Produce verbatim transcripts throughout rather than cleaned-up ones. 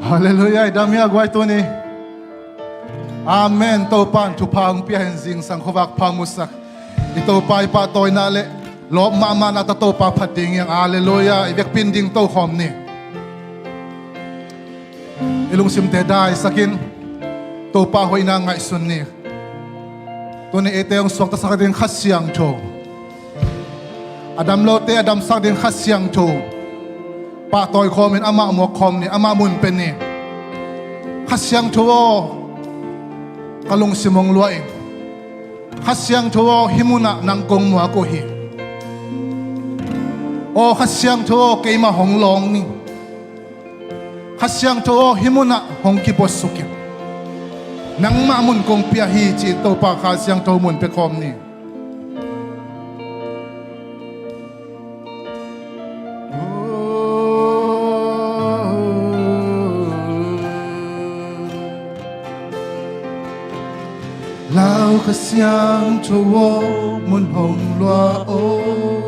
Halleluiah. I dam hia guai tuni? Amen. Topa'n thupha hong pia hen, zingsang khuavak pha hong musak. I Topa i pahtawina le lawp mahmahna tawh Topa phat ding hi hang. Halleluiah. I vekpi-in ding tokhawm ni. I lungsimte daisakin Topa hoihna ngaihsun ni. Tuni eite hong suaktasak ding Kha Siangtho, a dam lote a damsak ding Kha Siangtho pahtawi khawmin amah muak khawm ni, amah mun pia ni. Kha Siangtho aw, ka lungsim hong luah in. Kha Siangtho aw, hih munah nang kong muak uh hi. Aw Kha Siangtho aw, keimah hong lawng ni. Kha Siangtho aw, hih munah hong kibuasuk in. Nangmah mun kong pia hi, ci-in Topa Kha Siangtho mun pia khawm ni. Lau Kha Siangtho aw, mun hong luah aw.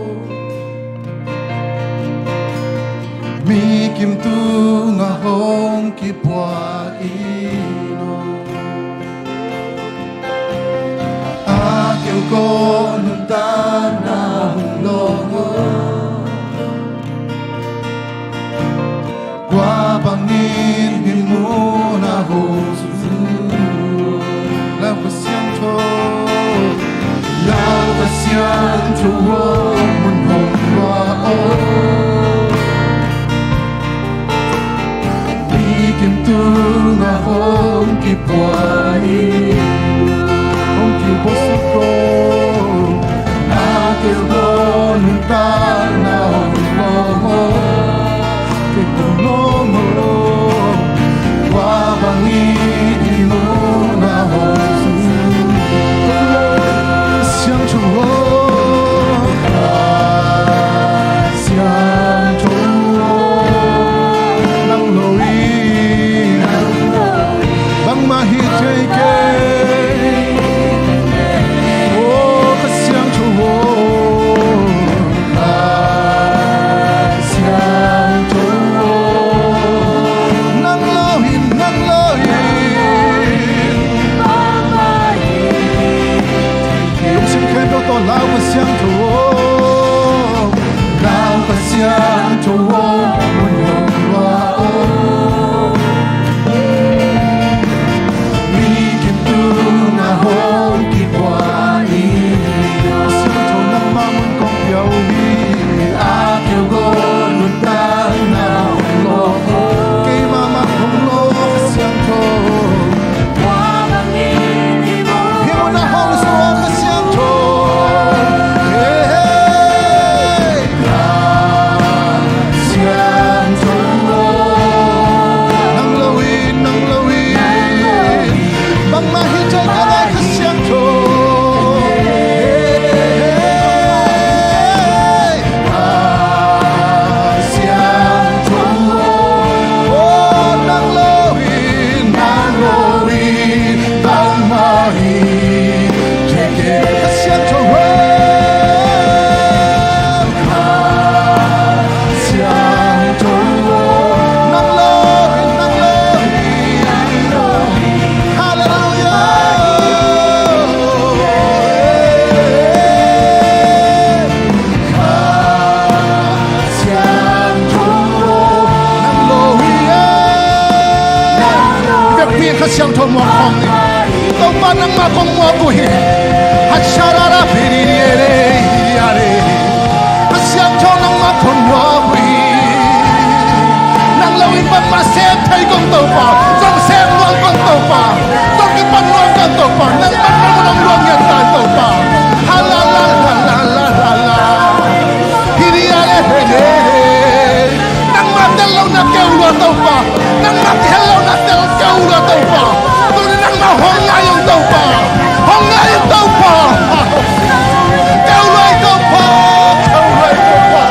Mi kim tungah hong kibua in aw. A keu kong nuntakna hong lawng aw. Kua bangin hih munah hong zui? Lau Kha Siangtho, Lau Kha Siangtho aw, mun hong luah aw. Mi kim tungah hong kibua in, hong kibuasuk aw. A keu kong nuntakna hong lawng aw. Kei kong lawng aw. Kua bangin hih munah hong zui? Siangtho aw, Siangtho aw, nang lo in bangmah hi thei kei. Aw Kha Siangtho aw, Kha Siangtho aw, nang lo in, nang lo in. Lungsim khempeuh tawh lau Kha Siangtho aw, lau Kha Siangtho aw, mun hong luah aw. Mi kim tungah hong kibua in aw. Siangtho nangmah mun kong pia uh hi. A keu kong nuntakna hong lawng aw. Keimah mah hong lawng aw Kha Siangtho. Hih munah hong zui aw Kha Siangtho. Hey, hey. Siangtho aw, nang lo in, nang lo in bangmah hi thei kei lai Kha Siangtho. Hey, hey. Kha Siangtho aw, nang lo in, nang lo in bangmah hi thei kei Kha Siangtho aw. Kha Siangtho aw, nang lo in, nang lo in. Halleluiah. Kha Siangtho aw, nang lo hi eh. Vekpi-in Kha Siangtho muak khawm ni. Topa nangmah kong muak uh hi. Hacharara piririere iriare. Kha Siangtho nangmah kong muak uh hi. Nang lo in bangmah sem thei kong Topa, zong sem nuam kong Topa, zong kipan nuam kong Topa, nang bangmah mun hong luang ngiat ta Topa. Halala halala halala. Hiriale hele. Nangmah tel lohna keu lua Topa. Nangmah kihel lohna tel keu lua Topa. Tuni nangmah hong ngai ung Topa. Hong ngai ung Topa. Keu lua ing Topa. Keu lua ing Topa.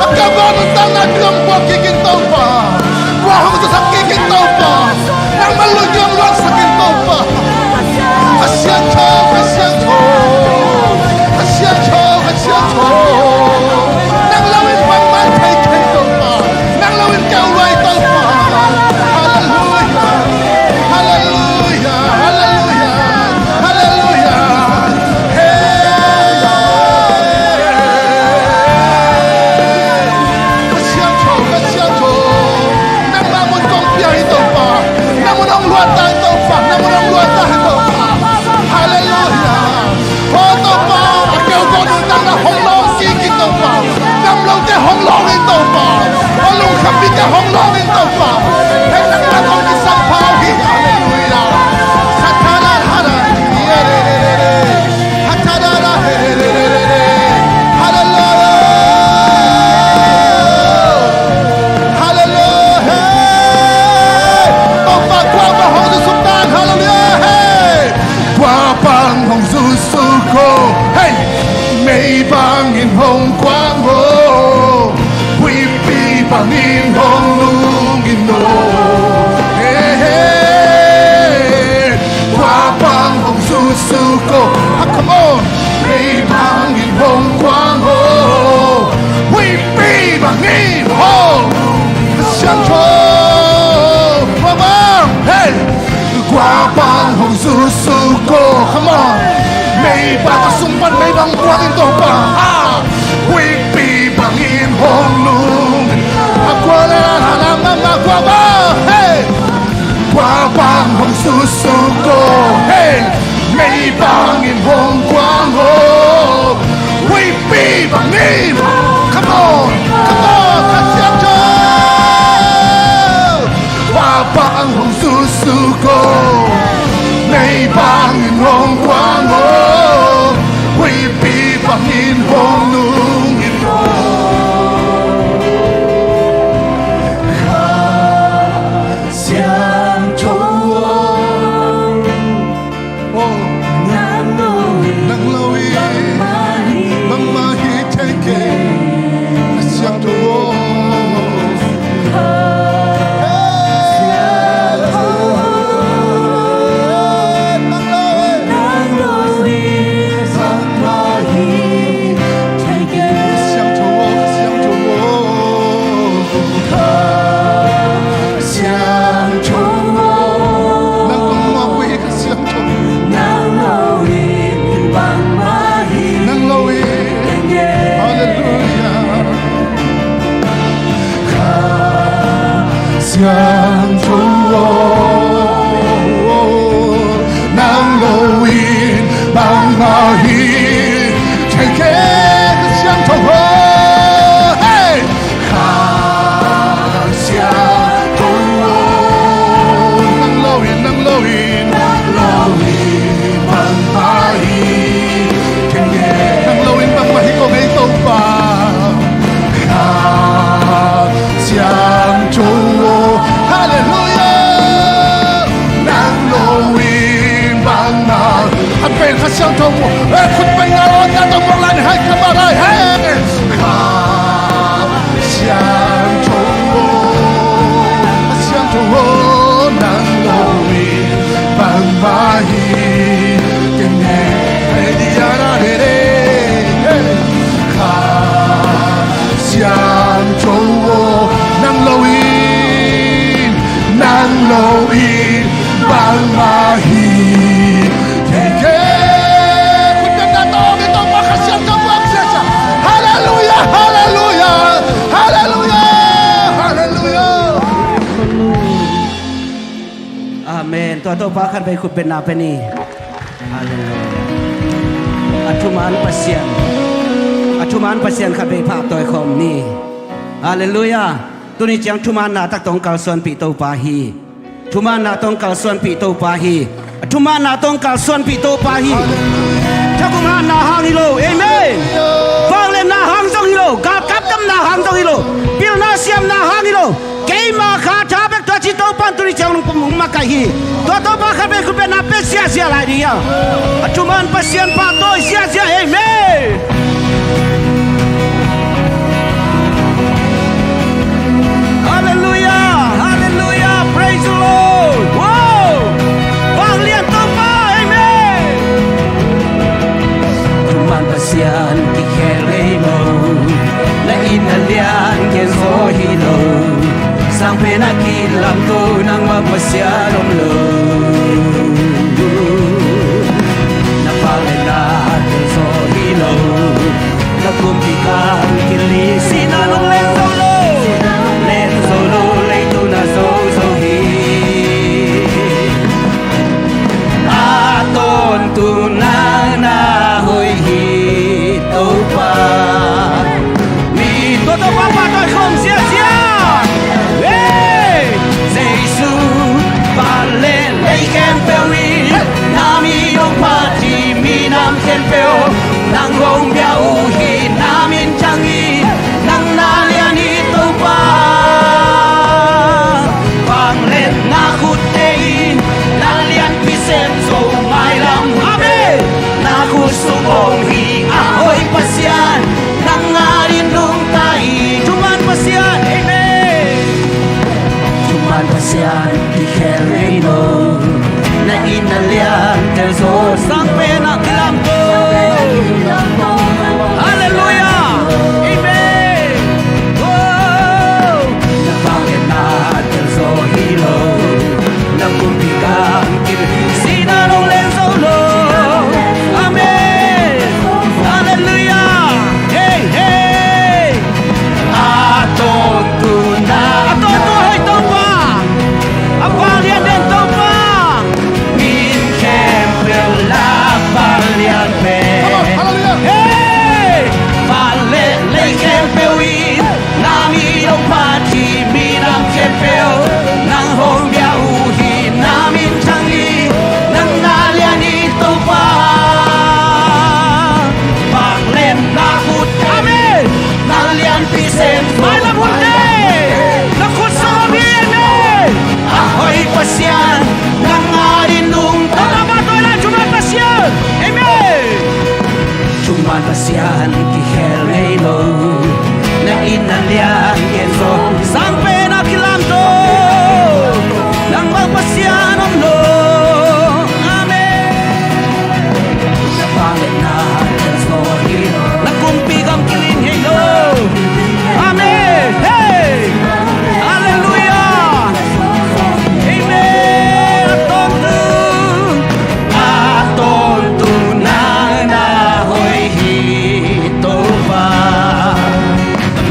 A keu lua nuntakna tawh hong buak kik ing Topa. Kua hong Topa, na mun hong luat ta in Topa, na mun hong luat ta in Topa. Halleluia. Aw Topa, a keu ko nuntakna hong lawng kik in Topa. Gamlote hong lawng in Topa. Aw lungkhampite hong lawng in Topa. Hei nang lam hong kisam pha uh hi. Halleluia. Satana hara. Hallelujah. Hallelujah. Hey. Topa kua bang hong zusuk ta. Hallelujah. Hey. Kua bang hong zusuk o. Hey. Mei bangin hong kuang o. Huipi bangin hong nungin o. Hey, hey. Kua bang hong zusuk o. Ah, come on. Mei bangin hong kuang o. Huipi bangin hong. Siangtho. Kua bang. Hey. Kua bang hong zusuk o. Come on. Mei bang a sung pan mei bang kuang in Topa. Ah. Huipi bangin hong nung. A kua le la la la ma ma kua bang. Hey. Kua bang hong zusuk o. Hey. Mei bangin hong kuang o. Huipi bangin. Come on. Come on. Kha Siangtho. Kua bang hong zusuk o. Mei bangin hong kuang o. Huipi bangin hong nungin o. Kha Siangtho. Oh. Nang lo in. Nang lo in. Bangmah hi. Bangmah hi thei kei. Kha Siangtho. Hey. Nang lo in. Nang lo in. Bangmah hi thei kei. Kha Siangtho, Kha Siangtho. Kha Siangtho. Nang kong muak uh hi Kha Siangtho. Nang lo in bangmah hi. Nang lo in. Halleluia. Kha Siangtho. Nang lo in bangmah hi. Thei kei Kha Siangtho. Hey! Kha Siangtho. Nang lo in, nang lo in, nang lo in bangmah hi. Nang lo in bangmah hi ko ngei Topa. Kha Siangtho. Halleluia. Nang lo in bangmah. A pen Kha Siangtho. Eh, khut pen na lo ta tong mong lan hai ka ba lai hai. Kha Siangtho, Kha Siangtho, nang lo in bangmah hi. Kene, hey, di ya ra re re. Hey. Kha Siangtho, nang lo in, nang lo in bangmah hi. Thei kei. Khut beng na tawng in Topa Kha Siangtho buak sia sia. Halleluia, halleluia, halleluia, halleluia. Amen. Tua Topa khat vei khut beng na pe ni. Halleluia. A thuman Pasian, a thuman Pasian khat vei pahtawi khawm ni. Halleluia. Tuni ciang thumanna tak tawh kalsuanpih Topa hi. Thumanna tawh kalsuanpih Topa hi. Thumanna tawh kalsuanpih Topa hi. Thakum hatna hang hi lo. Amen. Vangliatna hang zong hi lo. Galkap damna hang zong hi lo. Pilna siamna hang hi lo. Keima kha tha bek tua ci Topa in tuni ciang nung pum hong makaih hi. Tua Topa khat vei khut beng na pe ziahziah lai ding hi a. A thuman Pasian pahtawi ziahziah. Amen. Halleluia, halleluia, praise the Lord. Wow. Vanglian Topa, amen. Thuman Pasian kikhel ngei lo. Na inn a lian gen zaw hi lo. Sang pen a kilamto nangmah Pasian om lo. Na vangliatna gen zaw hi lo. Na khutte in na lianpi sem zo mailam. Amen. Na khut sung om hi a hoih Pasian, nang adingin nungta hi. Thuman Pasian, amen. Thuman Pasian kikhel ngei lo, na in na lian tel zo. Sangpen a kilamto. Halleluiah. Amen. Oh. Na vangliatna tel zo hi lo, na pumpi gam kil, sihna nong len zo lo. Amen. Halleluiah. Hey, hey. A tawntung na, a tawntung hoih Topa, a vanglian den Topa. Min khempeuh lak vanglian pen. Come on, hallelujah. Hey! Van le lei khempeuh in na min hong phat hi, minam khempeuh nang hong biak uh hi, na min thang hi, nang na lian hi Topa. Vangliatna khut, amen. Na lianpi sem mailam hunte, na khut sung om hi, amen. A hoih Pasian, nang adingin nungta. Nang a mah tawi lai, Thuman Pasian. Amen. Thuman Pasian kikhel ngei lo, na in na lian tel zo. Sangpen a kilamto, nang bang Pasian om lo. Amen. Na kumpi gam kil hi lo. Amen. Hey. Halleluiah. Amen. A tawntung, a tawntung nang na hoih hi Topa.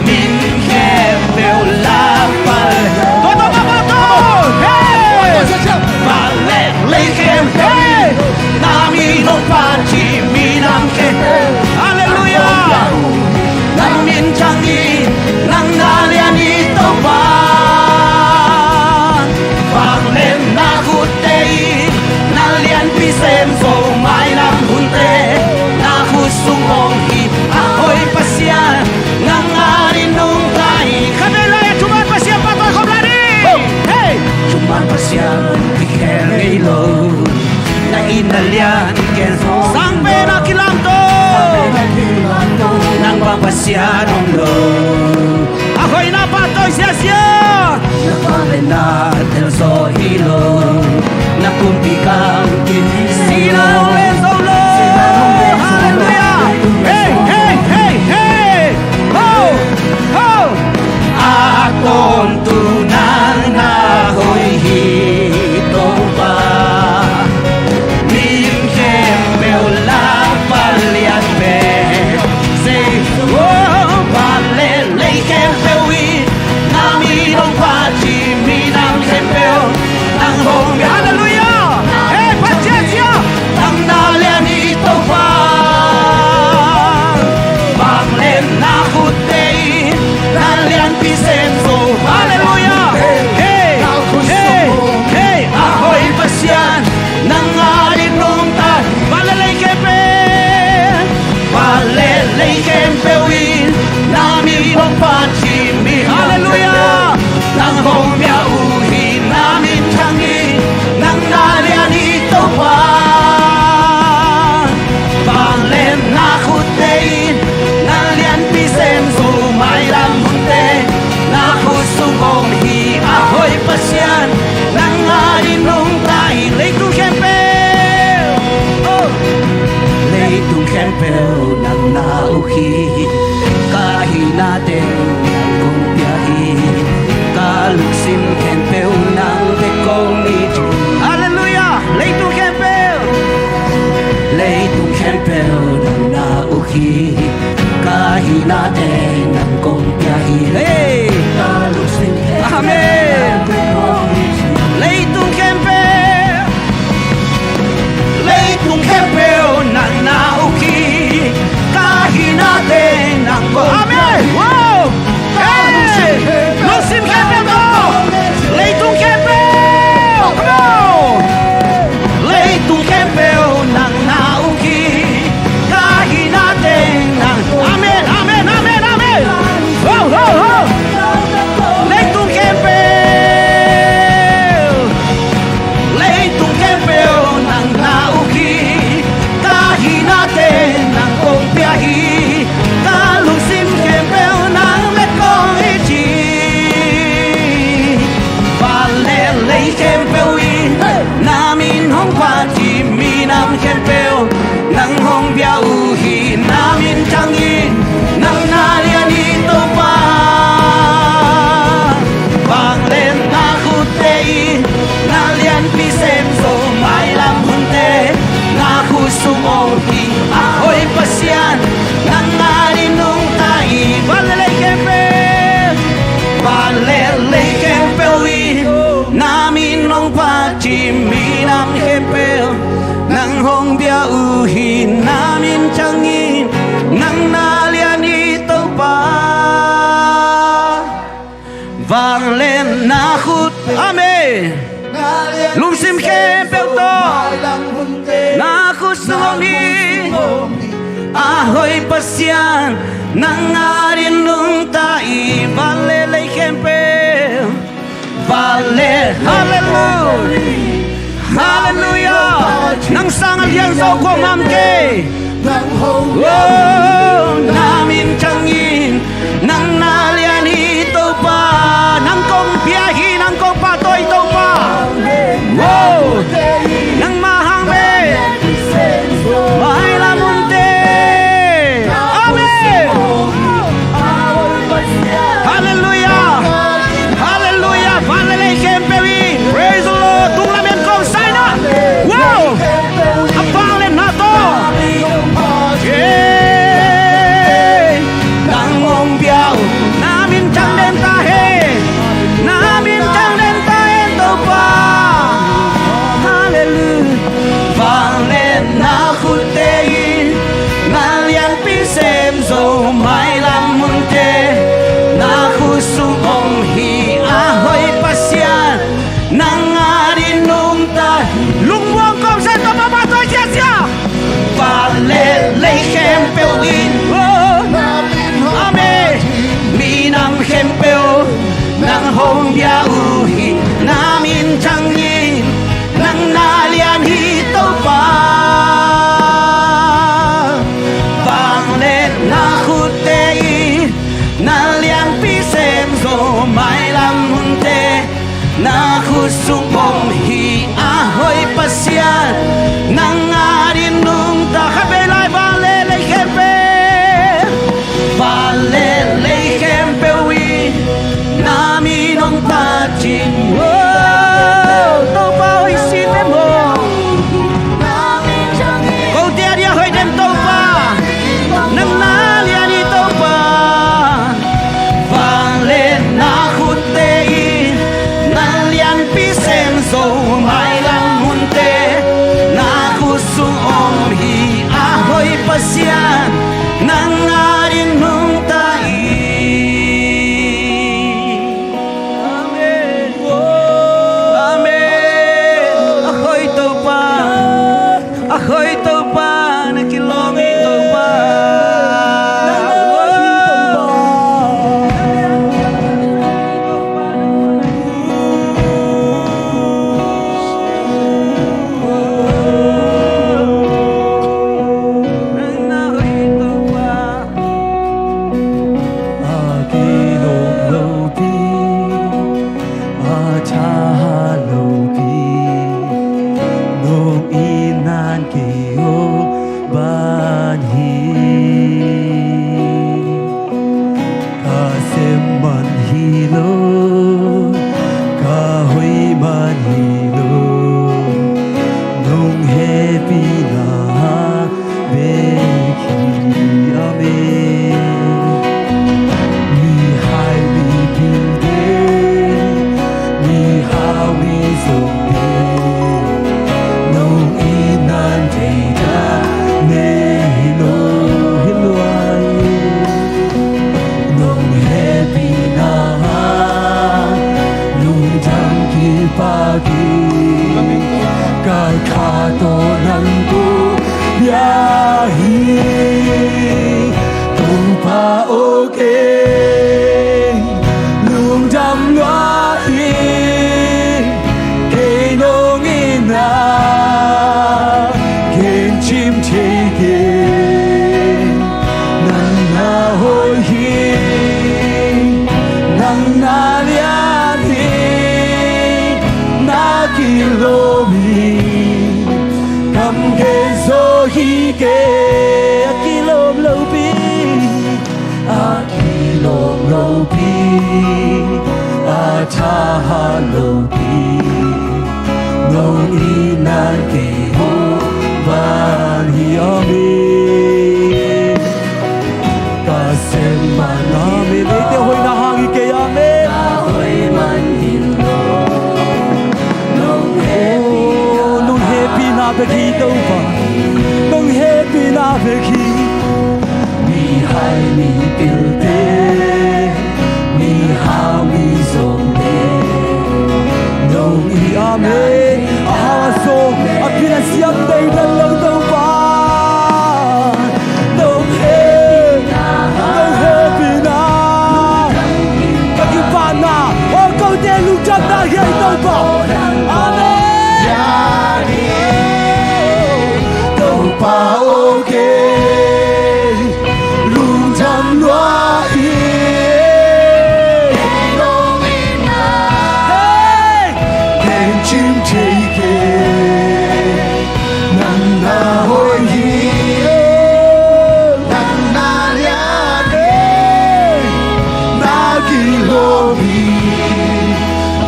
Min khempeuh lak vanglian. Tua, tua, tua, tua, tua. Hey! Van le lei khempeuh in na min hong phat hi, minam khempeuh. Halleluiah. Na min thang hi, nang na lian hi Topa. Vangliatna khutte in na lianpi sem zo mailam hunte, na khut sung om hi a hoih Pasian, nang adingin nungta hi. Khatvei lai a Thuman Pasian pahtawi khop lai ding. Hey! Thuman Pasian kikhel ngei lo, na in na lian tel zo. Sangpen a kilamto, nang bang Pasian om lo. A hoihna pahtawi ziahziah. Na vangliatna tel zo hi lo, na kumpi gam kil, sihna nong len zo lo. Halleluiah. Hey, hey, hey, hey. Ho, ho. A tawntung nang na hoih hi Topa. Min khempeuh lak vanglian pen. Say, oh, van le lei khempeuh in na min hong phat hi, minam khempeuh nang hong. Halleluiah. Hey, phat ziahziah. Nang na lian hi Topa. Vangliatna khutte in na lianpi sem zo. Halleluiah. Hey, hey, hey. A hoih Pasian, nang adingin nungta. Van le lei khempeuh, van le lei khempeuh in na min hong phat hi, mi. Halleluiah. Nang hong biak uh hi, na min thang hi, nang na lian hi Topa. Vangliatna khutte in na lianpi sem zo mailam hunte, na khut sung om hi a hoih Pasian, nang adingin nungta hi. Leitung khempeuh, oh. Leitung khempeuh nang na uk hi, ka hihna teng nang kong pia hi, ka lungsim khempeuh nang bek kong it hi. Halleluiah. Leitung khempeuh, leitung khempeuh nang na uk hi, ka hihna teng nang kong pia hi. Hey. Amen. Leitung khempeuh, leitung khempeuh nang na uk hi, ka hihna teng nang kong. Amen. Wow. Hey! Lungsim khempeuh tawh. Leitung khempeuh. Come on. Leitung khempeuh nang na uk hi, ka hihna teng nang. Amen, amen, amen, amen. hong bia uh hi. Na min ciangin nang na lian hi Topa. Vanglian na khut, amen. Lungsim khempeuh tawh na khut sung om hi. A hoih Pasian, nang adingin nungta hi. Van le lei khempeuh, van le, halleluiah. Halleluiah. Nang sang a lian zo kua om kei. Oh, na min ciangin nang na lian hi Topa. Nang kong bia hi, nang kong pahtawi Topa. Oh, nangmah hang bek mailam hunte. Amen. Halleluiah. Halleluiah. Van le lei khempeuh in. Praise the Lord. Tung lam in kong sai na. Wow. A vanglian na tawh. Yeah. Nang hong bia uh. Na min ciang den ta hen. Na min ciang den ta hen Topa. Halleluiah. Vanglian na khutte in na lianpi sem zo mailam hunte. Na khut sung om hi a hoih Pasian, nang adingin nungta hi. Lungmuang kawmsan tawh pahpah tawi siasia. Van le lei khempeuh in, oh, amen. Minam khempeuh nang hong bia uh hi. Na min ciangin nang na lian hi Topa. Vanglian na khutte in na lianpi sem zo mailam hunte. Na khut sung om hi a hoih Pasian, nang adingin nungta. Khat vei lai. Van le lei khempeuh, van le lei khempeuh in na min hong pacih. Oh, Topa hoih si ve maw. Kote a dia hoih den Topa. Nang na lian hi Topa. Vanglian na khutte in na lianpi sem zo mailam hunte. Na khut sung om hi a hoih Pasian, nang adingin nungta hi. Amen. Amen. A hoih Topa. A hoih Topa, na kilawm hi Topa. A kilawm lopi, a thahat lopi, nong itna in kei hong ban hi. Ka sem man hi lo, ka hoih man hi lo, nong hehpihna bek hi. Amen. Mihai mipilte, mihau mizawngte, nong itna in thei ta nei lo hi lua hi. Nong hehpihna lungdam kipah hi. Ka kha tawh nang ko bia hi. Topa aw, kei lungdam lua hi. Kei nong itna gen cim thei kei. Nang na hoih hi, nang na lian hi, na kilawm hi. Kam gen zaw hi kei. A kilawm lopi, a kilawm lopi, a thahat lopi, nong itna in kei hong ban hi. Amen. Ka sem man, amen. Eite hoihna hang hi kei, amen. Oh, nong hehpihna bek hi Topa. Bek hi. Mihai mipilte, mihau mizawngte, nong hi amen. A hau a zaw, a pil a siam deidan lo Topa. Nong hehpihna, nong hehpihna, ka kipahna, aw kote lungdamna hi ei Topa. Amen. Topa aw kei lungdam lua hi. Hey! Gencim thei kei, nang na hoih hi. Nang na lian hi, na kilawm hi.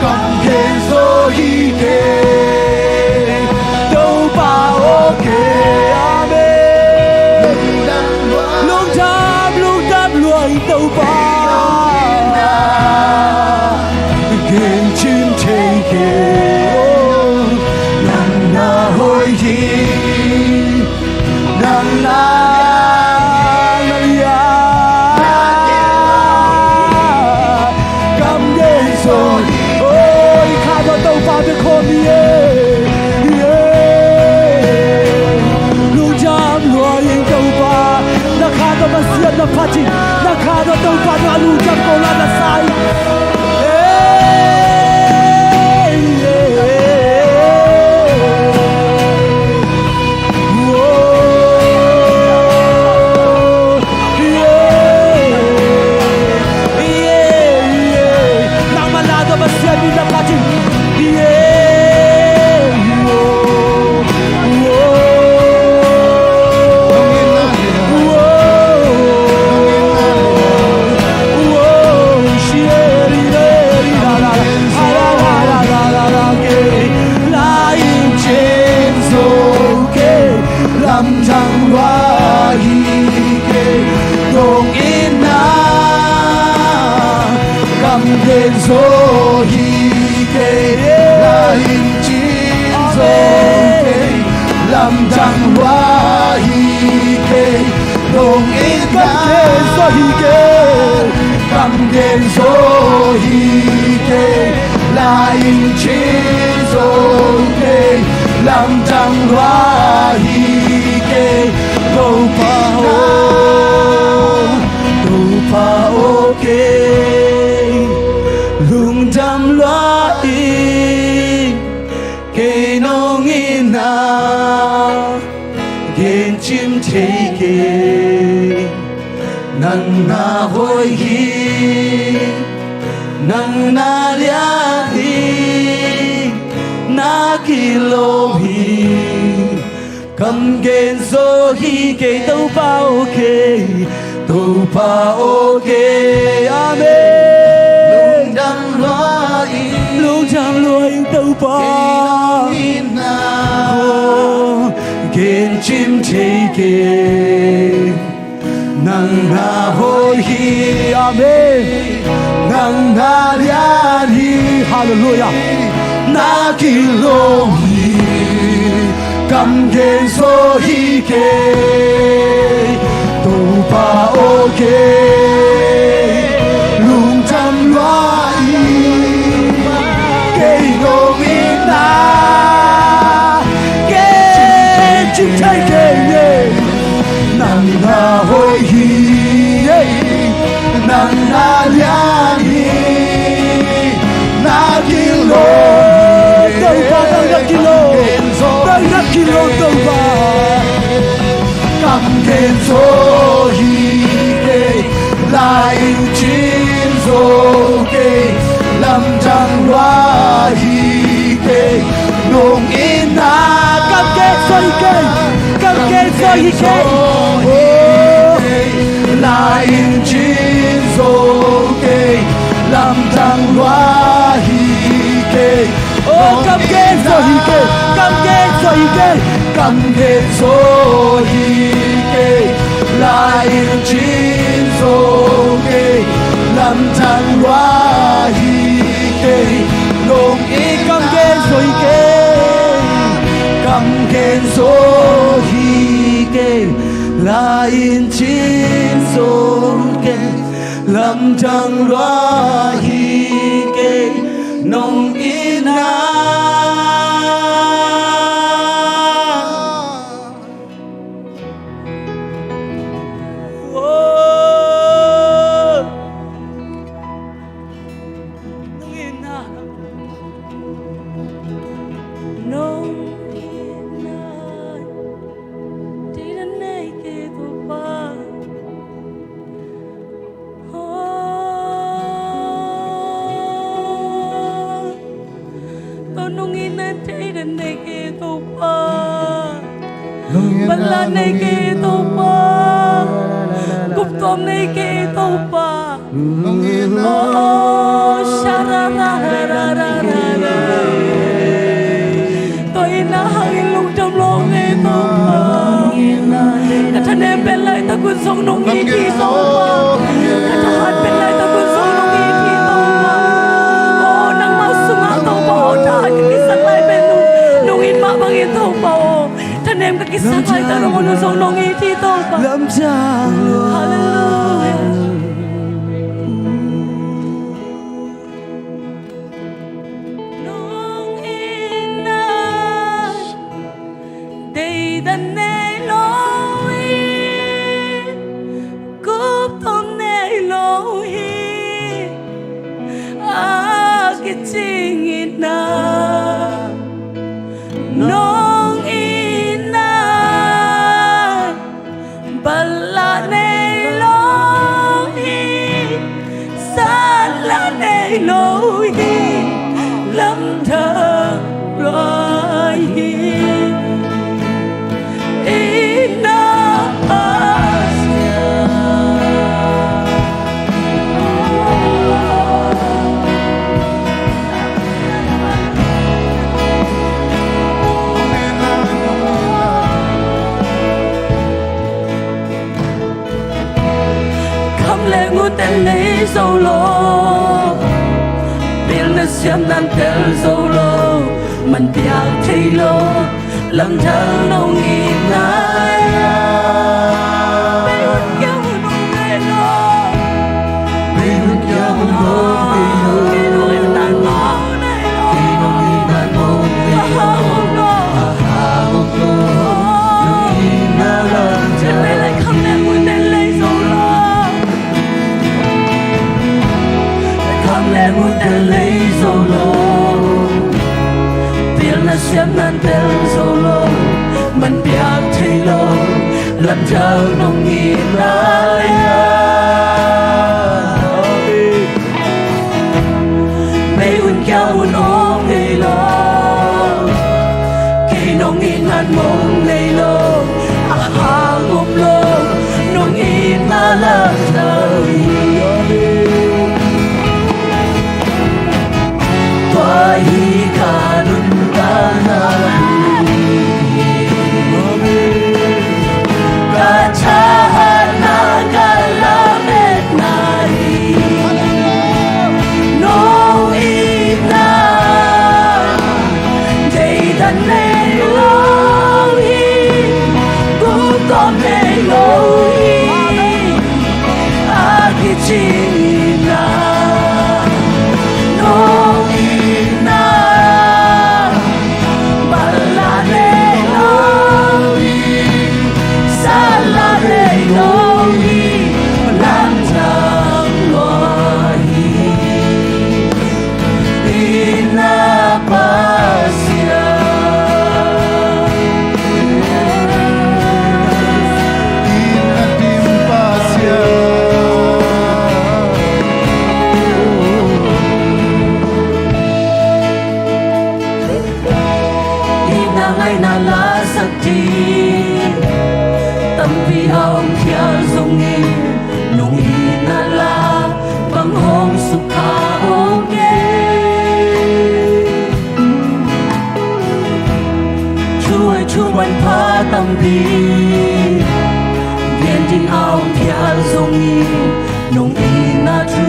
Kam gen zaw hi kei, Topa aw kei. Amen. Lungdam, lungdam lua ing Topa. Gencim thei kei, nang na hoih hi. Nang na lian, kam gen zaw hi. Oi, kha tawh Topa bek khawm hi e. Lungdam lua ing Topa. Na kha tawh Pasian na phat hi. Na kha tawh Topa na lungdam ko la na sa hi. Lamdang lua hi kei, nong itna kam gen zaw hi kei, la in cin zaw kei. Lamdang lua hi kei, nong itna kam gen zaw hi kei, kam gen zaw hi kei, la in cin zaw kei. Lamdang lua hi kei, Topa aw, Topa aw kei lungdam lua hi. Kei nong itna gencim thei kei, nang na hoih hi, nang na lian hi, na kilawm hi. Kam gen zaw hi kei, Topa aw kei, Topa aw kei. Amen. Lungdam lua ing, lungdam lua ing Topa. Kei nong itna gencim thei kei, nang na hoih hi. Amen. Nang na lian hi. Halleluiah. Na kilawm hi. Kam gen zaw hi kei, Topa aw kei lungdam lua hi. Kei nong itna gencim thei kei, nang na hoih hi. Nang na lian hi, na kilawm hi. Topa nang na kilawm, nang na kilawm Topa. Kam gen zaw hi kei, la in cin zaw kei, lamdang lua hi kei, nong itna kam gen zaw hi kei, kam gen zaw hi kei. La in cin zaw kei, lamdang lua hi kei. Oh, kam gen zaw hi kei, kam gen zaw hi kei, kam gen zaw hi kei. La in cin zaw kei, lamdang lua hi kei. Nong itna kam gen zaw hi kei, kam gen zaw hi kei. Lai in cin sung kei, lamdang lua hi kei, nong itna. Nong itna, nong itna, deihdan nei kei Topa. Oh, tawh nong itna, deihdan nei kei Topa. Nong itna, balna nei kei Topa. Guptuam nei kei Topa. Oh, sha ra ra ra ra ra ra. Tua itna hangin lungdam lo kei Topa. Ka thanem pen laitak un zong nong it hi Topa. Ka thahat pen laitak un zong nong it hi Topa. Oh, nangmah sungah Topa, oh, thahat ka kisak lai pen nong, nong it mah bangin Topa, oh, thanem ka kisak laitak nong, nong zong nong it hi Topa. Hallelujah. Nong itna, deihdan nei lo hi, guptuam nei lo hi, a kicing itna. Nong itna, balna nei lo hi, satna nei lo hi, lamdang lua hi. Itna Pasian. Kham le ngun ten lei zo lo, pilna siamna tel zo lo, man piak thei lo, lamdang nong itna. Beirut kiang hun ong nei lo. Beirut kiang hun ong nei lo. Kei nong itna mong nei lo. Kei nong itna mong nei lo. A hang om lo. A hang om lo. Nong itna lamdang. Kham le ngun ten lei zo lo. Kham le ngun ten lei zo lo. Pilna siamna tel zo lo. Man piak thei lo. Lamdang nong itna. Amen. Mei un kiang un ong nei lo. Kei nong itna mong nei lo. A hang om lo. Nong itna lamdang. Tua hi ka nuntakna hi. Ka thahatna, ka lametna hi. Nong itna, deihdan nei lo hi, guptuam nei lo hi. A kicing itna, nong itna, balna nei lo hi, satna nei lo hi, lamdang lua hi. Itna Pasian. Itna dim Pasian. Itna ngaihna la sak ding tampi a om khial zongin, nong itna la bang hong sukha om kei. Thu hoih thu manpha tampi gen ding a om khial zongin, nong itna thu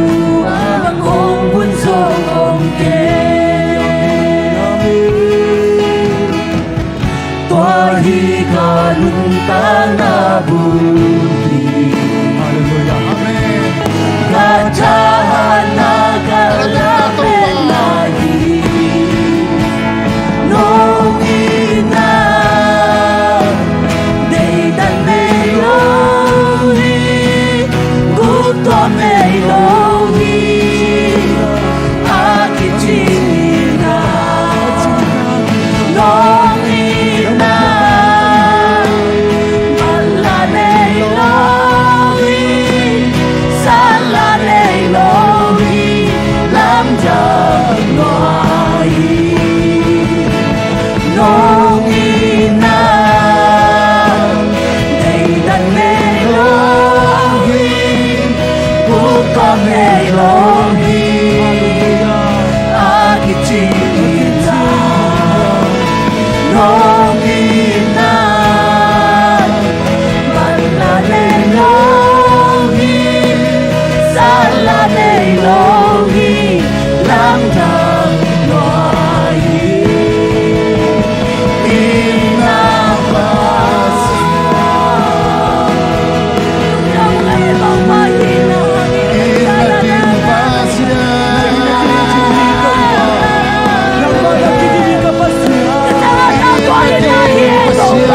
bang hong bun zong om kei. Tua Tua hi ka nuntakna bulpi. Halleluiah. Amen. Ka thahatna ka lametna hi. Nong itna deidan nei lo hi. Guk tuam nei lo hi. A kicing hi na. Nong itna man la nei lo hi. Sa la nei lo hi. Lamdang lua hi. Nong itna deidan nei lo hi. Guk tuam nei lo hi. A kicing hi na. Nong itna man la nei lo hi. Sa la nei lo hi. Lamdang lua hi. Itna Pasian. Itna ding Pasian. Itna ding Pasian.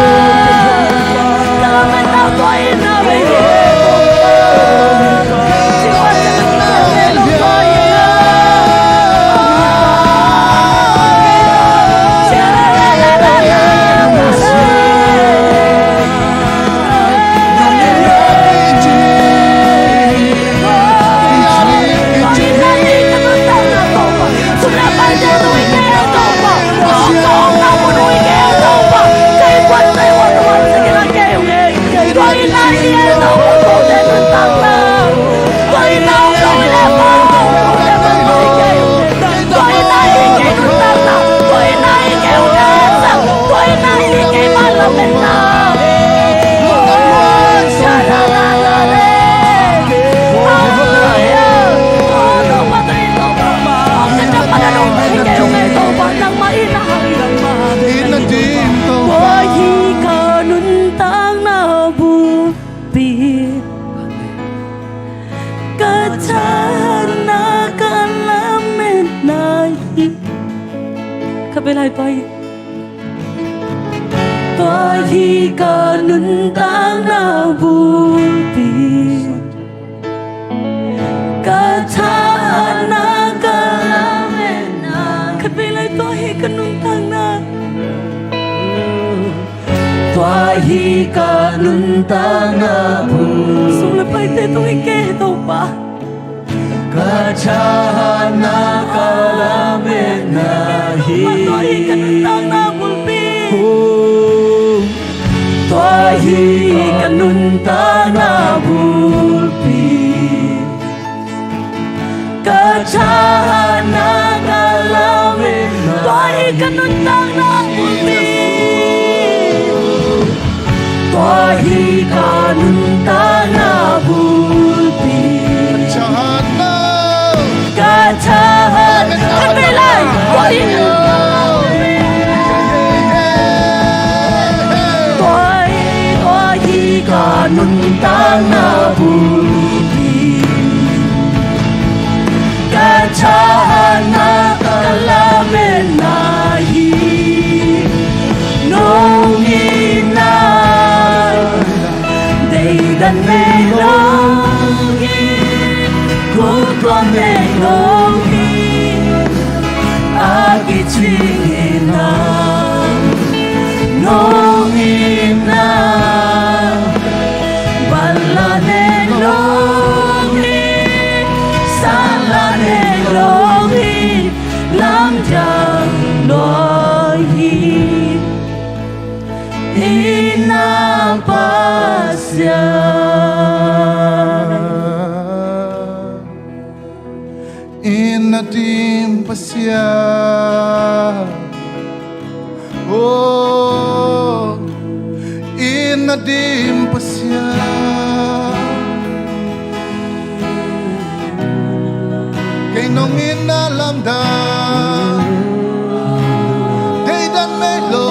Tua hi ka nuntakna bulpi. Ka thahatna ka lametna hi. Ka belai pai. Tua hi ka nuntakna bulpi. Ka thahatna ka lametna. Ka belai tua hi ka nuntakna. Tua hi ka nuntakna bulpi. Sum le paite tung hi kei Topa. Ka thahatna ka lametna hi. Tua hi ka nuntakna bulpi. Tua hi ka nuntakna bulpi. Ka thahatna ka lametna. Tua hi ka nuntakna bulpi. Tua hi ka nuntakna bulpi. Ka thahatna. Ka thahatna. Ka thahatna. Tua hi ka nuntakna bulpi. Ka thahatna ka lametna hi. Nong itna deidan nei lo hi. Guk tuam nei lo hi. A kicing hi na. Nong itna man la nei lo hi. Sa la nei lo hi. Lamdang lua hi. Itna Pasian. Itna ding Pasian. Oh, itna ding Pasian. Kei nong itna lamdang. Deidan nei lo.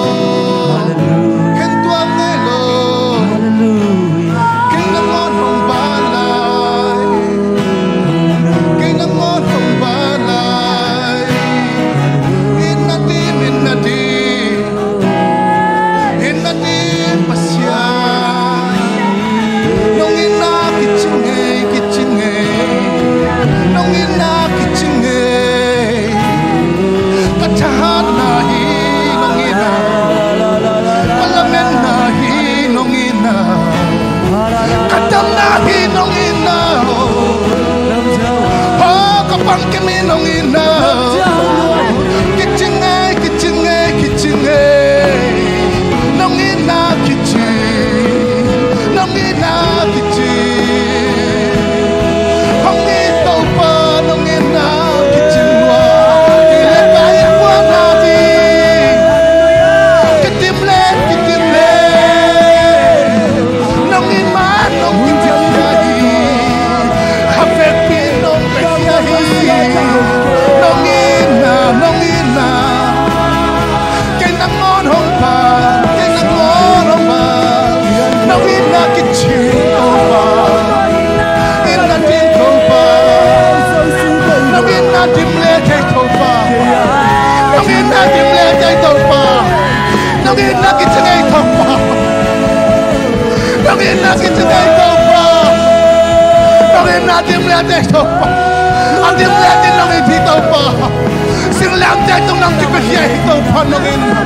Nong itna kici ngei Topa. Nong itna dim liate Topa. A dim liate nong it hi Topa. Singlamteh tung nong kipiakhia hi Topa nong itna.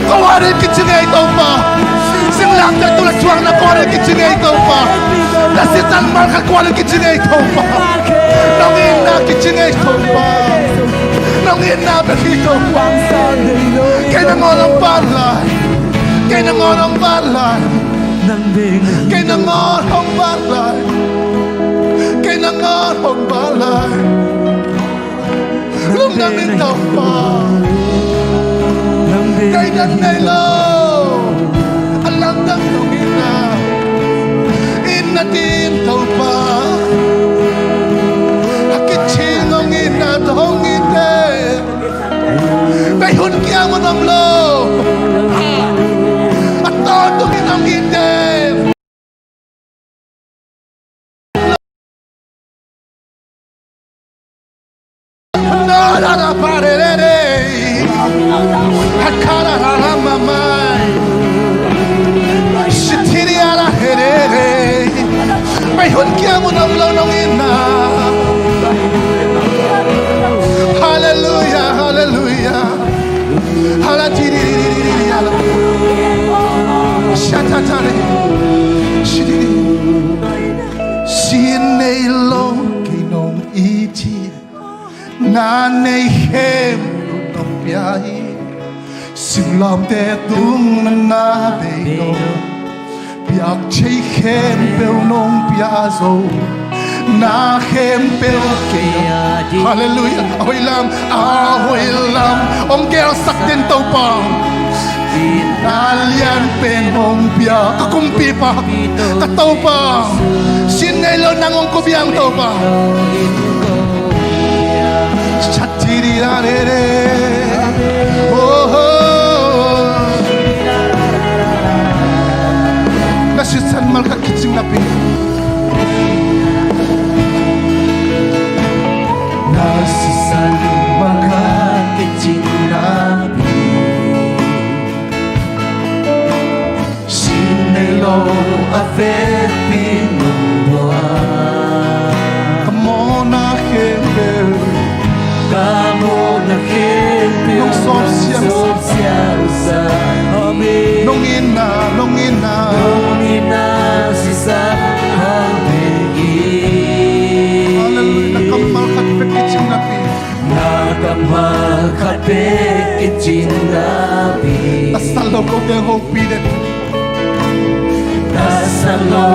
Kua in kici ngei Topa. Singlamteh tung la thuakna kua in kici ngei Topa. Na sisan malkhat kua in kici ngei Topa. Nong itna kici ngei Topa. Nong itna bek hi Topa. Kei nangawn hong pan lai. Kei nangawn hong pan lai. Kei nangawn hong pan lai. Kei nangawn hong pan lai. Lungdam in Topa. Kei nang nei lo. A lamdang nong itna. Itna dim Topa. A kici nong itna hong it e. Bei hun kiam un om lo. A tawntung in hong it e. Bei hun kiam un om lo nong itna. Halleluia, halleluia. Hala tiri, hala. Shatatari. Shitiri. Sin nei lo kei nong it hi. Na nei khempeuh nong pia hi. Singlamteh tung na na bei lo. Piak thei khempeuh nong pia zo. Na khempeuh kei a ding. Halleluia. A hoih lam, a hoih lam. Hong gelsak den Topa. Na lianpen hong pia. Ka kumpipa, ka Topa. Sin nei lo nang hong ko biang Topa. Shatiri la re re. Oh, oh. Na sisan malkhat kicing napi. Na sisan malkhat kicing napi. Sin nei lo a vekpi nong buak. Ka mawhna khempeuh. Ka mawhna khempeuh. Nong sawp siang. Sawp siang sa. Amen. Nong itna, nong itna. Nong itna sisan hang vek hi. Halleluia. Na kammal khat bek kicing napi. Na kammal khat bek kicing napi. Tasal lo kote hopih den. Tasal lo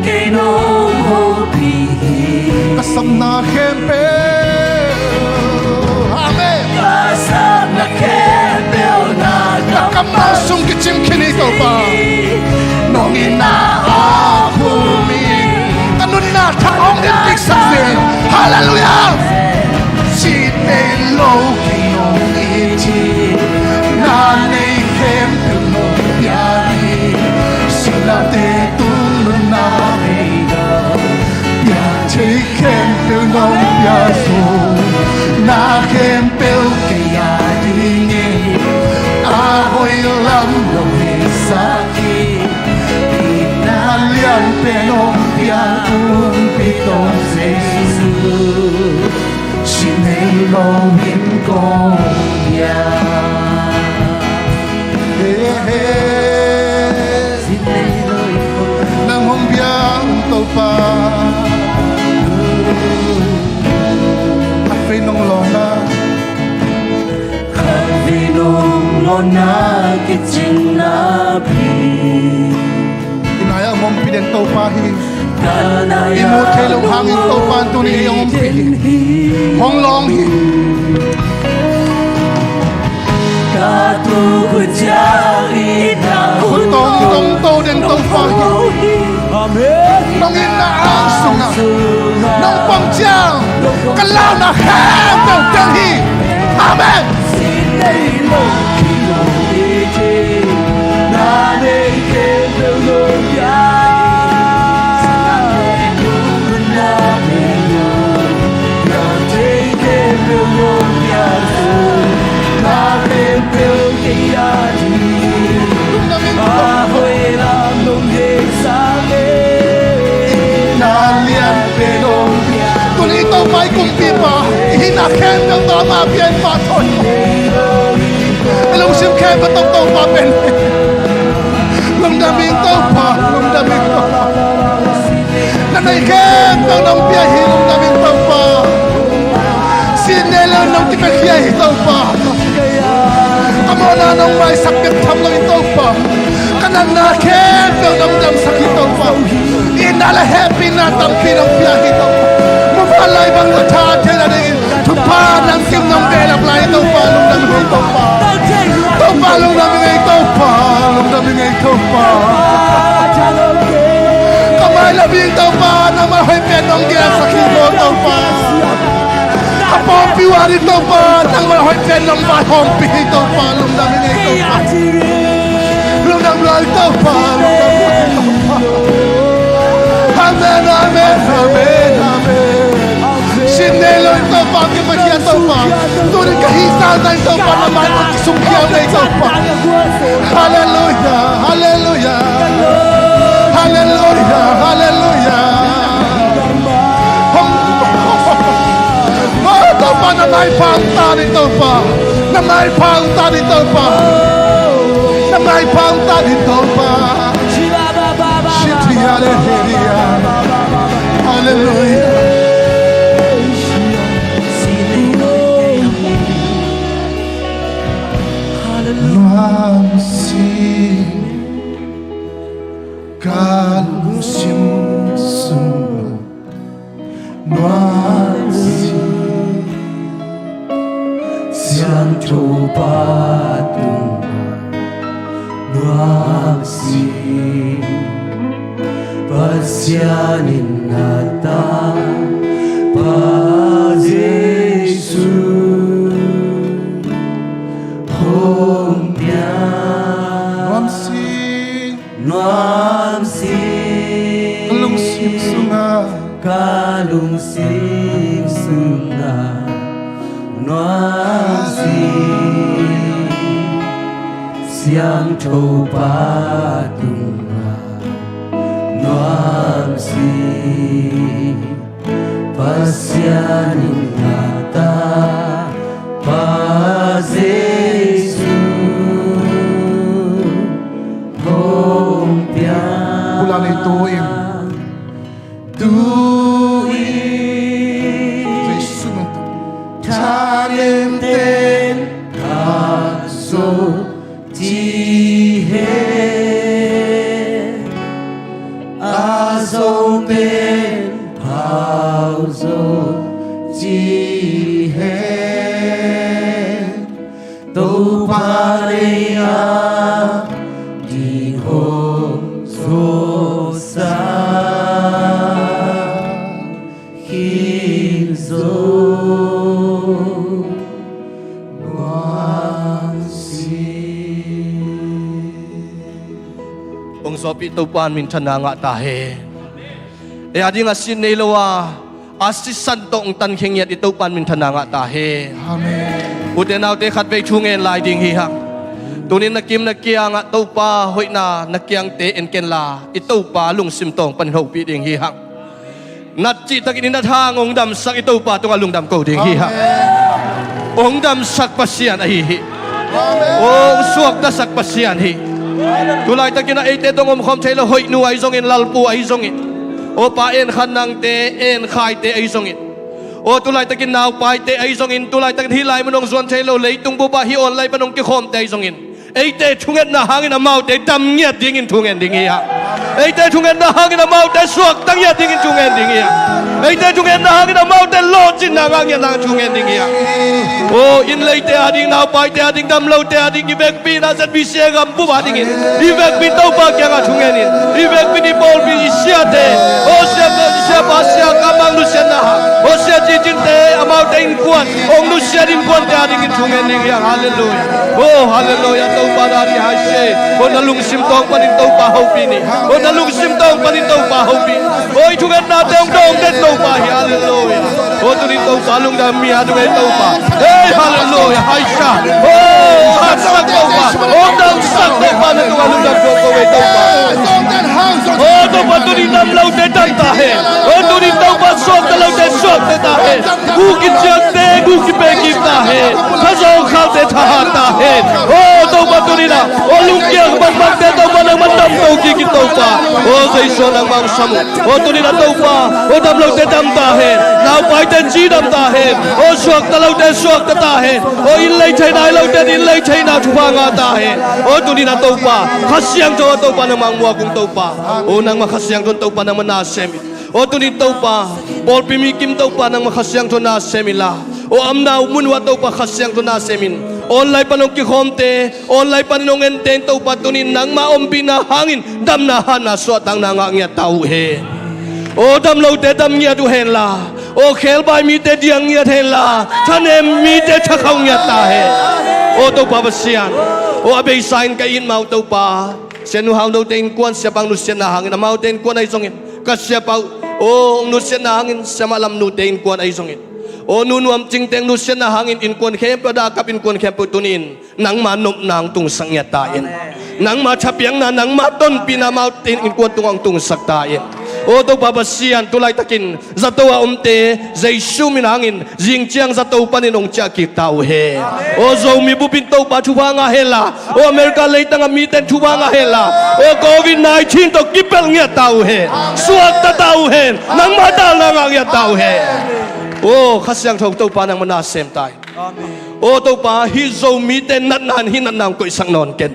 kei nong hopih hi. Ka sapna khempeuh. Amen. Ka sapna khempeuh na kammal sung kicing khin hi Topa. Nong itna hong khum hi. Ka nunna thak hong en kik sak hi. Halleluia. Sin nei lo kei nong it hi. Na nei khempeuh nong pia hi. Singlamteh tung nunna bei lo. Piak thei khempeuh nong pia zo. Na khempeuh kei a ding hi. A hoih lam nong hilhsak hi. Itna lianpen hong pia kumpi Topa Jesu. Sin nei lo in kong biak. He, he. Sin nei lo in kong biak. Nang hong biak Topa. Khatvei nong lawhna. Khatvei nong lawhna kicing napi. I nai-ah hong ompih den Topa hi. I muh theih loh hangin Topa in tuni ei hong ompih hi. Hong lawng hi. Ka tu khut ciang i na khut tawng tawng to den Topa hi. Amen. Nong itna ang sungah nong pom ciang ka launa khempeuh tel hi. Amen. Khempeuh tawh ama pia in, Pa Topa. I lungsim khempeuh tawh Topa pen. Lungdam ing Topa, lungdam ing Topa. Na neih khempeuh nong pia hi, lungdam ing Topa. Sin nei lo nong kipiakhia hi Topa. A mawhna nong maisak bek tham lo hi Topa. Ka natna khempeuh nong damsak hi Topa. Itna le hehpihna tampi nong pia hi Topa. Muvanlai bang ka tha theihna dingin thupha nang kim nong behlap lai hi Topa, lungdam ing ei Topa. Topa lungdam ing ei Topa, lungdam ing ei Topa. Ka mai lam ing Topa, nangmah hoih pen nong gelsak hi ko Topa. Ka pawlpi uar ing Topa, nangmah hoih pen nong vaihawmpih hi Topa, lungdam ing ei Topa. Lungdam lai Topa, lungdam lai Topa. Amen, amen, amen, amen. Sin nei lo in Topa, kipakhia Topa. Tunin ka hih zahzah in Topa, na mai tawh kisung khial nei Topa. Halleluia, halleluia. Halleluia, halleluia. Oh Topa, na maipha hong tan in Topa. Na maipha hong tan in Topa. Na maipha hong tan in Topa. Shiti, halleluia. Halleluia. Nuam si ka lungsim sungah, nuam si Siangtho Pa tungah, nuam si Pasian in na tapa Jesu hong piak. Nuam si, nuam si ka lungsim sungah, ka lungsim sungah, nuam si Siangtho Pa tungah, nuam si Pasian in na tapa Jesu hong piak. Pulak ni tu in. Tu in Jesu min tawh. Thanemten a zo ci hen, a zoten phau zo ci hen. Topa nei a ding hong zawhsa khin zo nuam si. Hong zawhpih Topa in minthanna ngah ta hen. Ei a ding a sin nei lo a, a sisan tawh hong tankhia ngiat i Topa in minthanna ngah ta hen. Amen. Ute naute, khatvei thu ngen lai ding hi hang. Tunin na kim na kiangah Topa hoihna na kiangte en kenla, i Topa lungsim tawng panin hopih ding hi hang. Nat cihtakin i nat hang hong damsak i Topa tungah lungdam ko ding hi hang. Amen. Hong damsak Pasian ahi hi. Amen. Hong suaktasak Pasian hi. Tulaitakin a eite tawh hong omkhawm thei lo hoihnu ahi zongin, lalpu ahi zongin, aw pa, enkhan nangte, enkhaite ahi zongin, aw tulaitakin naupaite ahi zongin, tulaitakin hih lai mun hong zuan thei lo, leitung bup ah hih online pan hong kikhawmte ahi zongin, eite thungetna hangin amaute dam ngiat dingin thu ngen ding hi hang. Eite thungetna hangin amaute suakta ngiat dingin thu ngen ding hi hang. Eite thungetna hangin amaute lawhcinna ngah ngiat hangin thu ngen ding hi hang. Aw, inn leite a ding, naupaite a ding, dam lote a ding, i vekpi in a ZBCA gam bup a dingin i vekpi in Topa kiangah thu ngen in. I vekpi in i pawlpi, i siate, aw siate, i siapa, sia kamang nusiatna hang, aw sia Cicinte, amaute innkuan, hong nusiat innkuante a dingin thu ngen ding hi hang. Halleluia. Oh, halleluia. Topa na ding hai se. Oh, na lungsim tawng panin Topa hopih ni. Aw, na lungsim tawh hong panin Topa hopih. Aw, i thungetnate hong dawng den Topa hi. Halleluia. Aw, tuni Topa lungdam mi a tung ei Topa. Hei, halleluia. Haisa. Aw, hatsak Topa. Aw, damsak Topa, na tungah lungdam ko ko ei Topa. Aw, Topa tuni dam lote dam ta hen. Aw, tuni Topa suakta lote suakta ta hen. Gu kiciakte gu kipe kik ta hen. Thazaw khalte thahat ta hen. Aw, Topa tuni na. Aw, lungkiat bangbangte Topa nangmah damto kik in Topa. Aw, Jesu nangmah hong sam uh. Aw, tuni na Topa. Aw, dam lote dam ta hen. Naupaite cidam ta hen. Aw, suakta lote suakta ta hen. Aw, inn lei thei nai lote inn lei theina thupha ngah ta hen. Aw, tuni na Topa. Kha Siangtho Topa nangmah hong muak ung Topa. Aw, nangmah Kha Siangtho Topa nangmah na sem in. Aw, tuni Topa, pawlpi mi kim Topa nangmah Kha Siangtho na sem inla. Aw, amna uh mun uh ah Topa Kha Siangtho na sem in. Online pan hong kikhawmte, online panin hong ente in Topa tuni nangmah ompihna hangin damna hatna suahtakna ngah ngiat ta uh hen. Aw, dam lote dam ngiat uh henla. Aw, khebai mite diang ngiat henla. Thanem mite thakhauh ngiat ta hen. Aw, Topa Pasian. Aw, a beisa in ka it ma uh Topa. Sianu Hau Note innkuan siapa hong nusiatna hangin amaute innkuan ahi zongin ka siapa uh, aw, hong nusiatna hangin siamah Lam Nute innkuan ahi zongin, aw, Nu Nuam Cingte hong nusiatna hangin innkuan khempeuh a dah a kap innkuan khempeuh tuni-in nangma nopna hong tungsak ngiat ta in. Nangma thapiakna nangma tonpihna amaute innkuan tungah hong tungsak ta in. Aw Topa Pasian, tu laitakin zato a omte Jesu min hangin zing ciang zato panin hong ciah kik ta uh hen. Aw Zomi bup in Topa thupha ngah henla, aw America leitang a mite in thupha ngah henla, aw Covid nineteen tawh kipelh ngiat ta uh hen. Suakta ta uh hen. Nangmah dalna ngah ngiat ta uh hen. Aw Kha Siangtho Topa nangmah na sem ta in. Aw Topa, hih Zomite natna in hih natna hong koihsak nawn ken.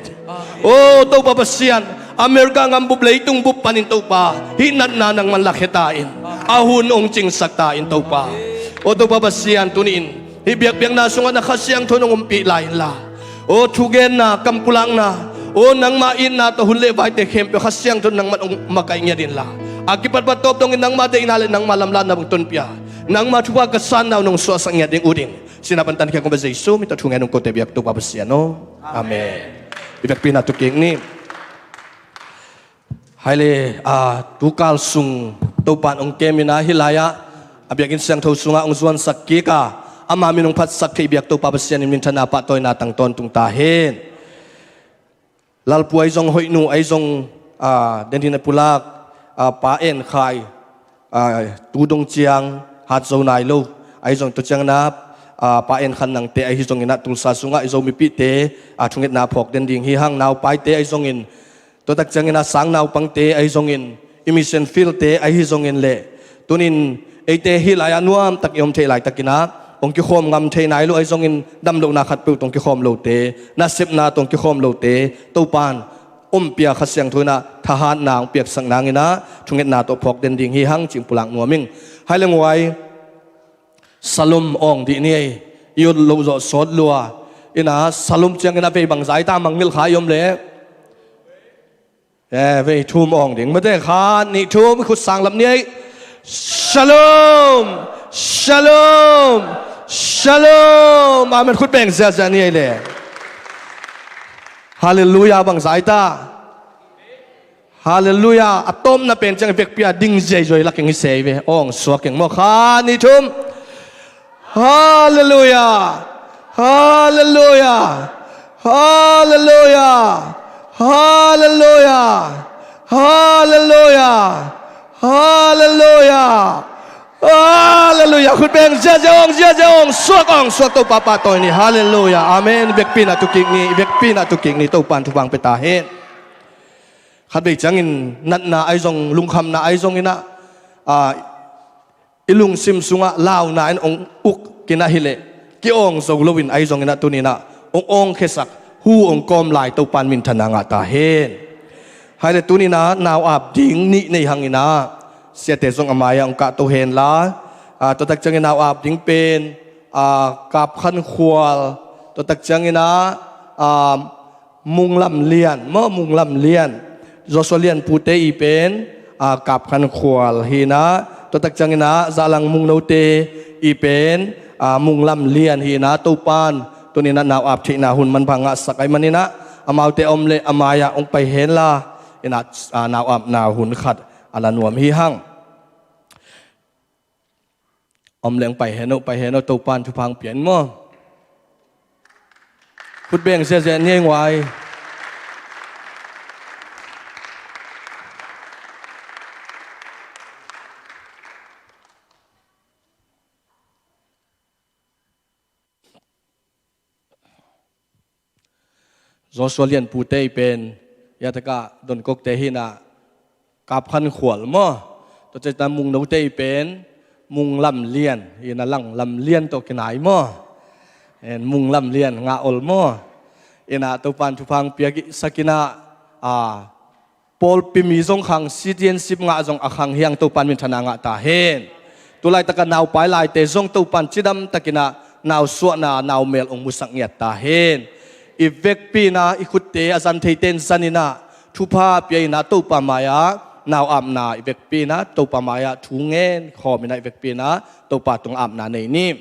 Aw Topa Pasian, America ngam bup leitung bup panin Topa hih natna nangman lakhia ta in, a hun hong cingsak ta in Topa. Aw Topa Pasian, tuni-in hih biakpiakna sungah na Kha Siangtho in hong ompih lai inla, aw thugenna, kampulakna, aw nangmah itna tawh hun le vaite khempeuh Kha Siangtho in nangman hong makaih ngiat inla, a kipatpat tawp dongin nangmah deihna le nangmah lamlahna bang tonpih a, nangmah thupha ka sanna uh nong suahsak ngiat ding ut in. Sihna pan tankhia kong pia Jesu min tawh thungen hong kote biak Topa Pasian aw. Amen. I biakpiakna tu kik ni. Hai le, a, tukal sung Topa in hong kem in a, hih lai-ah a biakinn siangtho sungah hong zuansak kik a, ama min hong phatsak thei biak Topa Pasian in minthanna pahtawina tang tawntung ta hen. Lalpu ahi zong, Hoihnu ahi zong, a, den hin a pulak, a, Pa En Khai, a, tu dong ciang hat zo nai lo ahi zong, tua ciangin a, a, Pa En Khan Nangte ahi zongin a, Tulsa sungah i Zomipihte, a, thungetna phawk den ding hi hang. Naupaite ahi zongin, tua tak ciangin a sang naupangte ahi zongin, i mission field-te ahi zongin le, tunin eite hih lai-ah nuamtak i om theih laitakin a, hong kikhawm ngam thei nai lo ahi zongin, damlohna khatpeuh tawh hong kikhawm lote, nasepna tawh hong kikhawm lote Topa in ompih a, Kha Siangtho in a thahatna hong piaksak nangin a, thungetna tawh phawk den ding hi hang cih pulak nuam ing. Hai le nguai, Shalom awng dih ni ei. I ut loh zawh sawt lua. In a Shalom ciangin a vei bangzah i ta, mangngilh kha i om leh. Eh, vei thum awng ding. Mate, khat, nih, thum, khut sang lap ni ei. Shalom! Shalom! Shalom! Amen. Khut beng ziahziah ni ei le. Halleluiah, bangzah i ta. Halleluiah. A tawpna pen ciang i vekpi a ding ziaizoi lak ing hi se ei ve. Awng suak ing maw. Khat, nih, thum. Halleluiah. Halleluiah. Halleluiah. Halleluiah. Halleluiah. Halleluiah. Halleluiah. Khut beng ziahziah awng, ziahziah awng suak, awng suak Topa pahtawi ni. Halleluiah. Amen. Vekpi na tu kik ni, vekpi na tu kik ni, Topa in thupha hong pia ta hen. Khatvei ciangin natna ahi zong, lungkhamna ahi zongin a, a, i lungsim sungah launa in hong uk kinah hileh, ki-awng zo loin ahi zongin a tunin a hong awngkhiasak, hu hong kawm lai Topa in minthanna ngah ta hen. Hai le tunin a nau ap ding nih nei hangin a, siate zong a mai-ah hong kahto henla, a, tua tak ciangin nau ap ding pen, a, Kap Khan Khual, tua tak ciangin a, a, Mung Lam Lian, maw, Mung Lam Lian. Joshua Lian pute i pen, a, Kap Khan Khual hi in a, tua tak ciangin a, Zahlang Mung Note i pen, a, Mung Lam Lian hi in a, Topa in tunin a nau ap theihna hun manpha ngahsak ahih manin a, amaute a om leh a mai-ah hong pai henla, Ina, a, nau apna hun khat a la nuam hi hang. Om leng pai hen uh, pai hen uh, Topan thupha hong pia in maw. Khut beng ziahziah ni ei nguai. Joshua Lianpu te i pen, ya taka Donkok te hi na, Kap Khan Khual maw. Tua ciang Mungno te i pen, Mung Lam Lian, hi na, Lang Lam Lian tawh kinai maw. En, Mung Lam Lian ngah ol maw. Ina Topan thupha hong pia sak ina, a, pawlpi mi zong khang, citizenship ngah zong a khang hi hang, Topan minthanna ngah ta hen. Tulaitaka naupai laite zong Topan cidam takin ah nausuahna, naumel hong musak ngiat ta hen. I vekpi ina, i khutte a zan theite in zan ina, thupha pia ina Topa mai-ah nau apna i vekpi ina, Topa mai-ah thu ngen khawm ina i vekpi ina, Topa tung apna nei ni.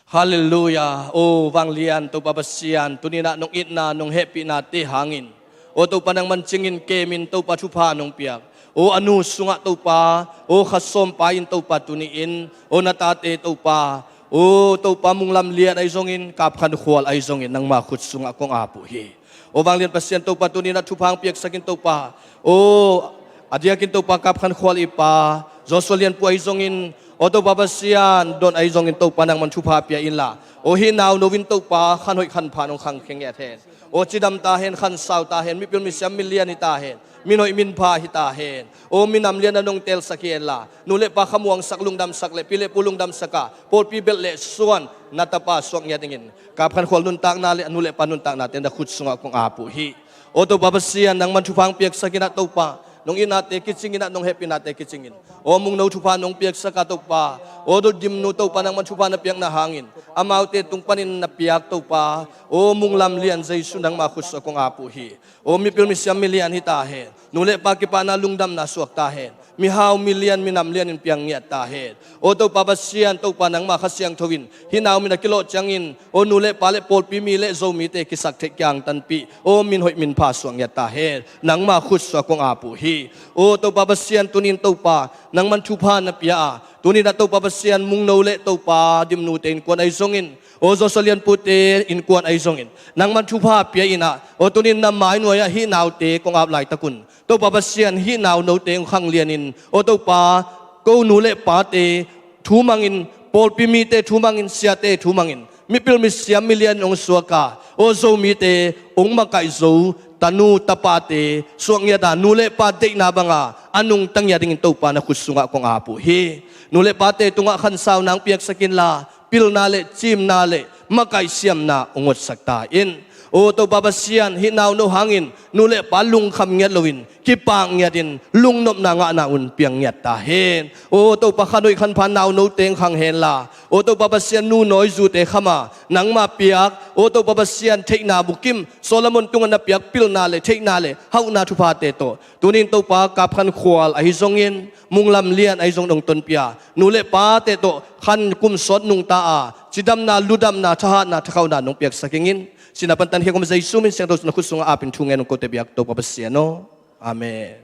Halleluiah. O vanglian Topa Pasian, tuni-in ah nong itna, nong hehpihna te hangin, o Topa nangman cingin kemin Topa thupha nong piak. O a nu sungah Topa, o kha sawm pa in Topa tuni-in, o na tate Topa, o Topa Mung Lam Lian ahi zongin, Kap Khan Khual ahi zongin, nangma khut sungah kong ap uh hi. O vanglian Pasian Topa, tuni-in ah thupha hong piaksak in Topa. O a diakin Topa Kap Khan Khual i pa Joshua Lianpu ahi zongin, o Topa Pasian Don ahi zongin Topa nangman thupha pia inla, o hih nau no in Topa khan hoih khan pha nong khangkhia ngiat hen. O cidam ta hen, khansau ta hen, mipil misiam milian hi ta hen, min hoih min pha hi ta hen. O minam lian a nong telsak hi henla, nu le pa khamuangsak, lungdamsak le pi le pu lungdamsak a, pawlpi belh le suan na tapa suak ngiat dingin, Kap Khan Khual nuntakna le a nu le pa nuntakna te na khut sungah kong ap uh hi. O Topa Pasian, nangman thupha hong piaksak in ah Topa, nong itnate kicing in ah, nong hehpihnate kicing in, o Mungno thupha nong piaksak a Topa, o Dotdim nu Topa nangman thupha na piakna hangin, amaute tung panin na piak Topa, o Mung Lam Lian Jesu nangma khut sungah kong ap uh hi. O mipil misiam milian hi ta hen. Nu le pa kipahna lungdamna suak ta hen. Mihau milian, minam lian in piang ngiat ta hen. O Topa Pasian, Topa nangma Kha Siangtho in hih nau min a kilawh ciangin, o nu le pa le pawlpi mi le Zomite kisaktheih kiangtanpih, o min hoih min pha suak ngiat ta hen. Nangma khut sungah kong ap uh hi. O Topa Pasian, tuni-in Topa nangman thupha na pia a, tuni-in ah Topa Pasian, Mungno le Topa Dimnute innkuan ahi zongin, o Joshua Lianpute innkuan ahi zongin, nangman thupha pia in ah, o tuni-in na mai nuai-ah hih naute kong ap laitakun, Topa Pasian, hih nau note hong khanglianin, o Topa, ko nu le pate thu mangin, pawlpi mite thu mangin, siate thu mangin, mipil misiam milian hong suak a, o Zomite hong makaih zo tanu tapate suak ngiat a, nu le pa deihna banga a nungta ngiat dingin Topa na khut sungah kong ap uh hi. Nu le pate tungah khansauna hong piaksak inla, pilna le cimna le makaih siamna hong otsak ta in. O Topa Pasian, hih nau no hangin nu le pa lungkham ngiat loin, kipak ngiatin, lungnopna ngahna hun piang ngiat ta hen. O Topa, khan hoih khan pha nau note hong khang henla, o Topa Pasian, nu nawi zute kham a nangma piak, o Topa Pasian, theihna bukim, Solomon tungah na piak pilna le theihna le hauhna thuphate tawh, tuni-in Topa, Kap Khan Khual ahi zongin, Mung Lam Lian ahi zongin hong tonpih a, nu le pate tawh khan kum sawt nungta a, cidamna, ludamna, thahatna, thakhauhna nong piaksak ing in. Sihna pan tankhia kong Jesu min siangtho na khut sungah apin thu ngen ung, kote biak Topa Pasian aw. Amen.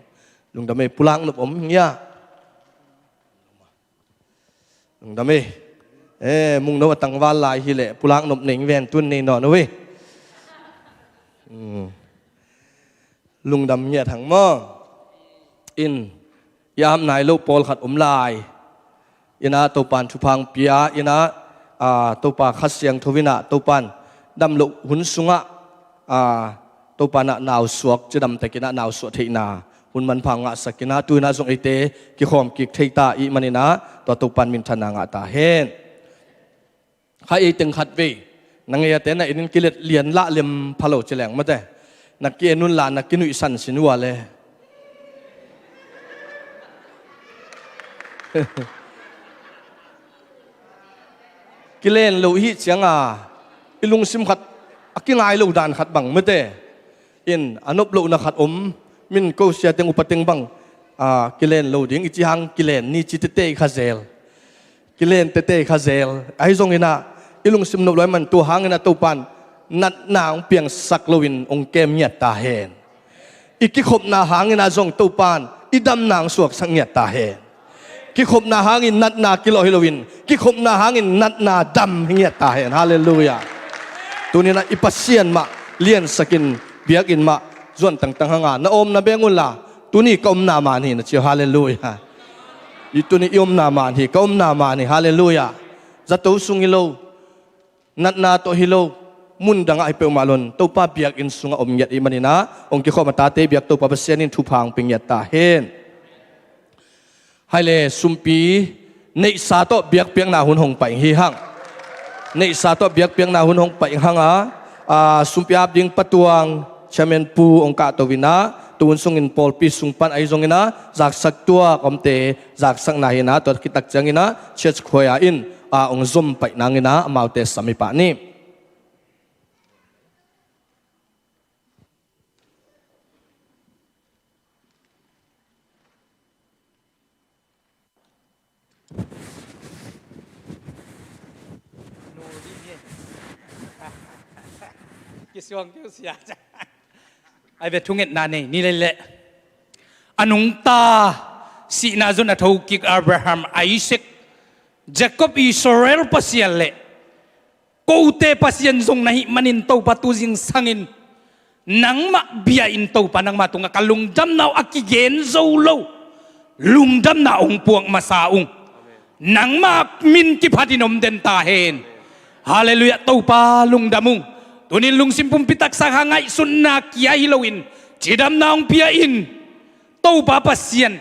Lungdam ei, pulak nop om ngiat. Lungdam ei. Eh, Mungno a tangval lai hileh pulak nop nei ing ven, tun nei nawn uh ei. Hmm. Lungdam ngiat hang maw. In, i ap nai loh pawlkhat om lai. Ina Topan thupha hong pia, ina, a, Topa Kha Siangtho ina Topan damloh hun sungah, a, Topa ina nausuak, cidamtak ina nausuah theihna hun manpha hong ngahsak ina, tu ina zong eite kikhawm kik thei ta ahih man ina, tua Topan minthanna ngah ta hen. Kha ei teng khat vei, na ngei a te na en in kilet lian lah lem pha lo ci leng mate. Na ki-en un la na kinuihsan sin uh a le. Kilen lo i hih cianga i lungsim khat a kingai lo dan khat bang mate. In a nop lohna khat om, min ko sia teng upa teng bang, a, kilen lo ding i ci hang kilen ni ci tete i kha zel. Kilen tete i kha zel. Ahi zong ina, i lungsim nop lo ahih man tua hang ina Topan natna hong piangsak loin hong kem ngiat ta hen. I kikhopna hangin ah zong Topa'n i damna hong suaksak ngiat ta hen. Kikhopna hangin natna kilawh hi loin, kikhopna hangin natna dam hi ngiat ta hen. Halleluiah. Tuni-in ah i Pasian mah liansakin, biakinn mah zuan tangtang hang a, na omna beng unla, tuni ka omna man hi na ci uh. Halleluiah. I tuni i omna man hi, ka omna man hi. Halleluiah. Zato sung hi lo, natna tawh hi lo, mun dangah hi peuhmah lo-in Topa biakinn sungah om ngiat ahih manin ah, hong kikhawm a tate biak Topa Pasian in thupha hong pia ngiat ta hen. Hai le, sumpi neihsa tawh biakpiakna hun hong pai hi hang. Neihsa tawh biakpiakna hun hong pai hang a, a, sumpi ap ding Pa Tuang, Chairman Pu hong kahto in ah, tu hun sungin pawlpi sung pan ahi zongin ah, zaksak tuak omte zaksakna hi-in ah, tua khit tak ciangin ah church choir in, a, hong zom pai nangin ah, amaute sam hi pah ni. Kisuang kiusia. Ai ve, thungetna nei ni leh leh. A nungta sihna zong a thokik Abraham, Isaac, Jacob, Israel Pasian le kote Pasian zong na hih manin Topa tu zingsangin nangmah bia-in Topa nangmah tungah ka lungdamna uh a kigen zo lo lungdamna hong puak masa ung. Nangmah min kiphatin om den ta hen. Halleluiah. Topa lungdam ung. Tuni-in lungsim pumpi taksa kha ngaihsutna kia hi loin cidamna hong pia in. Topa Pasian,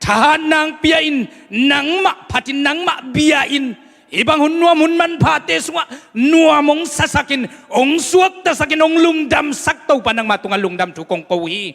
thahatna hong pia in, nangmah phatin, nangmah bia in, hih bang hun nuam hun manphate sungah nuam hong sasakin, hong suaktasakin, hong lungdamsak Topa nangmah tungah lungdam thu kong ko hi.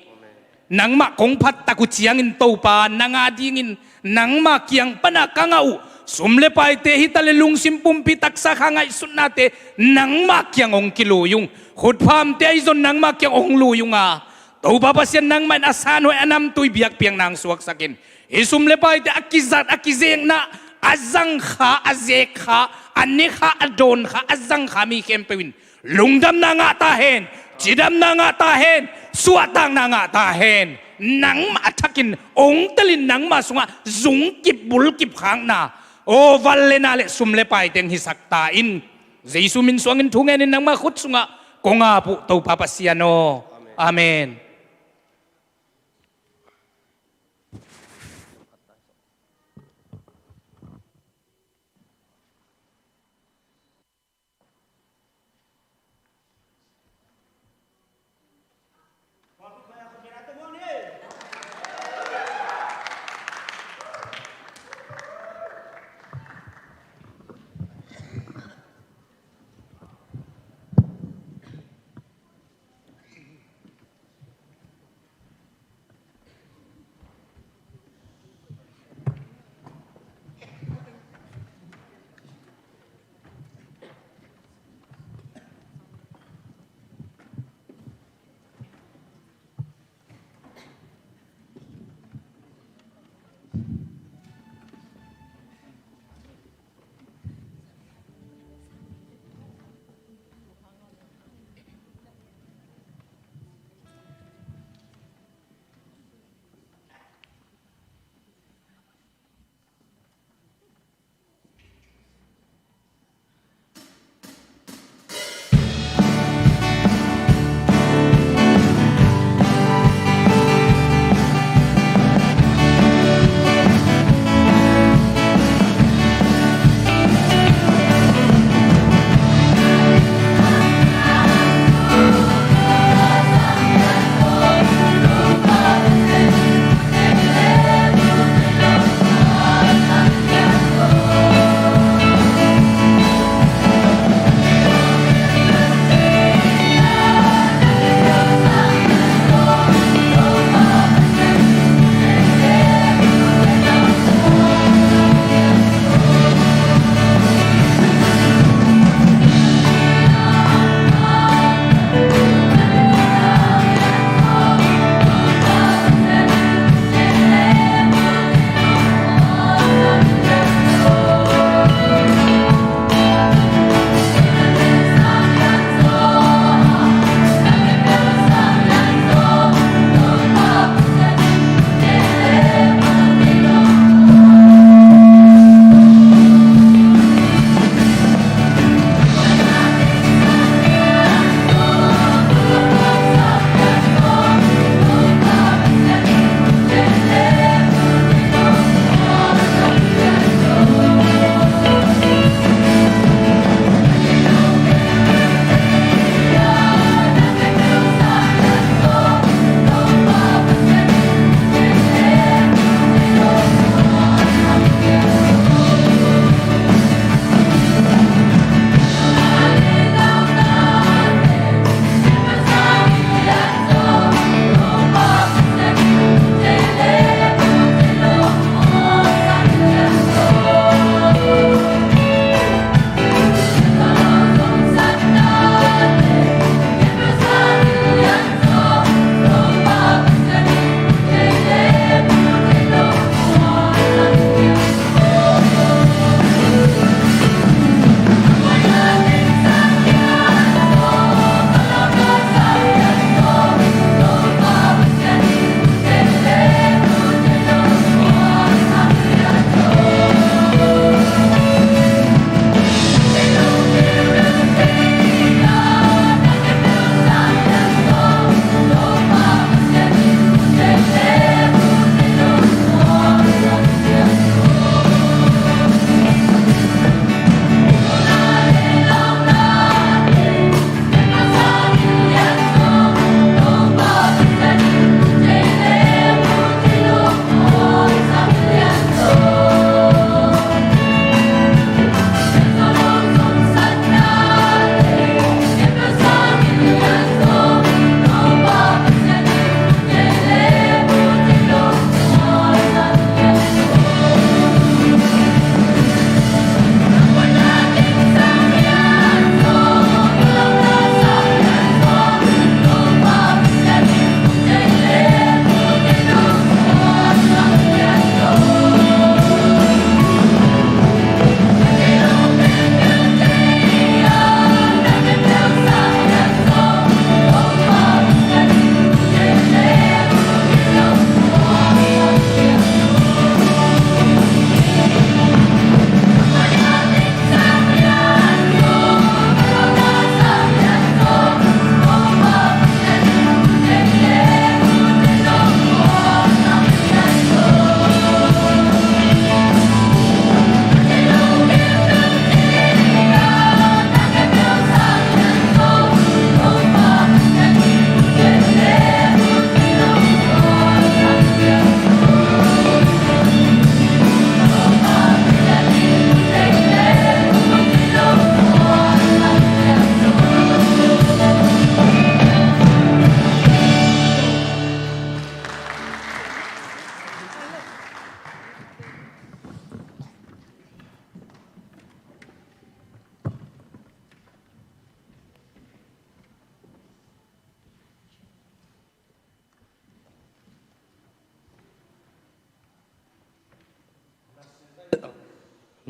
Nangmah kong phat tak uh ciangin Topa nang a dingin nangmah kiang pana ka ngah uh sum le paite hi ta le lungsim pumpi taksa kha ngaihsutnate nangmah kiang hong kilui ung. Khutphamte ahi zong nangmah kiang hong lui ung a, Topa Pasian nangmah in a sanhuai a namtui biakpiakna hong suaksakin. Hih sum le paite a kizat, a kizekna, a zangkha, a zekkha, a nekha, a dawnkha, a zangkha mi khempeuh in lungdamna ngah ta hen, cidamna ngah ta hen, suahtakna ngah ta hen. Nangmah a thakin hong telin nangmah sungah zungkip bulkip khakna, aw, van le na le sum le paite hong hisak ta in. Jesu min suangin thungen in nangmah khut sungah kong ap uh Topa Pasian aw. Amen.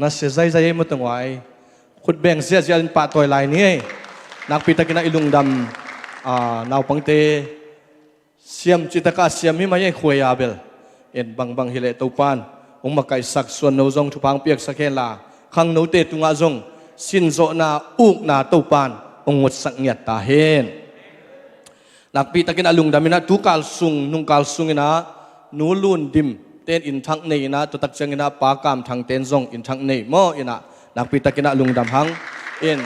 Na sia zaizai ei, mawtaw ngai. Khutbeng ziahziah in pahtawi lai ni ei. Nakpi takin ah i lungdam, ah, naupangte siam cih takah siam hi mai ei, khuai a bel. En bangbang hileh Topan hong makaihsak, suan no zong thupha hong piaksak henla, khangnote tungah zong sinzawhna, ukna Topan hong ngutsak ngiat ta hen. Nakpi takin a lungdam in ah, tu kal sung, nung kal sung in ah, Nu Lun Dim ten inn thak nei in ah, tua tak ciangin ah Pa Kam Thang ten zong inn thak nei maw in ah, nakpi takin ah lungdam hang in,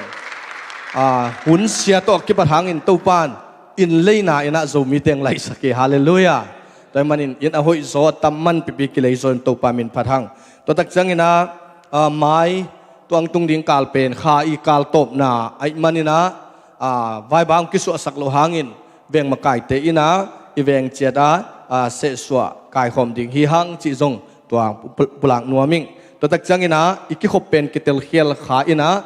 ah, hun sia tawh a kipat hangin Topan inn leina in ah Zomi teng laisak hi. Halleluiah. Tua ahih manin inn a hoih zaw, a tam man pipi kilei zaw in Topa min phat hang. Tua tak ciangin ah, ah, mai tuang tung ding kal pen kha i kal tawpna ahih manin ah, ah, vaiba hong kisuahsak loh hangin veng makaite in ah i veng ciat ah, ah, sehsuah kaikhawm ding hi hang cih zong tua pu-, pulak nuam ing. Tua tak ciangin ah i kikhop pen kitelkhial kha in ah,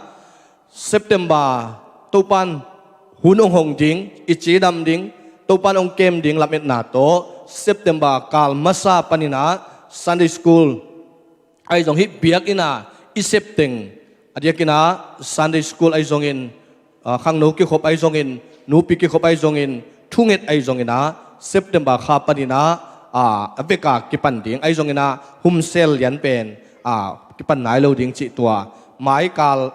September Topan hun hong hong ding, i cidam ding, Topan hong kem ding lametna tawh September kal masa panin ah Sunday school ahi zong hi, biakinn a i sep teng, a diakin ah Sunday school ahi zongin, ah, khangno kikhop ahi zongin, nupi kikhop ahi zongin, thunget ahi zongin ah September kha panin ah, ah, a veka kipan ding ahi zongin ah, humsel lian pen, ah, kipan nai lo ding cih tua mai kal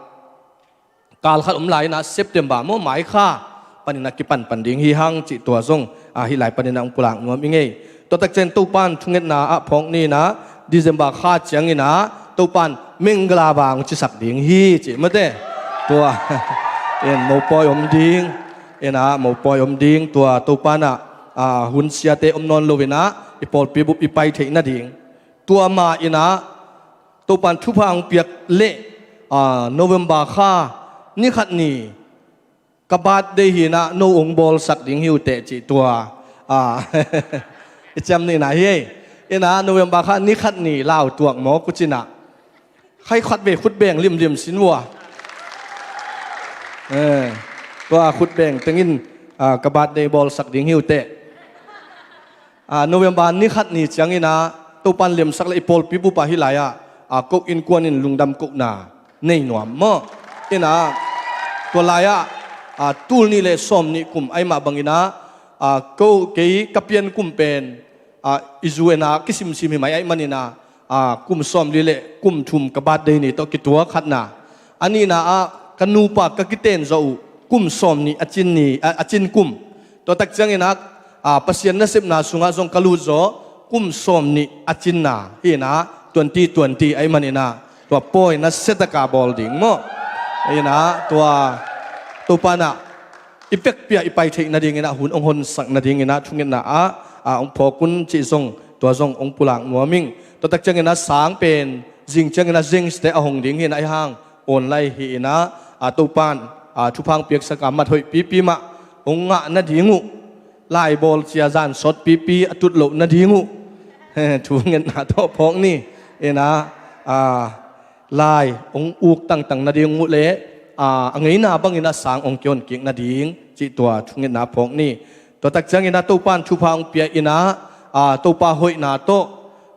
kal khat om lai in ah September maw, mai kha panin ah kipan pan ding hi hang cih tua zong, ah, hih lai panin ah hong pulak nuam ing ei. Tua tak ciang Topan thungetna ah phawk ni in ah, December kha ciangin ah Topan Mengala bang cisak ding hi cih mate. Tua in mopawi om ding, in ah mopawi om ding, tua Topan ah, ah, hun siate om nawn lo in ah i pawlpi bup i pai theih nading. Tua ma in ah Topan thupha hong piak leh, ah, November kha ni khat ni ka birthday hi in ah no hong bawlsak ding hi uh teh cih tua, ah, i ciam ni in ah hi ei. In ah November kha ni khat ni lau tuak maw, kucin ah. Khai khat vei khut beng limlim sin vua. Eh, tua khut beng tengin, ah, ka birthday bawlsak ding hi uh teh. Ah, November ni khat ni ciangin ah Topan lemsak leh i pawlpi bup ah hih lai ah, ah, ko innkuan in lungdam kohna nei nuam maw. In ah tua lai ah, ah, tul nih leh sawm nih kum ahi mah bangin ah, ah, ko kei ka pian kum pen, ah, i zu en ah kisimsim hi mai ahih manin ah, ah, kum sawm li leh kum thum ka birthday ni tawh kituak khatna. A nihna ah ka nupa ka kiten zawh uh kum sawm nih a cin ni, ah, a cin kum. Tua tak ciangin ah, ah, Pasian nasepna sungah zong ka lut zaw kum sawm nih a cinna hi in ah, twenty twenty ahih manin ah tua pawi nasia taka bawl ding maw. Hi in ah tua Topan ah i vekpi ah i pai theih nadingin ah, hun hong honsak nadingin ah thungetna ah, ah, hong phawk un cih zong tua zong hong pulak nuam ing. Tua tak ciangin ah sang pen zing ciangin ah zengste a hong ding hi in ah, ahi hang online hi in ah, ah, Topan, ah, thupha hong piaksak a mat hoih pipi mah hong ngah nading uh, lai bawl cia zan sawt pipi a tut loh nading uh, thungetna tawh phawk ni. In ah, ah, lai hong uk tangtang nading uh leh, ah, a ngeina bangin ah sang hong kihon kik nading cih tua thungetna phawk ni. Tua tak ciangin ah Topan thupha hong pia in ah, ah, Topa hoihna tawh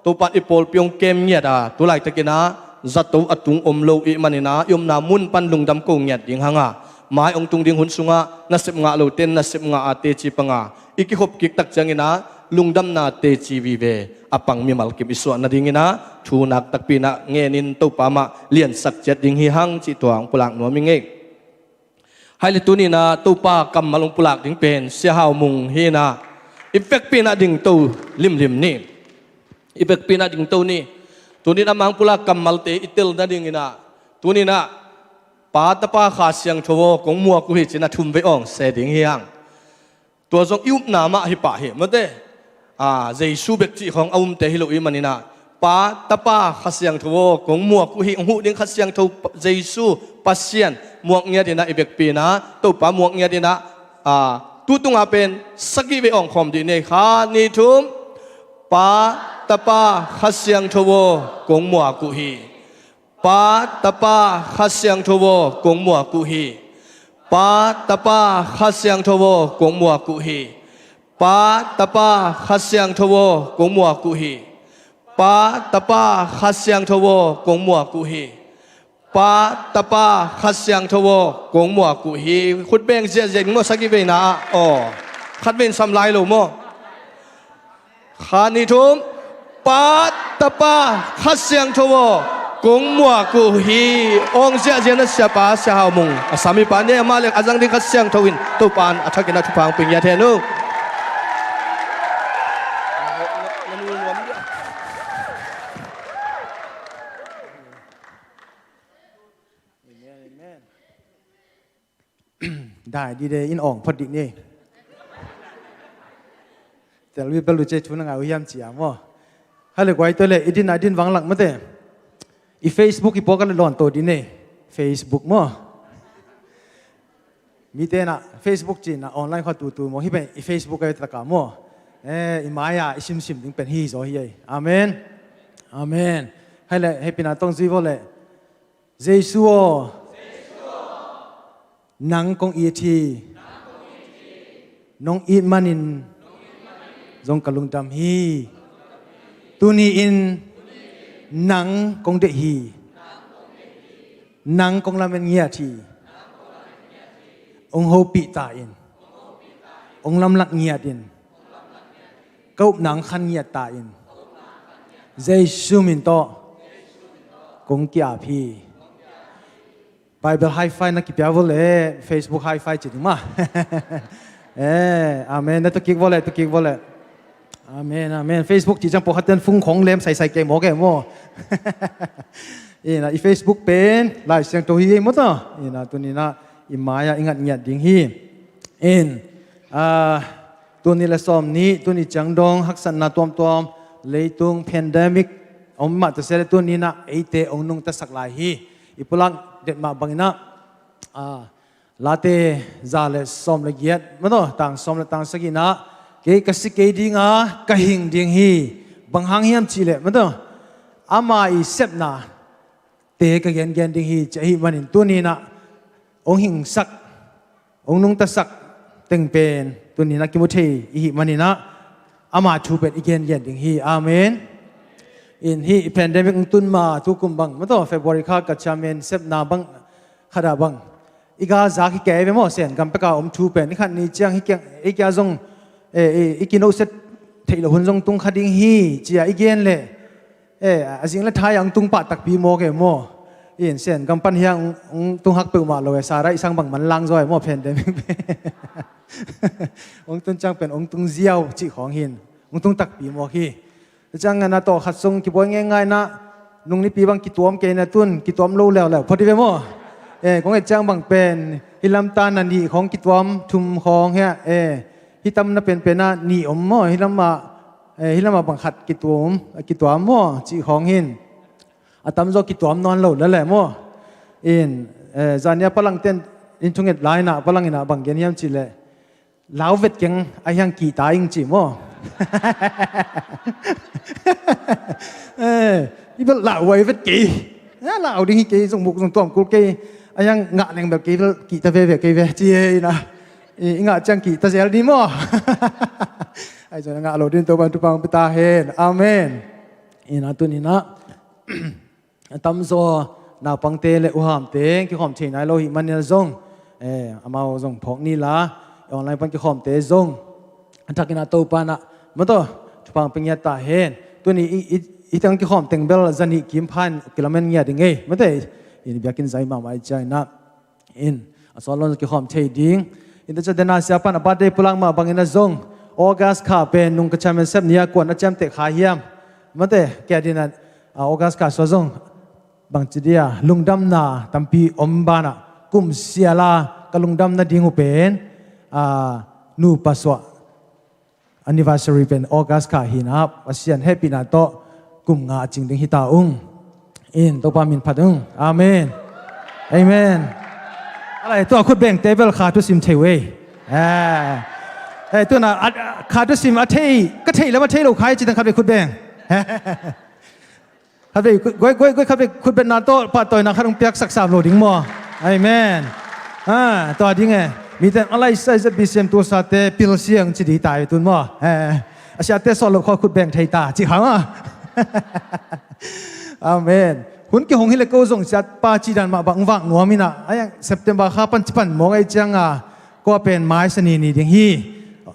Topan i pawlpi hong kem ngiat a, tu laitakin ah zato a tung om lo i hih manin ah i omna mun pan lungdam ko ngiat ding hang a, mai hong tung ding hun sungah nasep ngah lote in nasep ngah a teci pang a, i kikhop kik tak ciangin ah lungdamna teci vive a pang mimal kim i suah nadingin ah thu nak takpi in ah ngenin Topa mah liansak ciat ding hi hang cih tua hong pulak nuam ing ei. Hai le tuni in ah Topa kammal hong pulak ding pen Sia Hau Mung hi in ah, i vekpi in ah dingto limlim ni. I vekpi in ah dingto ni. Tuni in ah amah hong pulak kammalte i tel nadingin ah, tuni in ah Pa, Tapa, Kha Siangtho aw, kong muak uh hi ci in ah thum vei awng se ding hi hang. Tua zong i upna mah hi pah hi, mate. Ah, Jesu bek cih khawng a umte hi lo i hih manin ah, Pa, Tapa, Kha Siangtho aw, kong muak uh hi, hong huh ding Kha Siangtho Pa-, Jesu Pasian muak ngiat in ah, i vekpi in ah Topa muak ngiat in ah, ah, tu tungah pen sagih vei awng khawm dih ni ei. Khat, nih, thum. Pa, Tapa, Kha Siangtho aw, kong muak uh hi. Pa, Tapa, Kha Siangtho aw, kong muak uh hi. Pa, Tapa, Kha Siangtho aw, kong muak uh hi. Pa, Tapa, Kha Siangtho aw, kong muak uh hi. Pa, Tapa, Kha Siangtho aw, kong muak uh hi. Pa, Tapa, Kha Siangtho aw, kong muak uh hi. Khut beng ziahziah in maw, sagih veina ah. Aw, khat vei in sam lai lo maw? Khat, nih, thum. Pa, Tapa, Kha Siangtho aw, kong muak uh hi. Awng ziahziah in a siapa Sia Hau Mung a sam hi. Pa ne amah le a zang ding Kha Siangtho in Topa in a thakin a thupha hong pia ngiat hen uh. Amen, amen. Dai dide in awng phot dih ni. Tel wi bel lu ce thu na ngai uh hiam ci a maw. Hale guai to le i din a din vang lak mate. I Facebook i pawlkhat le lawn to dih ni. Facebook maw. Mite na Facebook ci na online kha tutu maw, hi pen i Facebook ai taka maw. Eh, i mai a i simsim ding pen hi zaw hi ai. Amen. Amen. Hale hepina tong zui vo le. Jesu aw, nang kong it hi. Nong it manin zong ka lungdam hi. Tuni-in nang kong deih hi. Nang kong lamen ngiat hi. Ong hopih ta in. Ong lamlak ngiat in. Ka upna ong khan ngiat ta in. Jesu min tawh kong ki-ap hi. Bible high five na kipia vo le, Facebook high five ci ding mah. Eh, amen. Na tukik vo le, tukik vo le. Amen, amen. Facebook ci ciang pawlkhat ten fung khong lem saisai kei maw, kei maw. Ina, i Facebook pen Lai Siangtho hi ei maw ta. Ina, tuni na i mai a i ngat ngiat ding hi. In, ah, tuni le sawm nih, tuni ciang dong haksatna tuamtuam, leitung pandemic om mah ta se le tuni na eite ong nungtasak lai hi. I pulak det mah bangin ah, ah, Late za le sawm le giat, maw taw, tang sawm le tang sagih na, kei ka si kei ding a, ka hing ding hi. Bang hang hiam cih leh, maw taw, ama i sepna te ka gengen ding hi, ci ahih manin tuni na ong hingsak, ong nungtasak teng pen tuni na kimu thei i hih manin ah ama thu pen i gengen ding hi. Amen. In hih pandemic ong tun ma tukum bang, maw taw, February kha ka chairman sepna bang khat ah bang i ga zak hi kei ve maw, Sen gam pek a om thu pen i khat ni ciang hi keng, i kia zong, eh, i, i kinoset theih loh hun zong tung kha ding hi, ci a i gen leh, eh, a zing le thai a ong tung pah takpi maw, kei maw. In Sen gam pan hiang ong, ong tung hak peuhmah lo e, sa raih sang bang manlang zaw e maw, pandemic. Ong tun ciang pen ong tung ziau cih khawng hin, ong tung takpi maw hi. Ciang na tawh khat sung kibuai ngeingai na, nung nipi bang kituam kei na tun, kituam lo leuleu phot hi ve maw. Eh, kong et ciang bang pen hih lam ta na nih khawng kituam, thum khawng hia, eh, hih tam na penpen ah nih om maw, hih lam ah, eh, hih lam ah bang khat kituam, kituam maw, cih khawng hin. A tamzaw kituam nawn lo lel e maw. In, eh, zan ni a palang ten in thunget lai na, palang in ah bang gen hiam cih leh, lau vet keng, a hiang kihta ing ci maw. Eh, i bel lau vai vet kei. Eh, lau ding hi kei, zong muk zong tuam kul kei. A hiang ngah leng bel kei bel kihta veve kei ve ci e ina. I, i ngah ciang kihta zel ding maw. Ai zong ngah lo ding Topa'n thupha ong pia ta hen. Amen. Ina tuni na a tamzaw naupangte le uhamte kikhawm thei nai lo hih manin zong, eh, amau zong phawk ni la, online pan kikhawmte zong a thakin ah Topa'n ah, maw taw, thupha ong pia ngiat ta hen. Tuni i, i, i teng kikhawm teng bel zanih kim phan kilamen ngiat ding ei, maw taw, i biakinn zai mahmah i ciang in ah. In, a sawt lo in kikhawm thei ding. In, tua ciang dena siapa'n a birthday pulak mah bangin a zong, August kha pen nung ka chairman sep ni a kuan a ciamteh kha hiam? Maw taw, kei a din ah, a, August kha sua zong bangci dia lungdamna tampi om banah, kum sial a ka lungdam nading uh pen, a, nupa suah anniversary pen August kha hi na, Pasian hehpihna tawh kum nga a cing ding hi ta ung. In, Topa min phat ung. Amen. Amen. Alai, tua khut bengte bel kha thusim thei uh ei. Eh. Eh, tu na, a, a, kha thusim a thei, ka thei le ma thei lo khai ci teng khat vei khut beng. Khat vei, guai, guai, guai, khat vei khut betna tawh pahtawina khat hong piaksak sam lo ding maw. Amen. Ah, tua ding e. Mite, a lai sai zet B C M tu sate pil siang ci di tai tun maw. Eh, a siate sawt lo khaw khut beng thei ta, ci kha maw. Amen. Hun kihong hi le ko zong siatpa cih dan mah bang vak nuam inah, ai, September kha pan ci pan mawk ai cianga, kua pen mai Sani ni ding hi.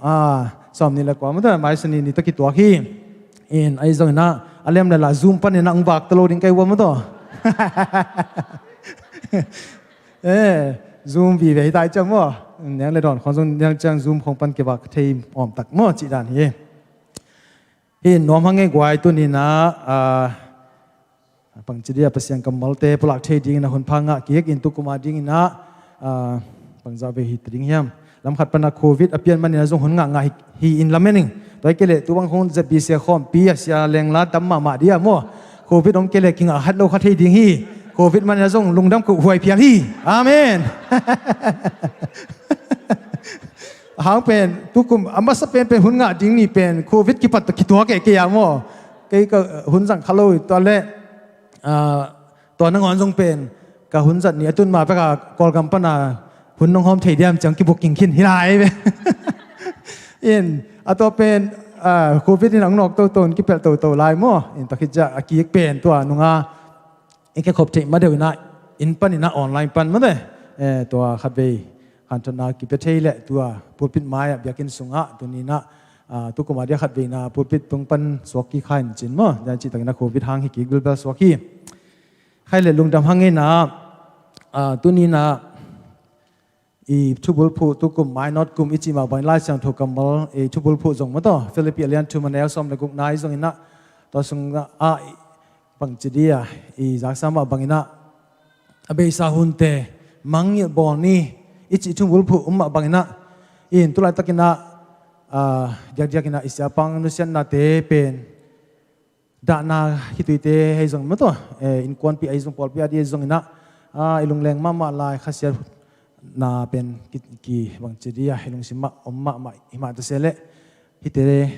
Ah, sawm ni le kua mata mai Sani ni tawh kituak hi. In ai zong inah a lem le la Zoom pan inah ung vak ta lo ding kai ua mata. Eh, Zoom vive hi tai ciang maw. Niang le dawn khong zong niang ciang Zoom khong pan kivak thei awm tak maw cih dan hi. Hi nuam hang ei guai tuni inah, ah, bangci dia Pasian kammalte pulak thei dingin a hun pha ngah kik in tukum a dingin ah, ah, bangzah vei hi ta ding hiam. Lam khat pana Covid a pian manin a zong hun ngah ngah hi, hi in lamen ing. Tua hi kei leh tu bang hong Z B C khawmpi a sia lengla tam mahmah dia maw. Covid om kei leh kingah khat lo kha thei ding hi. Covid manin a zong lungdam ko huai phial hi. Amen. Hang pen tukum a masa pen pen hun ngah ding ni pen Covid kipat tawh kituak kei kei a maw. Kei ka hun zang kha lo tua leh, ah, tua nangawn zong pen ka hun zat ni a tun ma pek a Kawlgam pana hun nong hawm thei diam ciang kibuk king khin hi lai ve. In a tua pen, ah, Covid in ang nawk toto in kipelh toto lai maw. In tua khit ciah a kik pen tua nunga in kikhop theih ma deuh inah in pan inah online pan mate. Eh, tua khat vei hanthotna kipia thei leh tua pulpit mai-ah biakinn sungah tuni inah, ah, tukum a dia khat vei inah pulpit tung pan suak kik kha in cin maw. Dan cih takin a Covid hang hi kik bilbel suak hi. Khai le lungdam hang inah, ah, tuni inah i thubulphuh tukum mainawt kum i cih mah bang Lai Siangtho kammal i thubulphuh zong mataw Philippi a lian thum a neu sawm le gukna i zong inah tua sungah i bangci dia i zaksa mah bang inah a beisa hunte mangngilh bawl ni i cih thubulphuh um mah bang inah in tulaitak inah, ah, diakdiak inah i siapang nusiatnate pen dahna khituite hei zong mataw, eh, innkuanpih ahi zong pawlpi a di ahi zong inah, ah, i lungleng mahmah lai khasiatna pen ki, ki bangci dia i lungsim mah om mahmah hi mah ta se leh hite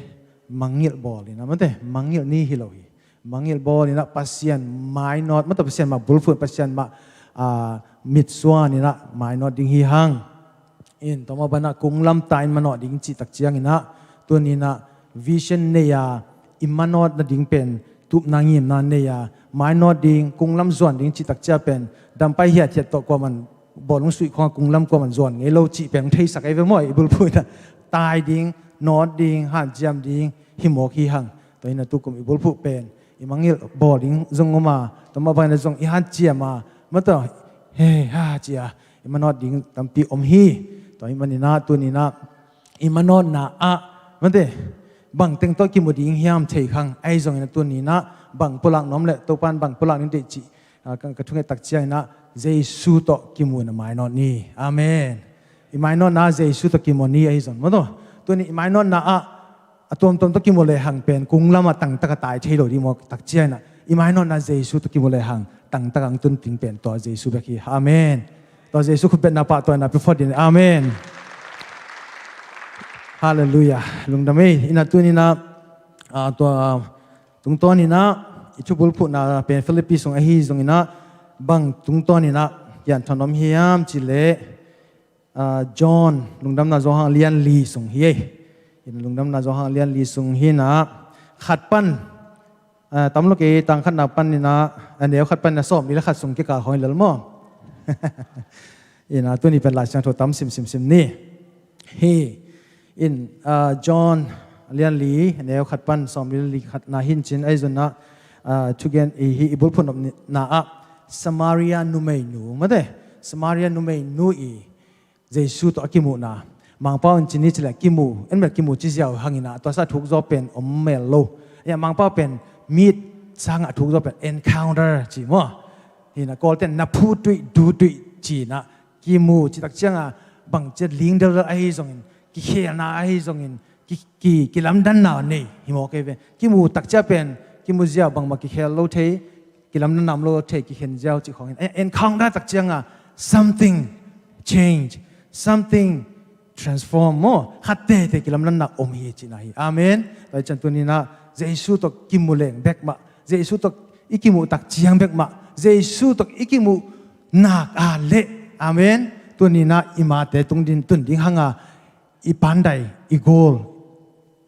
mangngilh bawl inah mate mangngilh ni hi lo hi. Mangngilh bawl inah Pasian mainawt mataw Pasian mah bulphuh Pasian mah, ah, mitsuan inah mainawt ding hi hang. In tua mah banah kunglam ta in manawh ding cih tak ciang inah tuni inah vision nei a i manawt nading pen tupna ngimna nei a mainawt ding kunglam zuan ding cih tak ciang pen dampai hiathiat tawh kuaman bawlung suih khawngah kunglam kuaman zuan ngei lo cih pen hong theisak ei ve maw i bulphuh inah tai ding nawt ding hanciam ding hi mawk hi hang. Tua inah tukum i bulphuh pen i mangngilh bawl ding zong om a tua mah bang inah zong i hanciam a mataw hei ha ci a i manawt ding tampi om hi. Tua hi man inah tuni inah i manawtna ah mate bang teng tawh kimu ding hiam thei khang ahi zong inah tuni inah bang pulak nuam le Topan bang pulak ning deih cih, ah, ka, ka thunget tak ciang inah Jesu tawh kimu na mainawt ni. Amen. I mainawtna Jesu tawh kimu ni ahi zong mataw tuni i mainawtna ah a tuamtuam tawh kimu lehang pen kunglam a tangtak a tai thei lo ding maw tak ciang inah i mainawtna Jesu tawh kimu lehang tangtak ang tun ding pen tua Jesu bek hi. Amen. Tua Jesu khutbetna pahtawi na piphot din. Amen. Halleluiah. Lungdam ei. Inah tuni inah, ah, tua tungtawn inah i thubulphuhna pen Philippi sung ahi zong inah bang tungtawn inah yan thanom hiam cih leh, ah, John Lungdamna Johan lian li sung hi ei. In Lungdamna Johan lian li sung hi inah khat pan, ah, tam lo kei tang khatna pan inah a neu khat pan inah sawm li le khat sung kikal khawng hi lel maw. Inah tuni pen Lai Siangtho tam simsimsim ni hi. In, ah, John lian li a neu khat pan sawm li le khatna hi in cin ahi zong inah, ah, thugen i hi i bulphuh nopna ah Samaria numeinu mate Samaria numeinu i Jesu tawh a kimuhna Mangpau in cin hi ci leh kimu en bel kimu ci ziau hang inah tua sa thuk zaw pen om mel lo. Inah Mangpau pen meet sangah thuk zaw pen encounter ci maw. Hi inah Kawlten na phu tuih du tuih ci inah kimu cih tak cianga bang ciat ling deldel ahi zongin kikhelna ahi zongin ki, ki, kilamdanna nei hi mawk ei ve. Kimu tak ciang pen kimu ziau bangmah kikhel lo thei kilamdanna om lo thei kikhen ziau cih khawngin, eh, encounter tak cianga something change, something transform maw khat tete kilamdanna om hi cihna hi. Amen. Tua hi ciang tuni inah Jesu tawh kimu leng bek mah Jesu tawh i kimuh tak ciang bek mah Jesu tawh i kimuh nak a leh. Amen. Tuni inah i mate tung din tun ding hanga i pandai i goal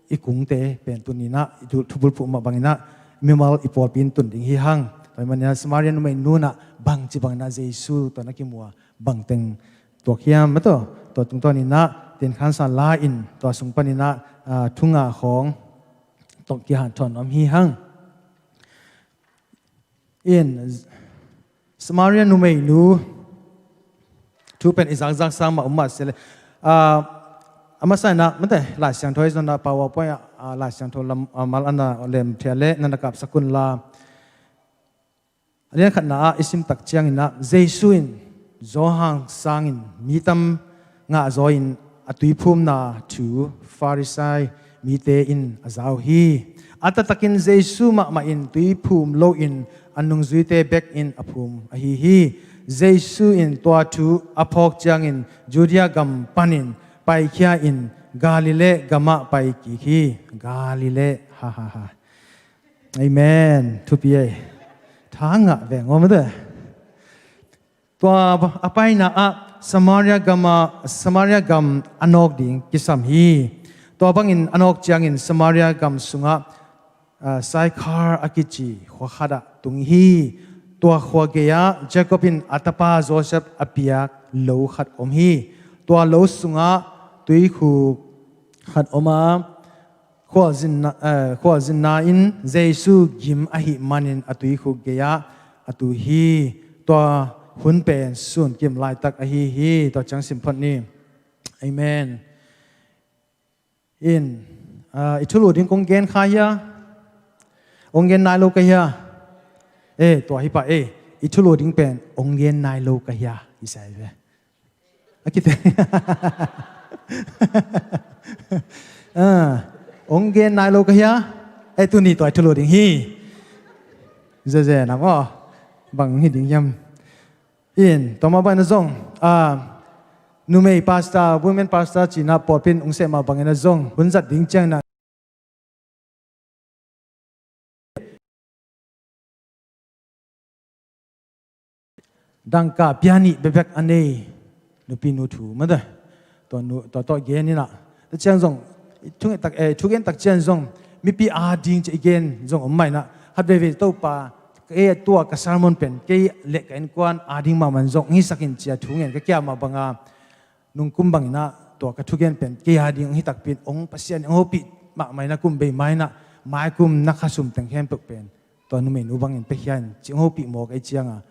i kungte pen tuni inah i thubulphuh mah bang inah mimal i pawlpi in tun ding hi hang. Tua hi maninah Samaria numeinu inah bangci banginah Jesu tawh na kimu a bangteng tuak hiam maw? Tua tungtawn inah Tenkhansa la in tua sung paninah ah, thu nga khawng tawh kihanthawn nuam hi hang. In Samaria numeinu thu pen i zakzak sang mah om mah se le, ah, a masa inah mate Lai Siangtho i zonna PowerPoint ah, ah, Lai Siangtho lam ah, mal ana lemthia le nana kapsak unla. A lian khatna ah i simtak cianginah Jesu in Johan sangin mi tam ngahzaw in a tuiphumna thu Farisai mite in a za uh hi. A taktakin Jesu mahmah in tuiphum loin a nungzuite bek in a phum ahi hi. Jesu in tua thu a phawk ciangin Judea gam panin paikhia in Galilee gamah pai kik hi. Galilee, ha ha ha. Amen. Thupi ei. Tha ngah veng om te. Tua a paina ah Samaria gama, Samaria gam a nawk ding kisam hi. Tua bangin a nawk ciangin Samaria gam sungah ah, Sychar a kici khua khatah tung hi. Tua khua gei-ah Jacob in a tapa Joseph a piak lo khat om hi. Tua lo sungah tuikhuk khat om a, khualzinna, eh, khualzinna in Jesu gim ahih manin a tuikhuk gei-ah a tu hi. Tua hun pen sun kim laitak ahi hi. Tua ciang sim phot ni. Amen. In, ah, i thulu ding kong gen kha hia? Ong gen nai lo ka hia? Eh, tua hi pah, eh, i thulu ding pen ong gen nai lo ka hia? I sai ve. A kite. Ah, ong gen nai lo ka hia? Eh, tuni tua i thulu ding hi. Zeze na maw. Bang hi ding hiam? In, tua mah bangin a zong, ah, numei pastor, women pastor cihna pawlpi in ong seh mah bangin a zong, hun zat ding ciangin ah dangka pia nih bekbek a nei nupi nu thu mah te. Tua nu, tua tawh gen inah. Tua ciang zong, i thugen tak, eh, thugen tak ciang zong, mipi ading ci i gen zong om mah inah. Khat veivei Topa, kei tua ka sermon pen, kei le ka innkuan ading mahmah in zong, hong hisak in ci a thu ngen ka kia mah banga, nungkum bang inah, tua ka thugen pen, kei ading hong hi takpi in, hong Pasian, hong hopih mahmah inah kum bei mai inah, mai kum na khasum teng khempeuh pen, tua numeinu bangin pekhia in, ci hong hopih mawk ei cianga,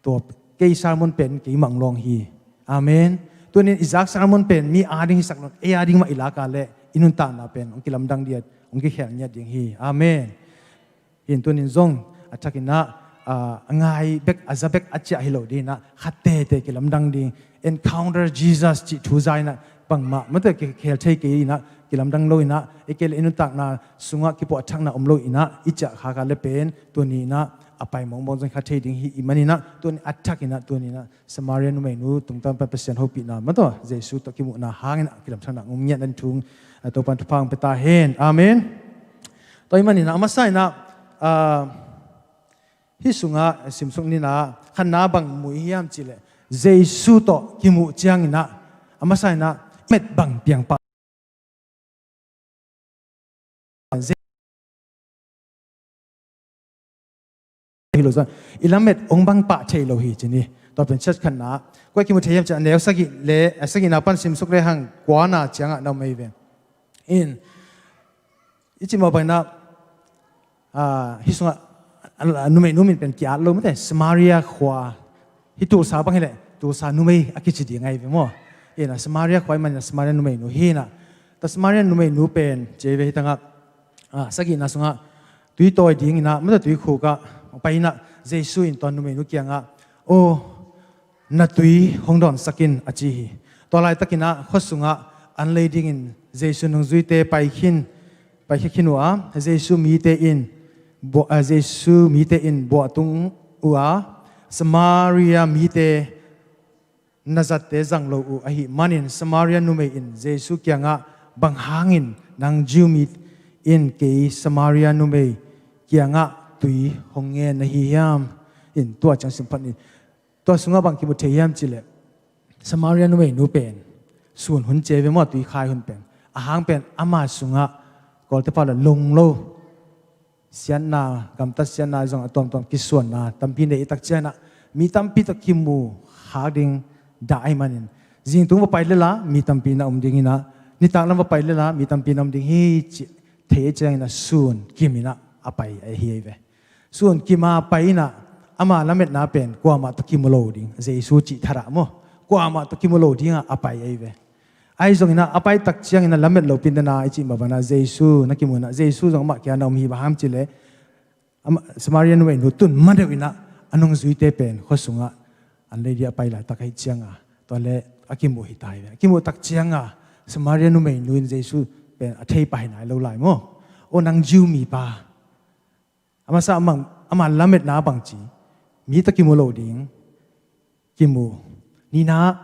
tua kei sermon pen kei mah ong lawng hi. Amen. Tunin i zak sermon pen mi ading hisak lo in, ei ading mah i lak a leh i nuntakna pen hong kilamdang diat, hong kikhel ngiat ding hi. Amen. Hin tunin zong a thak inah, ah, a ngai bek, a za bek, a ciah hi lo ding inah, khat tete kilamdang ding, encounter Jesus cih thu za inah, bangmah mate kikhel thei kei inah, kilamdang lo inah, ei kei le i nuntakna sungah kipuahthakna om lo inah, i ciah khak a le pen, tuni inah, a pai mawngmawng zong kha thei ding hi i man inah, tuni a thak inah, tuni inah, Samaria numeinu tungtawn pan Pasian hopihna mah tawh, Jesu tawh kimuhna hangin a kilamthakna ngum ngiat nan thung, a Topan thupha hong pia ta hen. Amen. Tua i man inah, a masa inah, ah, hih sungah simsuk ni inah, khatna bang mu i hiam cih leh, Jesu tawh kimuh ciang inah, a masa inah, met bang piang pah hi lo zong, i lamet ong bang pah thei lo hi ci ni. Tua pen church khatna. Kua kimu thei hiam cih a neu sagih le, a sagihna pan simsuk le hang kuana ciangah na om ei ve. In, i cih mah bang inah, ah, hih sungah, ah, numeinu min pen ki-at lo mate, Samaria khua. Hih Tulsa bang hileh, Tulsa numei a kici ding ahi ve maw. Hi inah Samaria khua i man inah Samaria numeinu hi inah. Tua Samaria numeinu pen, ci ei ve hih tangah, ah, sagihna sungah, tui tawi ding inah, mate tuikhuk ah, pai inah, Jesu in tua numeinu kiangah, "Aw, na tui hong dawnsak in," a ci hi. Tua laitak inah, khua sungah, an lei dingin, Jesu nungzuite pai khin, pai khin uh a, Jesu mite in, bua-, ah, Jesu mite in buah tung uh a, Samaria mite na zatte zang lo uh ahih manin Samaria numei in Jesu kiangah, "Bang hangin nang Jew mi in kei Samaria numei kiangah tui hong ngen na hi hiam?" In tua ciang sim phot ni. Tua sungah bang kimu thei hiam cih leh, Samaria numeinu pen, sun hun ci ei ve maw, tui khai hun pen. A hang pen, ama sungah, Kawlte pau le long lo. siatna, gamtat siatna zong a tuamtuam kisuanna tampi nei i tak ciangin ah, mi tampi tawh kimu khak ding dah ahih manin, zingtung va pai lel a mi tampi na om ding in ah, nitak lam va pai lel a mi tampi na om ding hi cih thei ahih ciangin ah, sun kim in ah a pai ahi hi ve. Sun kim a pai in ah, ama lametna pen kuamah tawh kimu lo ding, Jesu cih thadah maw, kuamah tawh kimu lo ding a a pai ahi ve. Ahi zongin ah, a pai tak ciangin ah, lamet lopi in ah, i cih mah bangin ah, Jesu na kimu in ah, Jesu zong amah kiang na om hi. Bang hang hiam cih leh, ama, Samaria numeinu tun ma deuh in ah, a nungzuite pen khua sungah an lei ding a pai laitak ahih ciangin ah, tua leh a kimu hi ta hi ve. A kimu tak ciangin ah, Samaria numeinu in Jesu pen a thei pah hi nai lo lai maw. O nang Jew mipa, a masa amah, ama lametna bangci, mi tawh kimu lo ding, kimu. Nihna,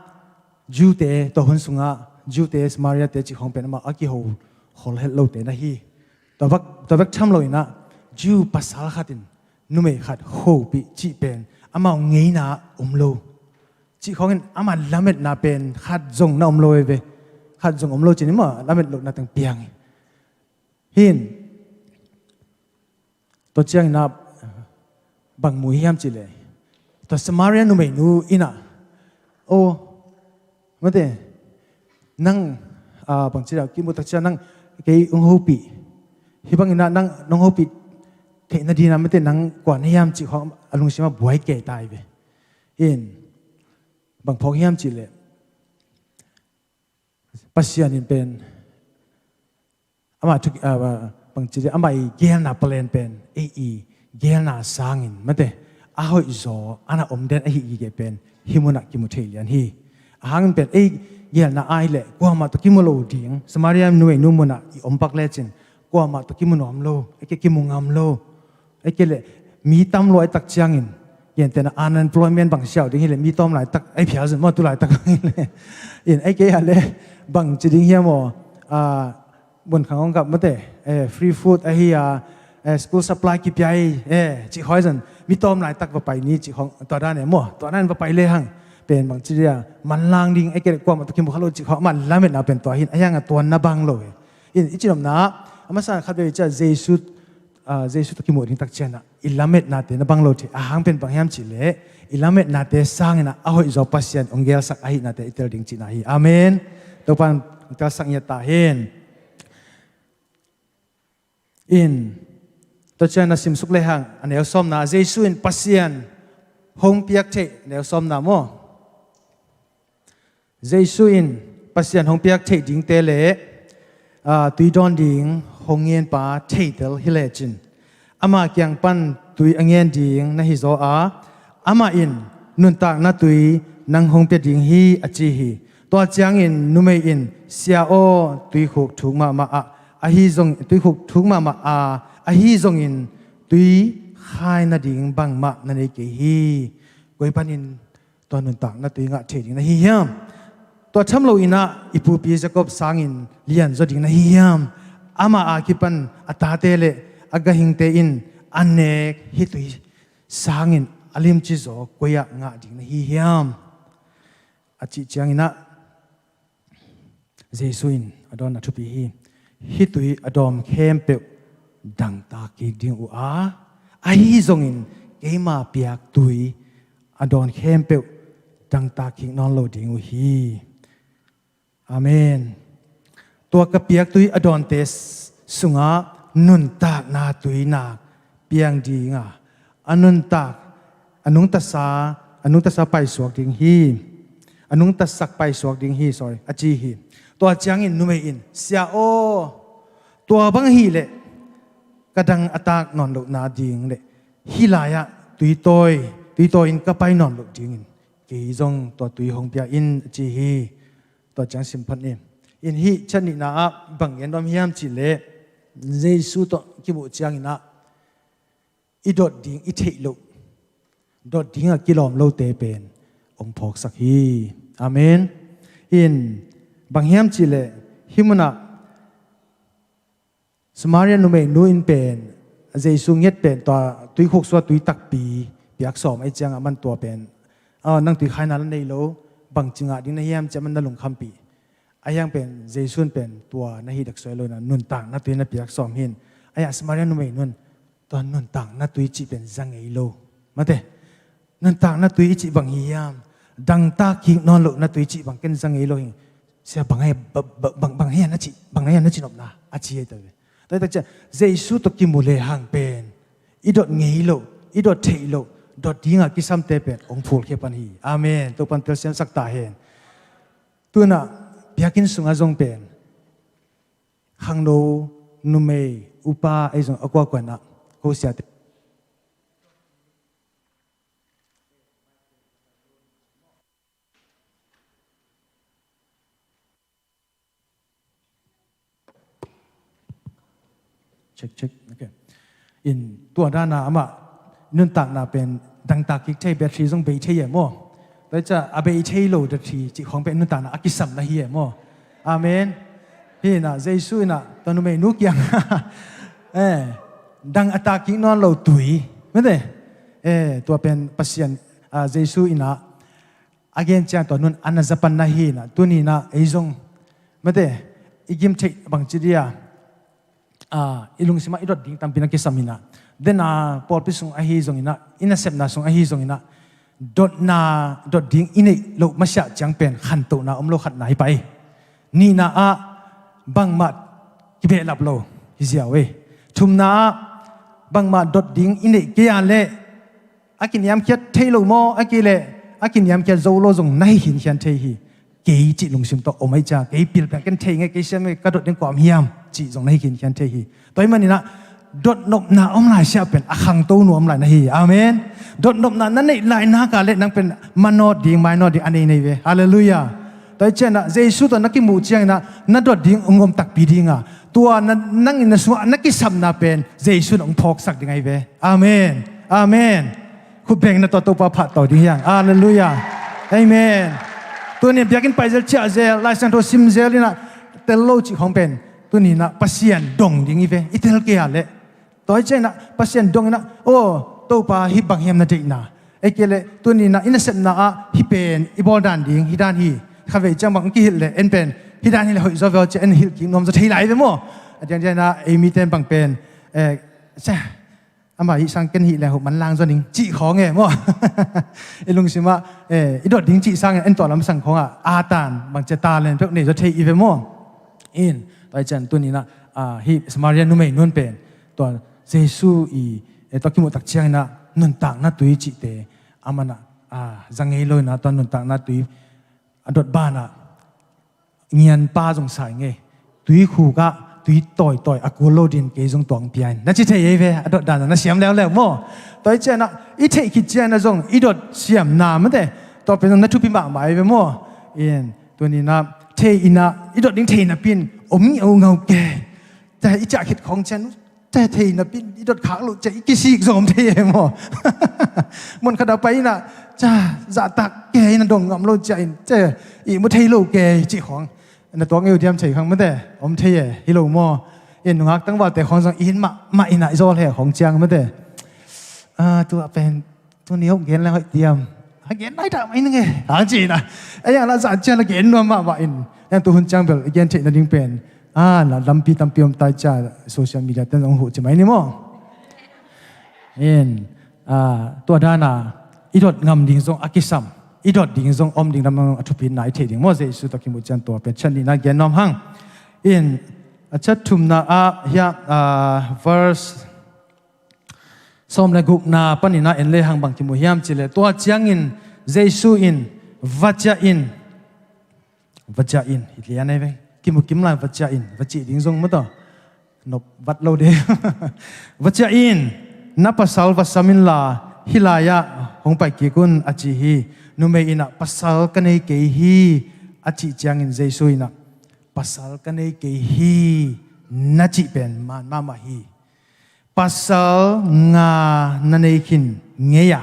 Jew-te, tua hun sungah Jew-te, Samaria-te cih khawng pen amah a kiho khol het lote na hi. Tua bek, tua bek tham lo in ah, Jew pasal khat in numei khat hopih cih pen amau ngeina om lo. Cih khawngin ama lametna pen khat zong na om lo hi ve. Khat zong om lo ci-in amah lamet lohna teng piang hi. Hi in, tua ciangin ah bang mu hiam cih leh, tua Samaria numeinu in ah, o, mate, nang, ah, bangci a kimu tak ciang nang kei hong hopih, hih bangin ah nang nong hopih theihna ding in ah, mate, nang kua na hiam cih khawng a lungsim ah buai kei ta hi ve. Hi in, bang phawk hiam cih leh, Pasian in pen, amah thu, ah, bangci, amah i geelna plan pen ei i geelna sangin, mate, a hoihzaw a na om den ahih gige pen hih munah kimu thei lian hi. A hangin pen ei geelna ahih leh kuamah tawh kimu lo ding, Samaria numeinu munah i om pak lecin kuamah tawh kimu nuam lo, ei kei kimu ngam lo. Ei kei leh mi tam lua i tak ciangin, gentehna unemployment bang siau ding hi leh, mi tawm laitak ei phial zun maw, tu laitak bang hi leh. In ei kei a leh bangci ding hiam aw, ah, mun khang hong kap, mate, eh, free food ahi a, eh, school supply kipia hi, eh, cih khawng zong mi tawm laitak va pai ni cih khawng, tua dan e maw, tua dan va pai lehang pen bangci dia manlang ding, ei kei leh kuamah tawh kimu kha lo cih khawng, amah lametna pen tua hi in, a hiang a tuanna bang lo hi. In i cih nopna, a masa khat vei ciah Jesu, ah, Jesu tawh kimu ding tak ciangin ah, i lametnate na bang lo thei, a hang pen bang hiam cih leh, i lametnate sangin ah a hoihzaw Pasian hong geelsak ahihnate i tel ding cihna hi. Amen. Topa'n hong telsak ngiat ta hen. In, tua ciang na simsuk lehang, a neu sawmna, Jesu in Pasian hong piak theih, neu sawmna maw. Jesu in Pasian hong piak theih dingte leh, aa, tui dawn ding hong ngenpa theitel hi lecin, ama kiang pan tui a ngen ding na hi zaw a, amah in, "Nuntakna tui nang hong pia ding hi," a ci hi. Tua ciangin numei in, "Sia aw, tuikhuk thuk mahmah ah, ahi zong, tuikhuk thuk mahmah a, ahi zongin tui khai nading bangmah na nei kei hi. Koi panin tua nuntakna tui ngah thei ding na hi hiam? Tua tham lo in ah i pupi Jacob sangin lianzaw ding na hi hiam? Amah a kipan a tate leh a gahingte in a nek hih tui sangin a limci zaw koi ah ngah ding na hi hiam?" a cih ciangin ah, Jesu in a dawnna thupi hi. "Hih tui a dawm khempeuh dangtak kik ding uh a, ahi zongin keima piak tui a dawn khempeuh dangtak kik nawn lo ding uh hi." Amen. Tua ka piak tui a dawnte s-, sungah nuntakna tui na piang ding a, a nuntak, a nungtasa, a nungtasa paisuak ding hi. A nungtasak paisuak ding hi, sorry, a ci hi. Tua ciangin numei in, "Sia aw, tua bang ahih leh ka dang a tak nawn lohna ding leh hih lai-ah tuitawi, tuitawi in ka pai nawn loh dingin kei zong tua tui hong pia in," a ci hi. Tua ciang simphot ni. In hih ciang nihna ah bang gen nuam hiam cih leh, Jesu tawh kimuh ciangin ah i dot ding i theih loh, dot ding a kilawm lote pen hong phawksak hi. Amen. In bang hiam cih leh, hih munah Samaria numeinu in pen Jesu nget pen tua tuikhuk sungah tui takpi piak sawm ahih ciangah, aman tua pen, "Ah, nang tui khaina la nei lo, bangci ngah ding na hiam?" ci-a aman na lungkhampih. Ahi hang pen Jesu in pen tua na hih dek suai lo in ah nuntakna tui na piak sawm hi. Ahi hang Samaria numeinu in Tua nuntakna tui cih pen za ngei lo. Mate, nuntakna tui i cih bang hi hiam? Dangtak kik nawn lohna tui cih bang ken za ngei lo hi. Sia bang ai, ba-, ba-, bang, bang hiam na cih, bang hiam na cih nopna a ci hi ta ve. Tua hi tak ciang Jesu tawh kimu lehang pen i dot ngei loh, i dot theih loh, dot dinga kisamte pen hong phulkhia pan hi. Amen. Topan telsiamsak ta hen. Tunah biakinn sungah zong pen khangno, numei, upa ei zong a kuakuanah ko siate. Check, check. Okay. In tua dana amah nuntakna pen dangtak kik thei, battery zong bei thei e maw? Tua hi ciang a bei thei lo battery cih khawng pen nuntakna a kisam na hi e maw? Amen. Hi inah Jesu inah tua numeinu kiang eh, dang a tak kik nawn lo tui. Mate, eh, tua pen Pasian, ah, Jesu inah a gen ciang tua nun a na za pan na hi inah, tuni inah ei zong, mate, i gim theih bangci dia, ah, i lungsimah i dot ding tampi na kisam inah, dena pawlpi sung ahi zong inah, i nasepna sung ahi zong inah, dotna, dot ding i neih loh masiah ciang pen khantohna om lo khatna hi pah hi. Nihna ah bangmah kibehlap lo hi ziau hi. Thumna ah bangmah dot ding i neih kei a leh a kiniamkhiat thei lo maw, a kei leh a kiniamkhiat zo lo zong na hi khinkhian thei hi. Kei cih lungsim tawh om ahi ciang, kei pil pen ken thei ngei, kei siam ngei, ka dot ding kua om hiam cih zong na hi khinkhian thei hi. Tua ahih maninah dotnopna om lai siah pen a khangto nuam lai na hi. Amen. Dotnopna na neih lai nak a leh nang pen manawt ding, mainawt ding a nei nei ve. Halleluiah. Tua hi cianah Jesu tawh na kimuh cianginah na dot ding hong om takpi dinga, tua na, nangin na sungah na kisapna pen Jesu in hong phawksak ding ahi ve. Amen. Amen. Khut beng na tua Topa phat tawh ding hiang. Halleluiah. Amen. Tuni biakinn pai zel, ciah zel, Lai Siangtho sim zel inah tel lo cih khawng pen tuni inah Pasian dong ding hi ve. I tel kei a leh, tua hi cianginah Pasian dong inah, aw, Topa, hih bang hiam na deihna? Ei kei leh tuni inah i nasepna ah hih pen i bawl dan ding, hih dan hi. Khavei ciang bang kihilh leh en pen hih dan hi leh hoih zaw ve aw ci-a en hilh kik nuam zaw thei lai ve maw? A diangdiang inah ei mite in bang pen, eh, cia, amah hih sang ken hih leng hoh manlang zaw ning cih khawng e maw? I lungsimah, eh, i dot ding cih sangin en tuah lamsang khawngah a tan bangcia talent peuh nei zaw thei i ve maw? In, tua hi ciang tuni inah, ah, hih Samaria numei nun pen tua Jesu i, eh, tua kimuh tak cianginah nuntakna tui cihte a manah, ah, za ngei lo inah tua nuntakna tui a dot banah ngianpa zong sai ngei. Tui khukah tui tawitawi a kul lo din kei zong tuang pia in na ci thei ei ve. A dot dan na siam leuleu maw? Tua hi cianah i theih khit cianah zong i dot siamna mate, tua pen zong na thupi mahmah ei ve maw? In, tuni inah thei inah i dot ding thei napi in om ngiau ngau kei. Tua i ciah khit khawng ciang, tua thei napi in i dot khak loh ciah i kisik zong om thei e maw? Mun khat a pai inah, ca, zahtak kei inah dong ngam lo ciah in, tua ihmu thei lo kei cih khawng na tuak ngei uh diam thei khang mate, om thei e, hi lo maw? In nungak tangvalte khawng zong i hin mahmah inah i zawl he khawng ciang mate. Ah, tua pen tuni hong gen le hoih diam? A gen nai dah mai ning e, a ci inah. Ei a la zah ciang la gen nuam mahmah in. Yang tu hun ciang bel i gen theih nading pen, ah, la lampi tampi om tai cia social media ten zong huh ci mai ni maw? In, ah, tua dana i dot ngam ding zong a kisam, i dot ding zong om ding lam a thupitna i theih ding maw? Jesu tawh kimuh ciang tua pen chat nihna gen nuam hang. In, a chat thumna ah hiah, ah, verse sawm le gukna paninah en lehang bang kimu hiam cileh, tua ciangin Jesu in, va ciah in, va ciah in, hi lian ei ve. Kimu kim lai va ciah in, va cih ding zong mataw nop vat lo de. Va ciah in, na pasal va sam inla, hih lai-ah hong pai kik un a ci hi. Numei inah pasal ka nei kei hi a cih ciangin Jesu inah pasal ka nei kei hi na cih pen man mahmah hi. Pasal nga na nei khin ngei a,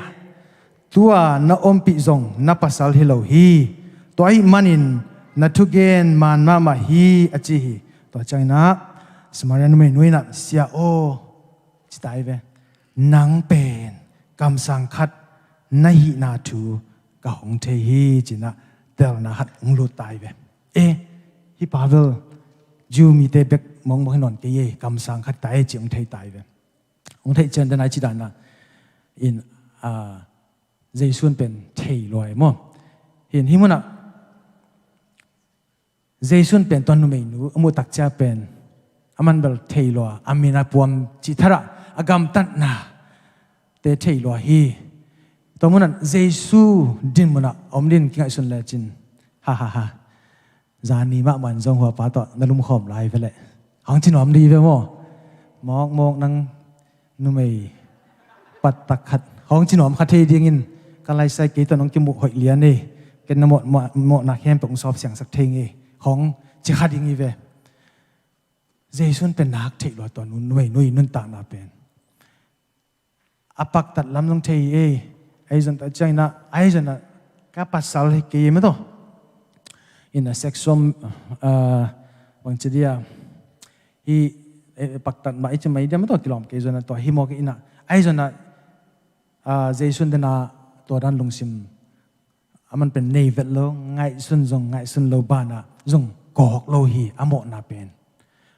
tua na ompih zong na pasal hi lo hi. Tua ahih manin na thugen man mahmah hi a ci hi. Tua cianginah Samaria numeinu inah sia aw, ci ta hi ve. Nang pen kamsang khat na hihna thu ka hong thei hi cinah telna khat hong lut ta hi ve. Eh, hih pa bel Jew mite bek mawngmawng hi nawn kei e, kamsang khat ta e ci hong thei ta hi ve. Nong theih ciang den a i ci dan a in, a, Jesu in pen thei lua hi maw. Hin hih munah Jesu in pen tua numeinu a muh tak ciang pen a man bel thei lua, a min a puam cih tharah a gamtatnate thei lua hi. Tua munah Jesu din munah om din kingaihsun lecin, ha ha ha, zani mahmah in zong huapa tawh na lumkhawm lai ve leh, hong ci nuam di ve maw? Mawkmawk nang numei pattak khat hong ci nuam kha thei dingin, ka laisai kei tawh nong kimuh hoih lian ei, ken na mawh, mawh, mawhna khempeuh hong sawp siangsak thei ngei, hong ci kha ding hi ve. Jesu in pen nak theih lua tua nu, numeinu i nuntakna pen. A paktat lam zong thei hi ei. Ahi zong tua ciangin ah, ahi zong ah ka pasal hi kei mah tawh. In a sexual, ah, bangci dia, hi, eh, paktat mah i ci mai dia mah tawh kilawm kei zong ah tua hi mawk in ah. Ahi zong ah, ah, Jesu in den a tua dan lungsim a man pen nei vet lo, ngaihsun zong ngaihsun lo banah zong kawk lo hi a mawhna pen.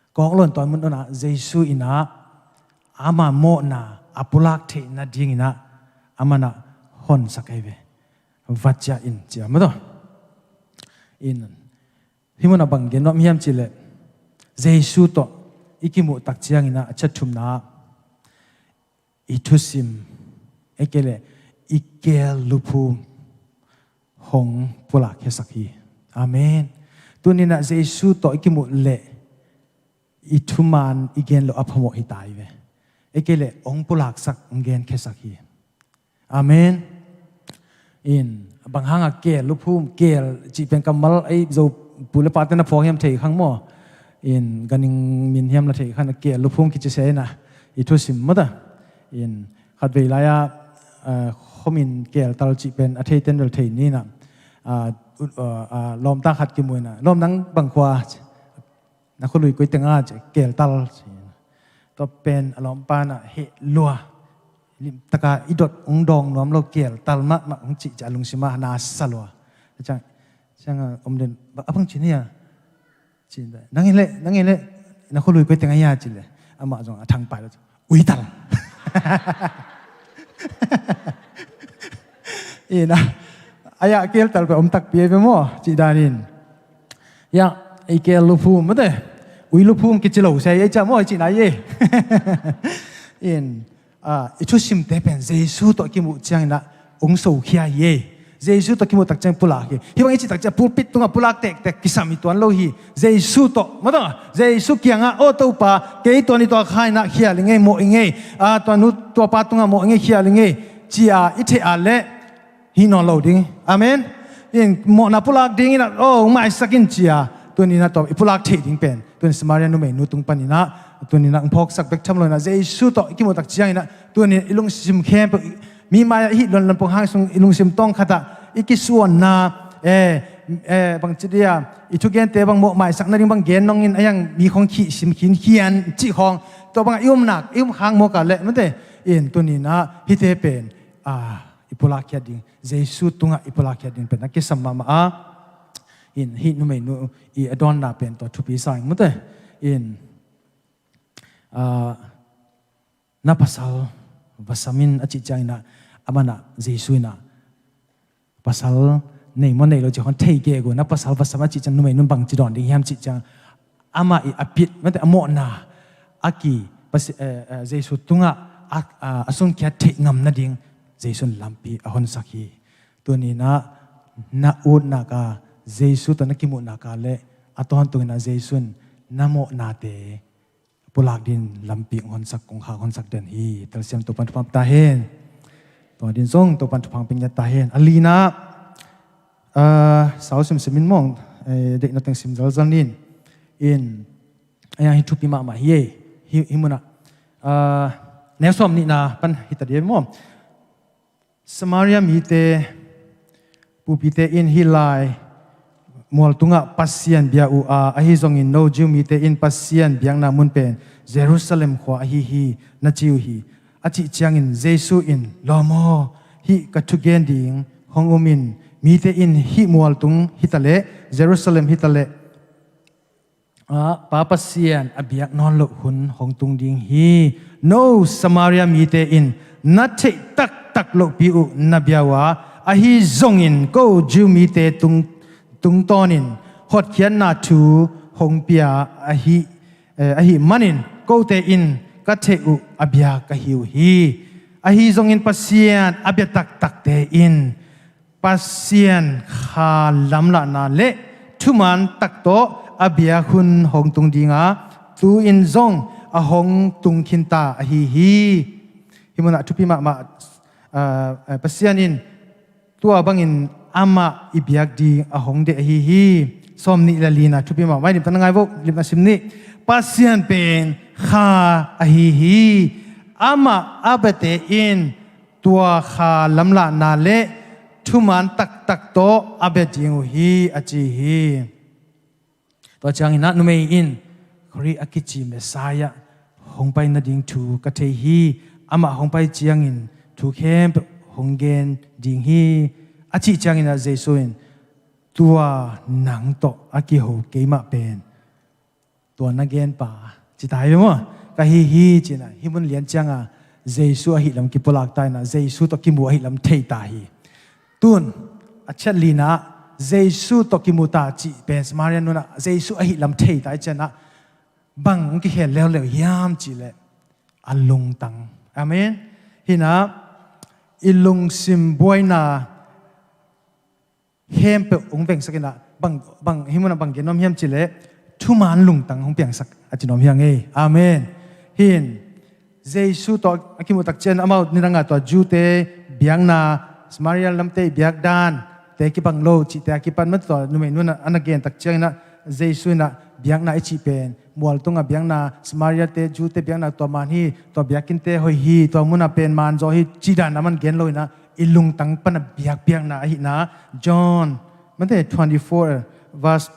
Kawk lo in tua mun ah Jesu in ah ama mawhna a pulak theih nadingin ah a man ah honsak ahi ve. Va ciah in ci a mah tawh. In hih munah bang gen nuam hiam cih leh, Jesu tawh i kimuh tak ciangin ah a ciat thumna ah i thusim, ei kei leh i keel luphum hong pulak khiasak hi. Amen. Tuni in ah Jesu tawh i kimuh leh i thuman i gen loh a phamawh hi ta hi ve. Ei kei leh hong pulaksak, hong gen khiasak hi. Amen. In bang hanga keel luphum, keel cih pen kammal ei Zo pu le pate na phawk hiam thei khang maw? In ganhing min hiam la thei khang, keel luphum kici se in ah i thusim mah ta. In khatvei lai-a, ah, khuamin keeltal cih pen a theiten bel thei ni in ah, ah, ut, ah, ah, lawmta khat kimu in ah, lawm nang bang khua, na khualui koi teng a ci, keeltal ci. Tua pen a lawmpa in ah heh lua, limtaka i dot hong dawng nuam lo, keeltal mahmah hong cih ci a lungsim ah na sa lua. Ciang, ciang a om den, a bang ci ni a ci, nang in leh, nang in leh na khualui koi teng a hia ci leh, amah zong a thangpai lo, uital. Ina, a ya keeltal pen om takpi ahi ve maw, cih danin. Ya, i keel luphum mate, ui luphum kici lo se ei ciah maw, cih nai ei. In, ah, i thusimte pen Jesu tawh kimuh ciangin ah hong sokhia hi ei. Jesu tawh kimuh tak ciang pulak hi. Hih bang i cih tak ciang pulpit tungah pulak tektek kisam hi tuan lo hi. Jesu tawh, mah tawh, Jesu kiangah, aw Topa, kei tua ni tua kha in ah khial i ngei, mawh i ngei, ah, tua nu tua pa tungah mawh i ngei, khial i ngei, ci-a i theih a leh hih nawn lo ding. Amen. In mawhna pulak dingin ah, aw, hong maisak in ci-a tuni in ah tua i pulak theih ding pen tuni Samaria numeinu tung panin ah, tuni in ah hong phawksak bek tham lo in ah, Jesu tawh i kimuh tak ciangin ah tuni in i lungsim khempeuh, mi mai-ah i hih luan lampong hang sung i lungsim tawng khatah i kisuanna, eh, eh, bangci dia, i thugente bang mawh maisak nading bang gen nong in, a yang mi khong khih sim khin khian cih khong, tua bangah i om nak, i om khang mawk a leh mate, in tuni in ah hihte pen, ah, i pulak khiat ding, Jesu tungah i pulak khiat ding pen a kisam mahmah a. In hih numeinu i a dawnna pen tua thupi sa ing mate. In, ah, na pasal va sam in a cih ciangin ah, a man ah Jesu in ah, pasal nei maw nei lo cih khong thei kei gu, na pasal va sam a cih ciang numeinun bangci dawn ding hiam cih ciang, amah i a pit, mate, a mawhna a ki, pasi-, eh, eh, Jesu tungah a, a, a sunkhiat theih ngam nading Jesu in lampi a honsak hi. Tuni in ah na utnak a Jesu tawh na kimuhnak a leh a tawntungin ah Jesu in na mawhnate pulak din lampi hong honsak, kong khak honsak den hi. Telsiam Topan thupha ta hen. Tua din zong Topan thupha pia ta hen. A lina, ah, sau simsim in mawng, eh, deihna teng sim zalzal nin. In, a yang hi thupi mahmah hi ei. Hi, hi munah, ah, neu sawm nihna pan hi ta dih maw? Samaria mite, pupite in hih lai mual tungah Pasian bia uh a, ahi zongin no Jew mite in Pasian biakna mun pen Jerusalem khua ahi hi, na ci uh hi. A cih ciangin Jesu in, lawm aw, hih ka thugen ding hong um in, mite in hih mual tung hi ta leh, Jerusalem hi ta leh, ah, Pa Pasian a biak nawn loh hun hong tung ding hi, No Samaria mite in na theih taktak lohpi uh na bia uh a, ahi zongin ko Jew mite tung, tungtawnin hotkhiatna thu hong pia ahi, eh, ahi manin kote in ka theih uh a bia ka hi uh hi. Ahi zongin Pasian a bia taktakte in Pasian kha lamlahna le thuman tak tawh a biak hun hong tung dinga, tu-in zong a hong tung khinta ahi hi. Hih munah thupi mahmah, ah, ah, Pasian in tua bangin amah i biak ding a hong deih ahi hi. Sawm nih le lina thupi mahmah, limtak na ngai vo, limtak sim nih. Pasian pen kha ahi hi. Amah a biate in tua kha lamlahna le thuman taktak tawh a bia ding uh hi, a ci hi. Tua ciangin ah numei in Khrih a kici Messiah hong pai nading thu ka thei hi. Amah hong pai ciangin thu khempeuh hong gen ding hi, a cih ciangin ah Jesu in, tua nang tawh a kiho keimah pen tua na genpa ci ta hi ve maw? Ka hi hi ci-in ah hih mun lian cianga Jesu ahih lam kipulak ta in ah Jesu tawh kimu ahih lam thei ta hi. Tun a chiat lina ah Jesu tawh kimu ta cih pen Samaria nunah Jesu ahih lam thei ta i ciangin ah bang hong kikhel leuleu hiam cih leh a lungtang. Amen. Hih in ah i lungsim buaina khempeuh hong vengsak in ah bang, bang, hih munah bang gen nuam hiam cih leh thuman lungtang hong piangsak a ci nuam hi ing ei. Amen. Hih in Jesu tawh a kimuh tak ciang amau nidanga tua Jew-te biakna, Samaria lamte i biak dante kibang lo cihte a kipan mah tua numei nunah a na gen tak ciangin ah Jesu in ah biakna i cih pen mual tunga biakna, Samaria-te, Jew-te biakna tua man hi, tua biakinnte hoih hi, tua munah pen man zaw hi cih dan a man gen lo in ah i lungtang pana biakpiakna ahihna. John, mate, twenty-four, verse,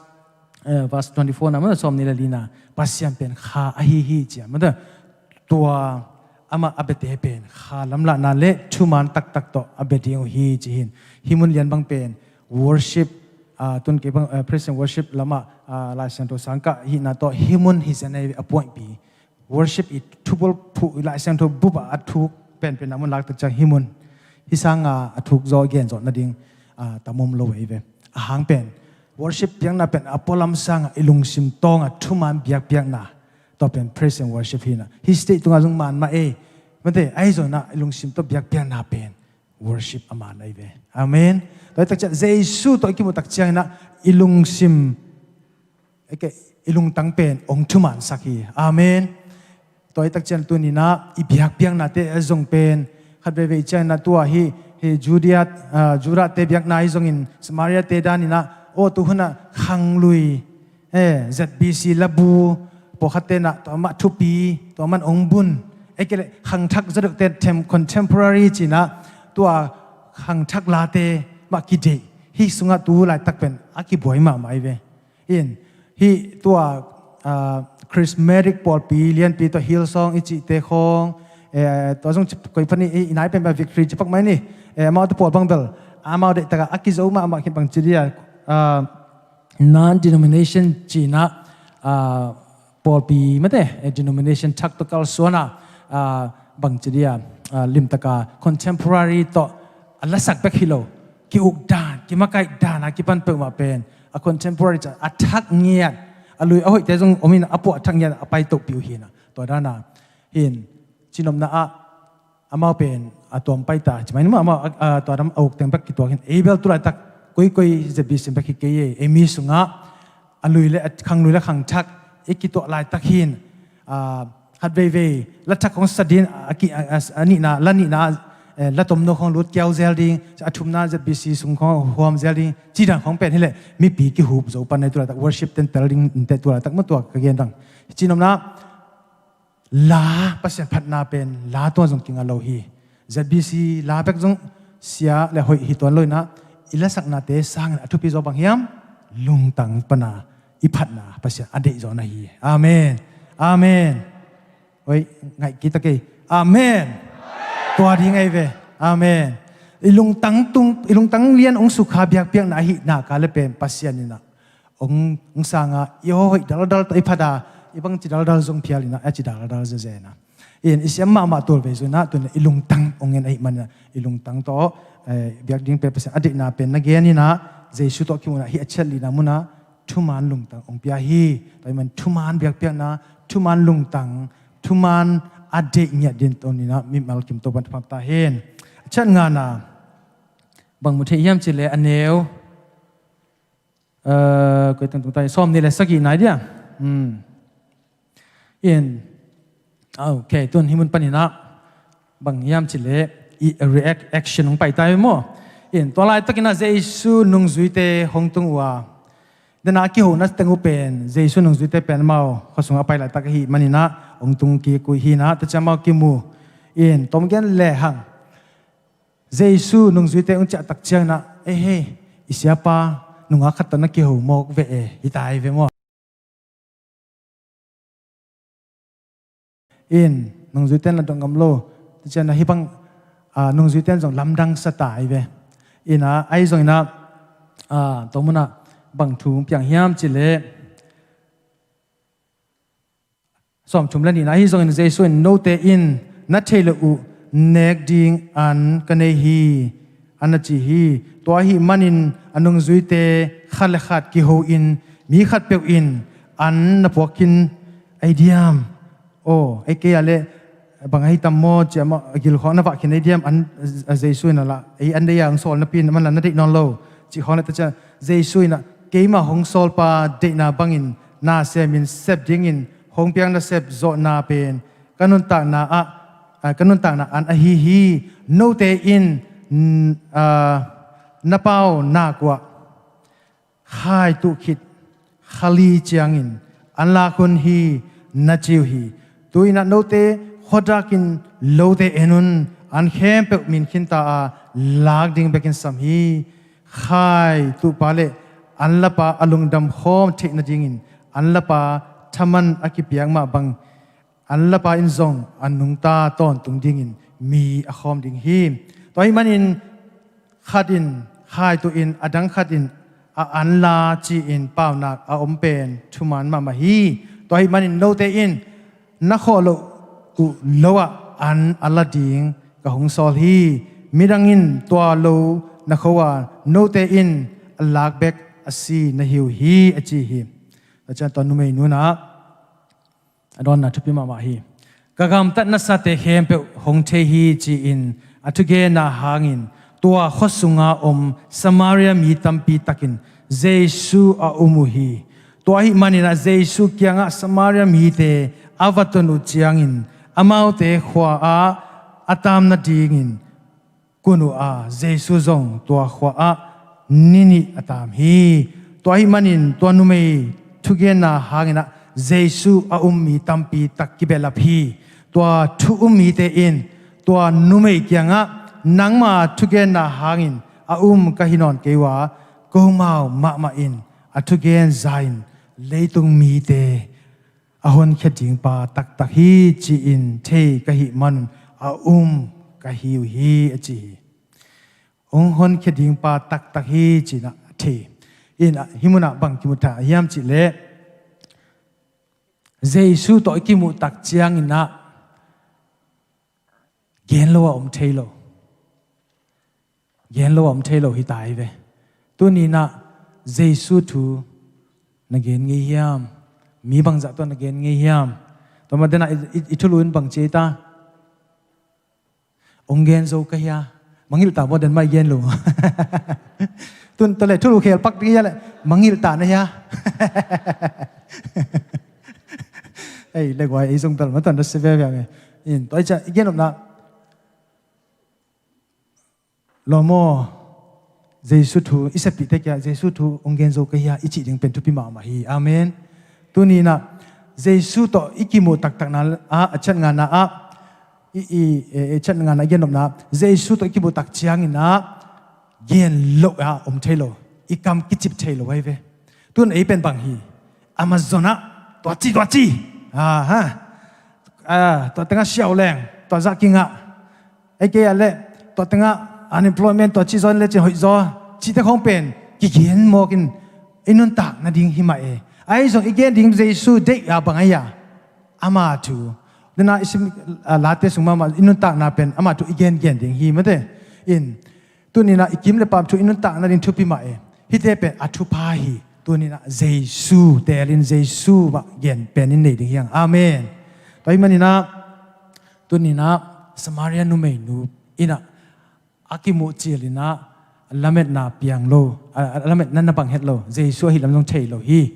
eh, verse twenty-four na, mate, sawm nih le lina, Pasian pen kha ahi hi ci a, mate, tua amah a biate pen kha lamlahna le thuman taktak tawh a bia ding uh hi ci hi. Hih mun lian bang pen worship, ah, tun kei bang, eh, praise and worship lamah, ah, Lai Siangtho sang kah hihna tawh hih mun hi zen a, a puahpi worship i thupul phuh i Lai Siangtho bup ah a thuk penpen a mun lak tak ciang hih mun hih sanga a thuk zaw gen zawh nading, ah, tam om lo ahi ve. A hang pen worship piakna pen a pualam sanga i lungsim tawnga thuman biakpiakna, tua pen praise and worship hi in ah hih stage tungah zong man mah ei. Mate, ahi zongin ah i lungsim tawh biakpiakna pen worship a man ahi ve. Amen. Tua hi tak ciang Jesu tawh i kimuh tak ciangin ah i lungsim, i lungtang pen hong thumansak hi. Amen. Tua hi tak ciang tuni in ah i biakpiaknate a zong pen khat veivei ciangin ah tua hi, hi Judea, ah, Judah-te biakna hi zongin Samaria-te dan in ah, aw, tu hun ah khanglui, eh, Z B C labu, pawlkhatte in ah tua mah thupi, tua mah hong bun, ei kei leh khangthak zaw deuhte them contemporary ci in ah tua khangthak late mah kideih. Hih sungah tu laitak pen a kibuai mahmah ahi ve. In, hih tua, ah, charismatic pawlpi lianpi tua Hillsong i cihte khawng, eh, tua zong ci, koi phan i, i nai pen bang Victory ci pak mai ni, eh, amau te pawl bang bel amau deih takah a kizo mahmah khin bang ci dia, ah, non-denomination ci in ah, ah, pawlpi mate, eh, denomination thak tawh kalsuan a, ah, bang ci dia, ah, limtaka contemporary tawh a lasak bek hi lo, ki-uk dan, kimakaih dan a kipan peuhmah pen a contemporary ca a thak ngiat, a lui a hoihte zong om in a puah a thak ngiat a pai tohpih uh hi in ah, tua dan a hin cinopna ah amau pen a tuam pai ta ci mai ni maw, amau a, a, tua dam a uk teng bek kituak hin, ei bel tu laitak koikoi Z B C bek hi kei ei, ei mi sungah a lui le a khanglui le khangthak i kituah laitak hin, a, khat veivei la thak khong sa ding, a ki, a, a, a nihna, la nihna, eh, la tomno khong lut kiau zel ding, a thumna Z B C sung khong huam zel ding, ci dan khong pen hi leh mipi kihup zo pan ei tu laitak worship ten tel ding in te tu laitak mah tua ka gen dang. Cinopna la, Pasian phatna pen la tua zong kinga lo hi. Z B C la bek zong sia le hoih hi tuan lo in ah, i lasaknate sangin a thupi zaw bang hiam? Lungtang pana i phatna Pasian a deih zaw na hi. Amen. Amen. Oi, ngaih kei ta kei. Amen. Tua ding ahi ve. Amen. I lungtang tung, i lungtang lian hong sukha biakpiakna ahihna ka le pen Pasian in ah hong, hong sanga i hoih daldal tawh i phat a, i bangci daldal zong phial in ah, a ci daldal zezen a. In i siam mahmah tualvei zong inah tun i lungtang ong en ahih manin ah i lungtang tawh, eh, biak ding pen Pasian a deihna pen na gen inah Jesu tawh kimuh inah hih a chiat lina munah thuman lungtang ong pia hi. Tua ahih man thuman biakpiakna, thuman lungtang, thuman a deih ngiat ding tawh inah mimal kim Topa'n thupha ta hen. A chiat ngana bang mu thei hiam cih leh a neu, eh, koi tangtung tai sawm nih le sagih nai dia. Hmm. In, ah, ok, tun hih mun panin ah bang hiam cih leh i react, action hong pai ta hi maw. In, tua laitakin ah Jesu nungzuite hong tung uh a, dena a kihona teng uh pen Jesu nungzuite pen amau khua sungah a pai laitak ahih manin ah hong tung kik uh hi inah tua ciang amau kimu. In, tom gen lehang Jesu nungzuite hong ciah tak ciang inah, "Ei hei, i siapa nungak khat tawh na kiho mawk ve e," hi ta hi ve maw. In, nungzuite in la dong ngam lo. Tua ciang inah hih bang, ah, nungzuite in zong lamdang sa ta hi ve. Inah, ahi zong inah, ah, tua munah bang thu piang hiam cih leh, sawmthum le nihna, ahi zongin Jesu in, "Note in na theih loh uh nek ding an ka nei hi," a na ci hi. Tua ahih manin a nungzuite khat le khat kiho in, "Mi khatpeuh in an na puak khin ei diam?" Aw, ei kei a leh bang ahi tam maw, ci a maw, a gilkhawng na vah khin ei diam? An, a Jesu in a lah, ei an deih a hong sawl napi in, aman lah na deih nawn lo, cih khawng leh tua ciang Jesu in ah, "Keimah hong sawlpa deihna bangin na semin sep dingin hong piak nasep zawhna pen ka nuntakna ah, ah, ka nuntakna an ahi hi. Note in, n-, ah, na pau nak uh ah khai tuh khit kha li ciangin an lak hun hi," na ci uh hi. Tu-in ah note khuadakin lote en un, an khempeuh min khinta a, lak ding bekin sam hi. Khai tuhpa le an lapa a lungdam khawm theih nadingin an lapa thaman a kipiak mah bang an lapa in zong a nungta tawntung dingin mi a khawm ding hi. Tua ahih manin khat in khai tuh in, a dang khat in a an la ci-in paunak a om pen thuman mahmah hi. Tua ahih manin note in na khawh loh uh lo ah an a la ding ka hong sawl hi. Midang in tua lo na kho a, note in a lak bek a si na hi uh hi, a ci hi. Tua ciang tua numei nu in ah a dawnna thupi mahmah hi. "Ka gamtat nasate khempeuh hong thei hi," ci-in a thugenna hangin tua khua sunga om Samaria mi tampi takin Jesu a um uh hi. Tua ahih manin ah Jesu kiangah Samaria mite a va tun uh ciangin amaute khua ah a taam nadingin kun uh a, Jesu zong tua khua ah ni nih a taam hi. Tua ahih manin tua numei thugenna hangin ah Jesu a um mi tampi tak kibehlap hi. Tua thu um mite in tua numei kiangah, "Nangma thugenna hangin a um ka hi nawn kei uh a, komau mahmah in a thugen za-in leitung mite a honkhia dingpa taktak hi," ci-in thei ka hih manun a um ka hi uh hi, a ci hi. Hong honkhia dingpa taktak hi ci-in ah a thei. In ah hih munah bang kimu thei hiam cih leh Jesu tawh i kimuh tak ciangin ah gen lo a om thei lo. Gen lo a om thei lo hi ta hi ve. Tuni in ah Jesu thu na gen ngei hiam? Mi bangzah tawh na gen ngei hiam? Tua mah dena i, i, i thulu in bang ci ei ta? Ong gen zo ka hia? Mangilh ta maw, den mah i gen lo. Tun tua leh thulu khel pak ding hia leh mangilh ta na hia? Ei, le guai, ei zong bel mah tuan da se ve ve nge. In, tua i ca, i gen om na. Lawm aw, Jesu thu, i seppihte kiangah Jesu thu ong gen zo ka hia i cih ding pen thupi mahmah hi. Amen. Tuni in ah Jesu tawh i kimuh taktakna ah, a chiatngana ah, i, i, e, e, chiatngana i gen nopna ah, Jesu tawh i kimuh tak ciangin ah gen loh ah om thei lo, i kam kicip thei lo ahi ve. Tun ei pen bang hi, Amazon ah tua ci, tua ci, aha, ah, tua tengah siau leng, tua zah kingah, ei kei ah leh tua tengah unemployment tua ci zaw in le cin hoih zaw, cihte khawng pen kigen mawk in i nuntak nading hi mah e. Ahi zong i gen ding Jesu deih a bang ahi a, ama thu Tuna i sim, ah, late sung mahmah i nuntakna pen amah thu i gengen ding hi mate. In, tuninah i kim le pam thu i nuntakna ding thupi mah e. Hihte pen a thupha hi. Tuninah Jesu teelin Jesu mah gen penin nei ding hiang. Amen. Tua hi maninah tuninah Samaria numeinu inah a kimuh cilinah lametna piang lo, a, a lametna na bang het lo, Jesu ahi lam zong thei lo hi.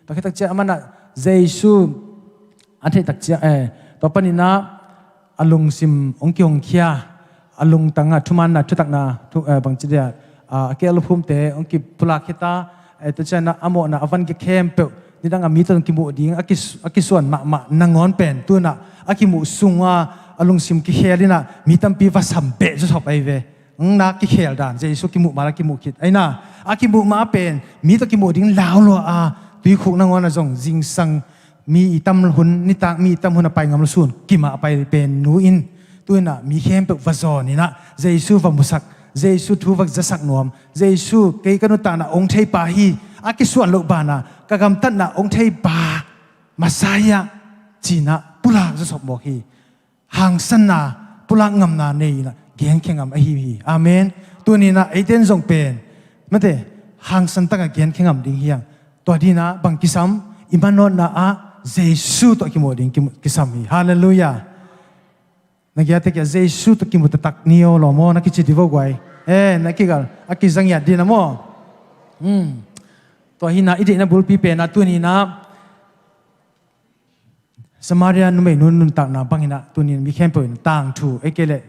Tua khit takciah amanah Jesu a theih takciah, eh, tua paninah a lungsim hong kihongkhia, a lungtangah thumaanna thutakna, thu, eh, bangci dia, ah, a keh a luphumte hong kipulak khita, eh, tua cianah a mawhna a van kia khempeuh nidangah mi tawh kimuh ding a kis-, a kisuan mahmah nangawn pen tunah a kimuh sunga a lungsim kikhel inah mi tampi va sam beh zawsop ahi ve. Hong na kikhel dan Jesu kimuh mah la kimuh khit aina a kimuh mah pen mi tawh kimuh ding lau lua a tuikhuk nangawn a zong zingsang mi i tam hun nitak mi i tam hun a pai ngam lo sun kimah a pai pen nu in tuinah mi khempeuh va zawn inah Jesu va musak, Jesu thu va zasak nuam, Jesu kei ka nuntakna hong theipa hi, a kisuan loh banah ka gamtatna hong theipa Messiah cinah pulak zawsop mawk hi. Hangsanna pulak ngamna nei inah genkhia ngam ahi hi. Amen. Tuninah eiten zong pen mate hangsan takah genkhia ngam ding hiang. Tua dinah bang kisam i manawtna ah Jesu tawh kimuh ding kimu-, kisam hi. Halleluiah. Na giate kia Jesu tawh kimu taktak ni aw lawm aw na kici divo guai. Eh, na kigal a kizangiat dina maw? Hmm. Tua hinah i deihna bulpi penah tuninah Samaria numeinu nuntakna banginah tunin mi khempeuh in tangthu ei kei leh,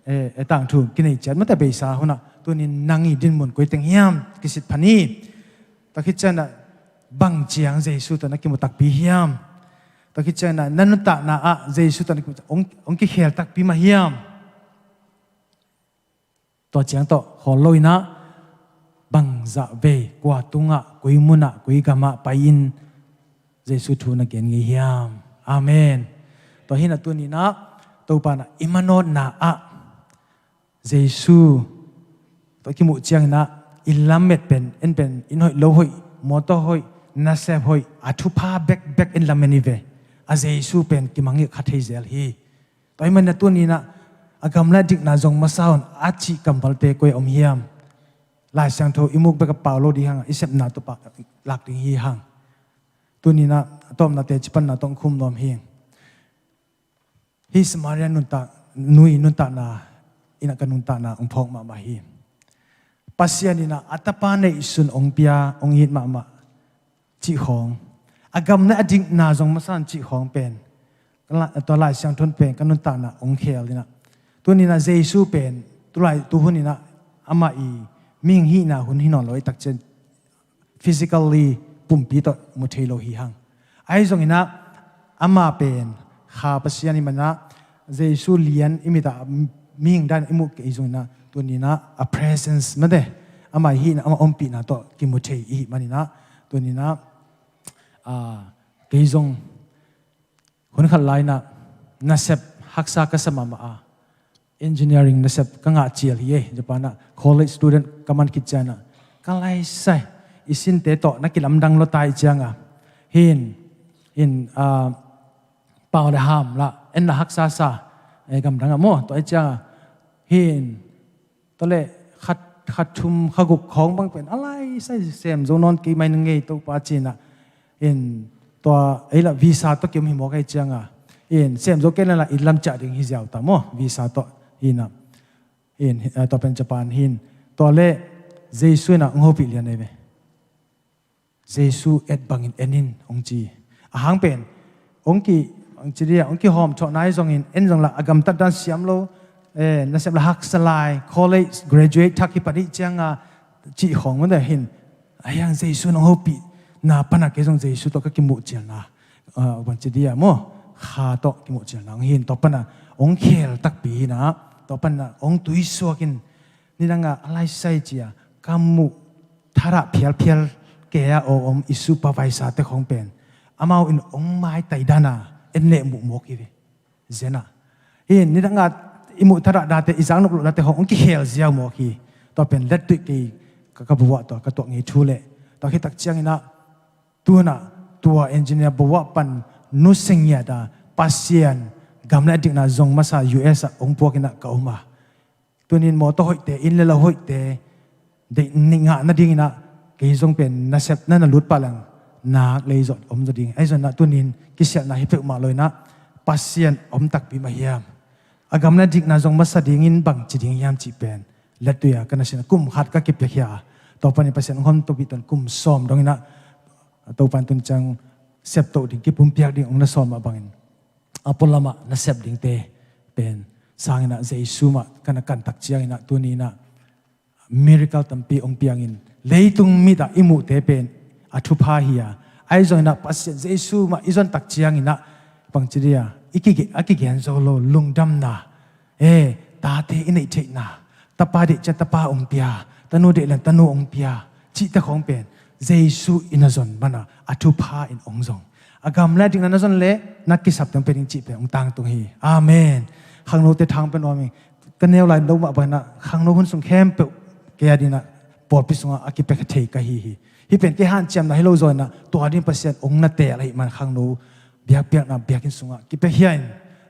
eh, eh, tangthu kinei ciat mate beisa hunah tunin nang i dinmun koi teng hiam kisit phan hi. Tua khit cianah bang ciang Jesu tawh na kimu takpi hiam? Tua khit cianah na nuntakna ah Jesu tawh na kimu hong, hong kikhel takpi mah hiam? Tua ciang tawh khawl lo inah bangzah vei kua tungah koi munah koi gamah pai-in Jesu thu na gen ngei hiam? Amen. Tua hinah tuninah Topa inah i manawtna ah Jesu tawh kimuh cianginah i lamet pen en pen inn hoih lo hoih mawtaw hoih nasep hoih a thupha bekbek en lamen i ve. A Jesu pen kimangngilh kha thei zel hi. Tua hi manah tuninah a gam le a dikna zong masa un a cih kamvalte koi a om hiam? Lai Siangtho i muk bek a pau lo ding hang i sepna tawh pah lak ding hi hang. Tuninah a tawpna teci panna tawh hong khum nuam hi. Hih Samaria nuntak, nu i nuntakna inah ka nuntakna hong phawk mahmah hi. Pasian inah a tapa neihsun hong pia hong it mahmah cih khawng, a gam le a dikna zong masa un cih khawng pen tua Lai Siangtho pen ka nuntakna hong khel inah tuninah Jesu pen tulai tu huninah amah i mihing hihna hun hi nawn lo i takcian physically pumpi tawh mu thei lo hi hang. Ahi zonginah ama pen Kha Pasian i manah Jesu lian i mitah mihing dan i muh kei zonginah tuninah a presence mate ama i hihna ama ompihna tawh kimu thei i hih maninah tuninah, ah, kei zong hun khat lainah nasep haksa ka sa mahmah a engineering nasep ka ngah cial hi e. Japan ah college student ka man khit cianah ka laisai i sinte tawh na kilamdang lua ta i cianga hin in, ah, pau le ham lah en na haksa sa, eh, gamdang ah maw tua i cianga hin tua le khat, khat thum kha guk khawng bang pen a laisai sem zo nawn kei mai na ngei Topa cinah in tua ei lah visa tawh kiom hi mawk ahi cianga in sem zo kei na lah i lamciah ding hi ziau ta maw visa tawh hinah in, eh, tua pen Japan hin tua le Jesu inah hong hopih lian ei ve. Jesu et bangin en in hong ci. A hang pen hong ki, hong ci dia hong kihawm thawh nai zongin en zong lah a gamtat dan siam lo, eh, nasep lah haksa lai college graduate thak hi pan i cianga cih khawng mate hin a hiang Jesu nong hopih na pana kei zong Jesu tawh ka kimuh cialna, ah, bang ci dia maw Kha tawh kimuh cialna hong hin tua pana hong khel takpi hinah tua pana hong tuisuakin nidangah a laisai cia ka muh tharah phialphial kei a om i supervisor te khawng pen amau in hong maitai dana en neh muh mawk hi ve. Zena hin nidangah i muh tharah date i zaknop loh date khawng hong kikhel ziau mawk hi. Tua pen let tuih kei ka, ka buah tua ka tuak ngei thu leh tua khit tak cianginah tunah tua engineer buah pan nusia ngiat a Pasian Gam le a dikna zong masa U S ah hong puak inah ka om a. Tunin mawtaw hoihte, inn le lo hoihte, deih ngah nadinginah kei zong pen nasep na na lut pah leng nak lei zawh om zaw ding. Ahi zongin ah tunin kisialhna hi peuhmah lo inah Pasian om takpi mah hiam? A gam le a dikna zong masa dingin bangci ding hiam cih pen latui-a ka na sin a kum khat ka kipiakhia a, tua panin Pasian hong hon topih tan kum sawm donginah Topa in tun ciang septoh ding, kipumpiak ding hong na sawm mah bangin a pualamah nasep dingte pen sanginah Jesu mah ka na kantak cianginah tuninah miracle tampi hong piangin leitung mitah i muhte pen a thupha hi-a, ahi zonginah Pasian Jesu mah i zontak cianginah bangci dia i kige-, a kigen zo lo lungdamna, e, tate i neih theihna, tapa deih ciang tapa hong pia, tanu deih leng tanu hong pia cihte khawng pen Jesu in a zon mana a thupha in hong zong, a gam le a dikna na zon leh na kisap teng pia ding cih pen hong tangtung hi. Amen. Khangnote thang pen om ing. Ka neu lai lo mah banginah khangno hun sung khempeuh kei a dinah pawlpi sungah a kipia thei ka hi hi. Hih pen kei hanciamna hi lo zaw inah tua ding Pasian hong na teel ahih man khangno biakpiakna biakinn sungah kipiakhia in,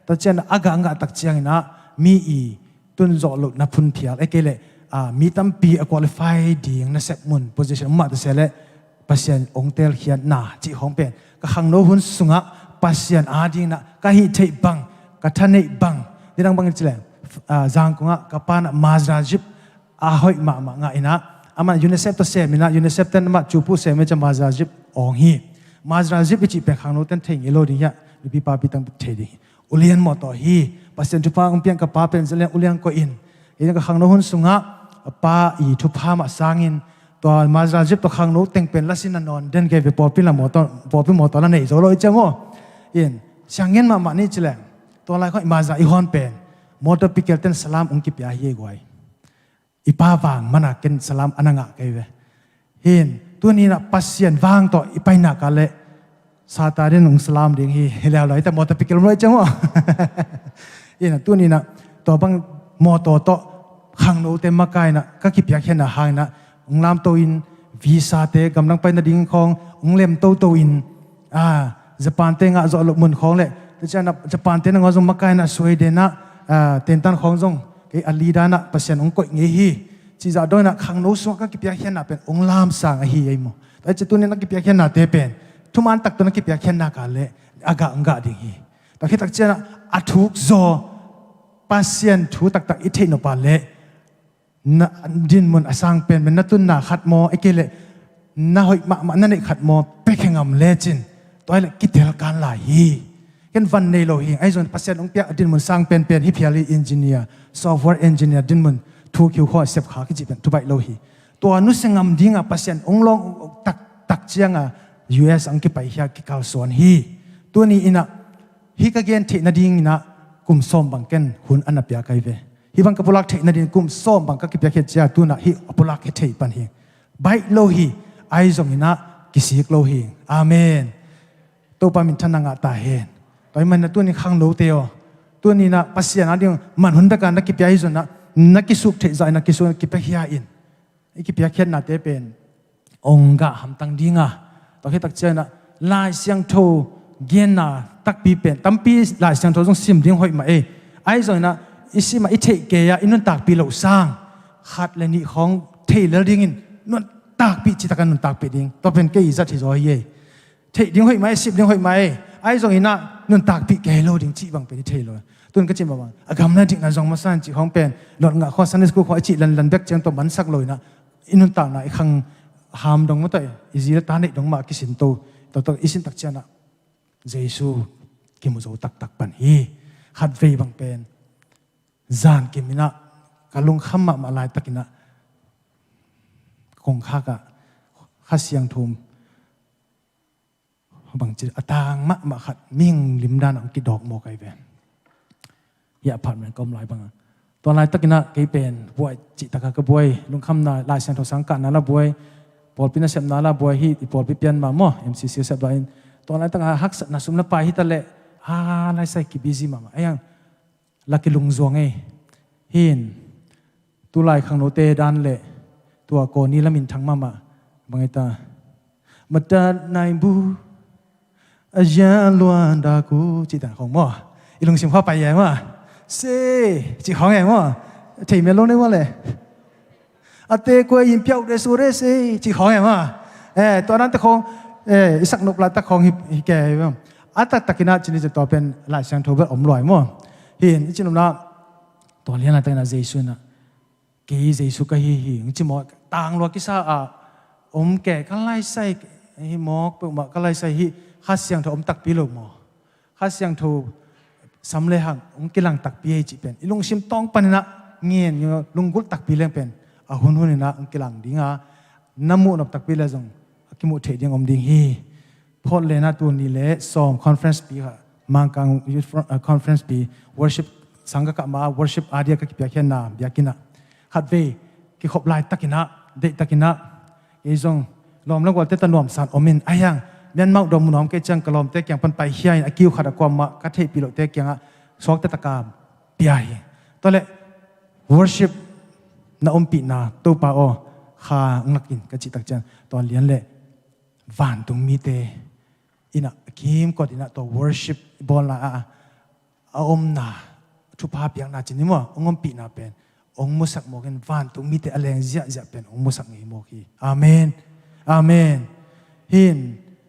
tua cianah a gah a gah tak cianginah mi i tun zawh loh na phun phial, e kei leh, a, mi tampi a qualify ding nasep mun position mah ta se leh Pasian hong teelkhiatna cih khawng pen ka khangno hun sungah Pasian adinginah ka hih theih bang, ka thaneih bang, nidang bangin cileh, a, Zangkongah ka panah Mazda Jeep a hoih mahmah ngah inah amah UNICEF tawh sem inah UNICEF ten amah cupu sem in ciah Mazda Jeep awng hi. Mazda Jeep i cih pen khangno ten thei ngei lo ding hiah, nupi papi tang thei ding hi. Ulian mawtaw hi. Pasian thupha hong piang ka pa pen zalian ulian koih in, kei ka khangno hun sungah a pa i thupha mah sangin tua Mazda Jeep tua khangno teng pen lasin a nawn den kei ve, pawlpi la mawtaw, pawlpi mawtaw la nei zo lo i ciang aw. In siang ngen mahmah ni cileh tua lai khawng i Mazda i hawn pen motor pikel ten salam hong kipia hi ei guai. I pa vang mana ken salam a na ngah kei ve. Hin tuninah Pasian vang tawh i painak a leh Satan in hong salam ding hi. Hi leuleu ita mawtaw pikel lo i ciang aw. Hinah tuninah tua bang mawtaw tawh khangnote makainah ka kipiakkhiatna hanginah hong lamto in, visa te gamdang pai nading khawng hong lem toto in, a, Japan te ngah zawh loh mun khawng leh tua cianah Japan te nangawn zong makainah Sweden ah, a, tentan khawng zong kei a leader nah Pasian hong koih ngei hi. Cih zah donginah khangno sungah ka kipiakkhiatna pen hong lamsang ahi ei maw? Tua hi ciah tunin a kipiakkhiatnate pen thuman tak tawh na kipiakkhiatna ka leh a gah hong gah ding hi. Tua khit tak cianah a thuk zaw Pasian thu taktak i theih nop a leh na dinmun a sang penpen na tunna khat maw, e kei leh na hoih mahmah na neih khat maw, piakhia ngam lecin tua hi leh kitelkan lai hi. Ken van nei lo hi. Ahi zongin Pasian hong piak a dinmun sang penpen hi phial hi. Engineer, software engineer dinmun, thu khiukhua sepkha kici pen thu baih lo hi. Tua nusia ngam dinga Pasian hong lawng taktak cianga U S hong kipai khia kikalsuan hi. Tuni inah hih ka gen theih nadinginah kum sawm bang ken hun a na pia kai ve. Hih bang ka pulak theih nading kum sawm bang ka kipiakkhiat cia tunah hih a pulak khia thei pan hi. Baih lo hi. Ahi zonginah kisik lo hi. Amen. Topa minthanna ngah ta hen. Tua hi manah tunin khangnote aw, tuninah Pasian ading manhun beka na kipia hi zonah na kisuk theih zah inah kisuk na kipiakhia in. I kipiakkhiatnate pen hong gah hamtang dinga, tua khit tak cianah Lai Siangtho genna takpi pen tampi Lai Siangtho zong sim ding hoih mah ei. Ahi zonginah i simah i theih kei-ah i nuntakpih loh sang khat le nih khawng thei lel dingin nuntakpih citak a nuntakpih ding, tua pen kei i zat hi zaw hi ei. Theih ding hoih mah ei, sip ding hoih mah ei. Ahi zonginah nuntakpih kei lo ding cih bang pen i thei lo. Tun ka cih mah bang a gam na dikna zong masa in cih khawng pen lot ngah khawng Sunday school khawng i cih lanlan bek ciang tawh mansak lo inah i nuntakna i khang ham dong mah tawh i zi le ta neih dong mah a kisin to. Tua tawh i sin tak cianah Jesu kimu zo taktak pan hi. Khatvei bang pen zan kim inah ka lungkham mahmah laitakinah kongkhakah Kha Siangtho bangci a tang mahmah khat mihing limdan ah hong kidawk maw kai ve. Hih apartment ka om lai banga tua laitakinah kei pen buai cihtaka ka buai, lungkhamna Lai Siangtho sang kahna la buai, pawlpi nasepna la buai, hih i pawlpi pian mah maw M C C sep lai in tua laitakah haksatna sum na pai hita leh a laisai kibusy mahmah ei ang. La kilungzuang ei. Hin tulai khangnote dan leh tua kawni la minthang mahmah bang ei ta, matat nai bu a ya luan daku cihtan khawng maw. I lungsim kha pai e maw. Se, ci khawng e maw. Thei mel lo nei maw le. A te kua in piau de su de se, ci khawng e maw. Eh, tua nan te khawng, eh, i sak nop lai tak khawng hi, hi ke hi maw. A taktak in ah ci ni ci tua pen Lai Siangtho bel om luai maw. Hi in, i ci nop na, tua lian lai tak in ah Jesu in ah kei Jesu ka hi hi, hong ci maw, tang lua kisa a om ke, ka laisai hi mawk peuhmah, ka laisai hi, Kha Siangtho om takpi lo maw. Kha Siangtho sam le hang hong kilang takpi hi cih pen i lungsim tawng panin ah ngen, lunggulh takpi leng pen a hunhun in ah hong kilang ding a, na muh nop takpi le zong a kimuh theih ding om ding hi. Portland ah tuni le sawm conference pi kha, Mangkang Youth Fro-, uh, Conference pi, worship sang ka kah ma, worship adia ka kipiakkhiatna biakinn ah khatvei kikhop laitak in ah, deihtak in ah, ei zong lawm le gualte ta nuamsa in om in, a hiang Myanmar uh dawm mun a om kei ciang ka lawmte kiang pan paikhia in a kiu khat a kuamah ka theihpih lohte kiangah suakta taka pia hi. Tua leh worship na ompihna Topa aw, kha ngak in ka cih tak ciang tua lian leh vantung mite in ah kimkot in ah tua worship bawlna ah a omna, thupha piakna ci ni maw, hong ompihna pen hong musak mawk in, vantung mite a leng ziahziah pen hong musak ngei mawk hi. Amen. Amen. Hi in,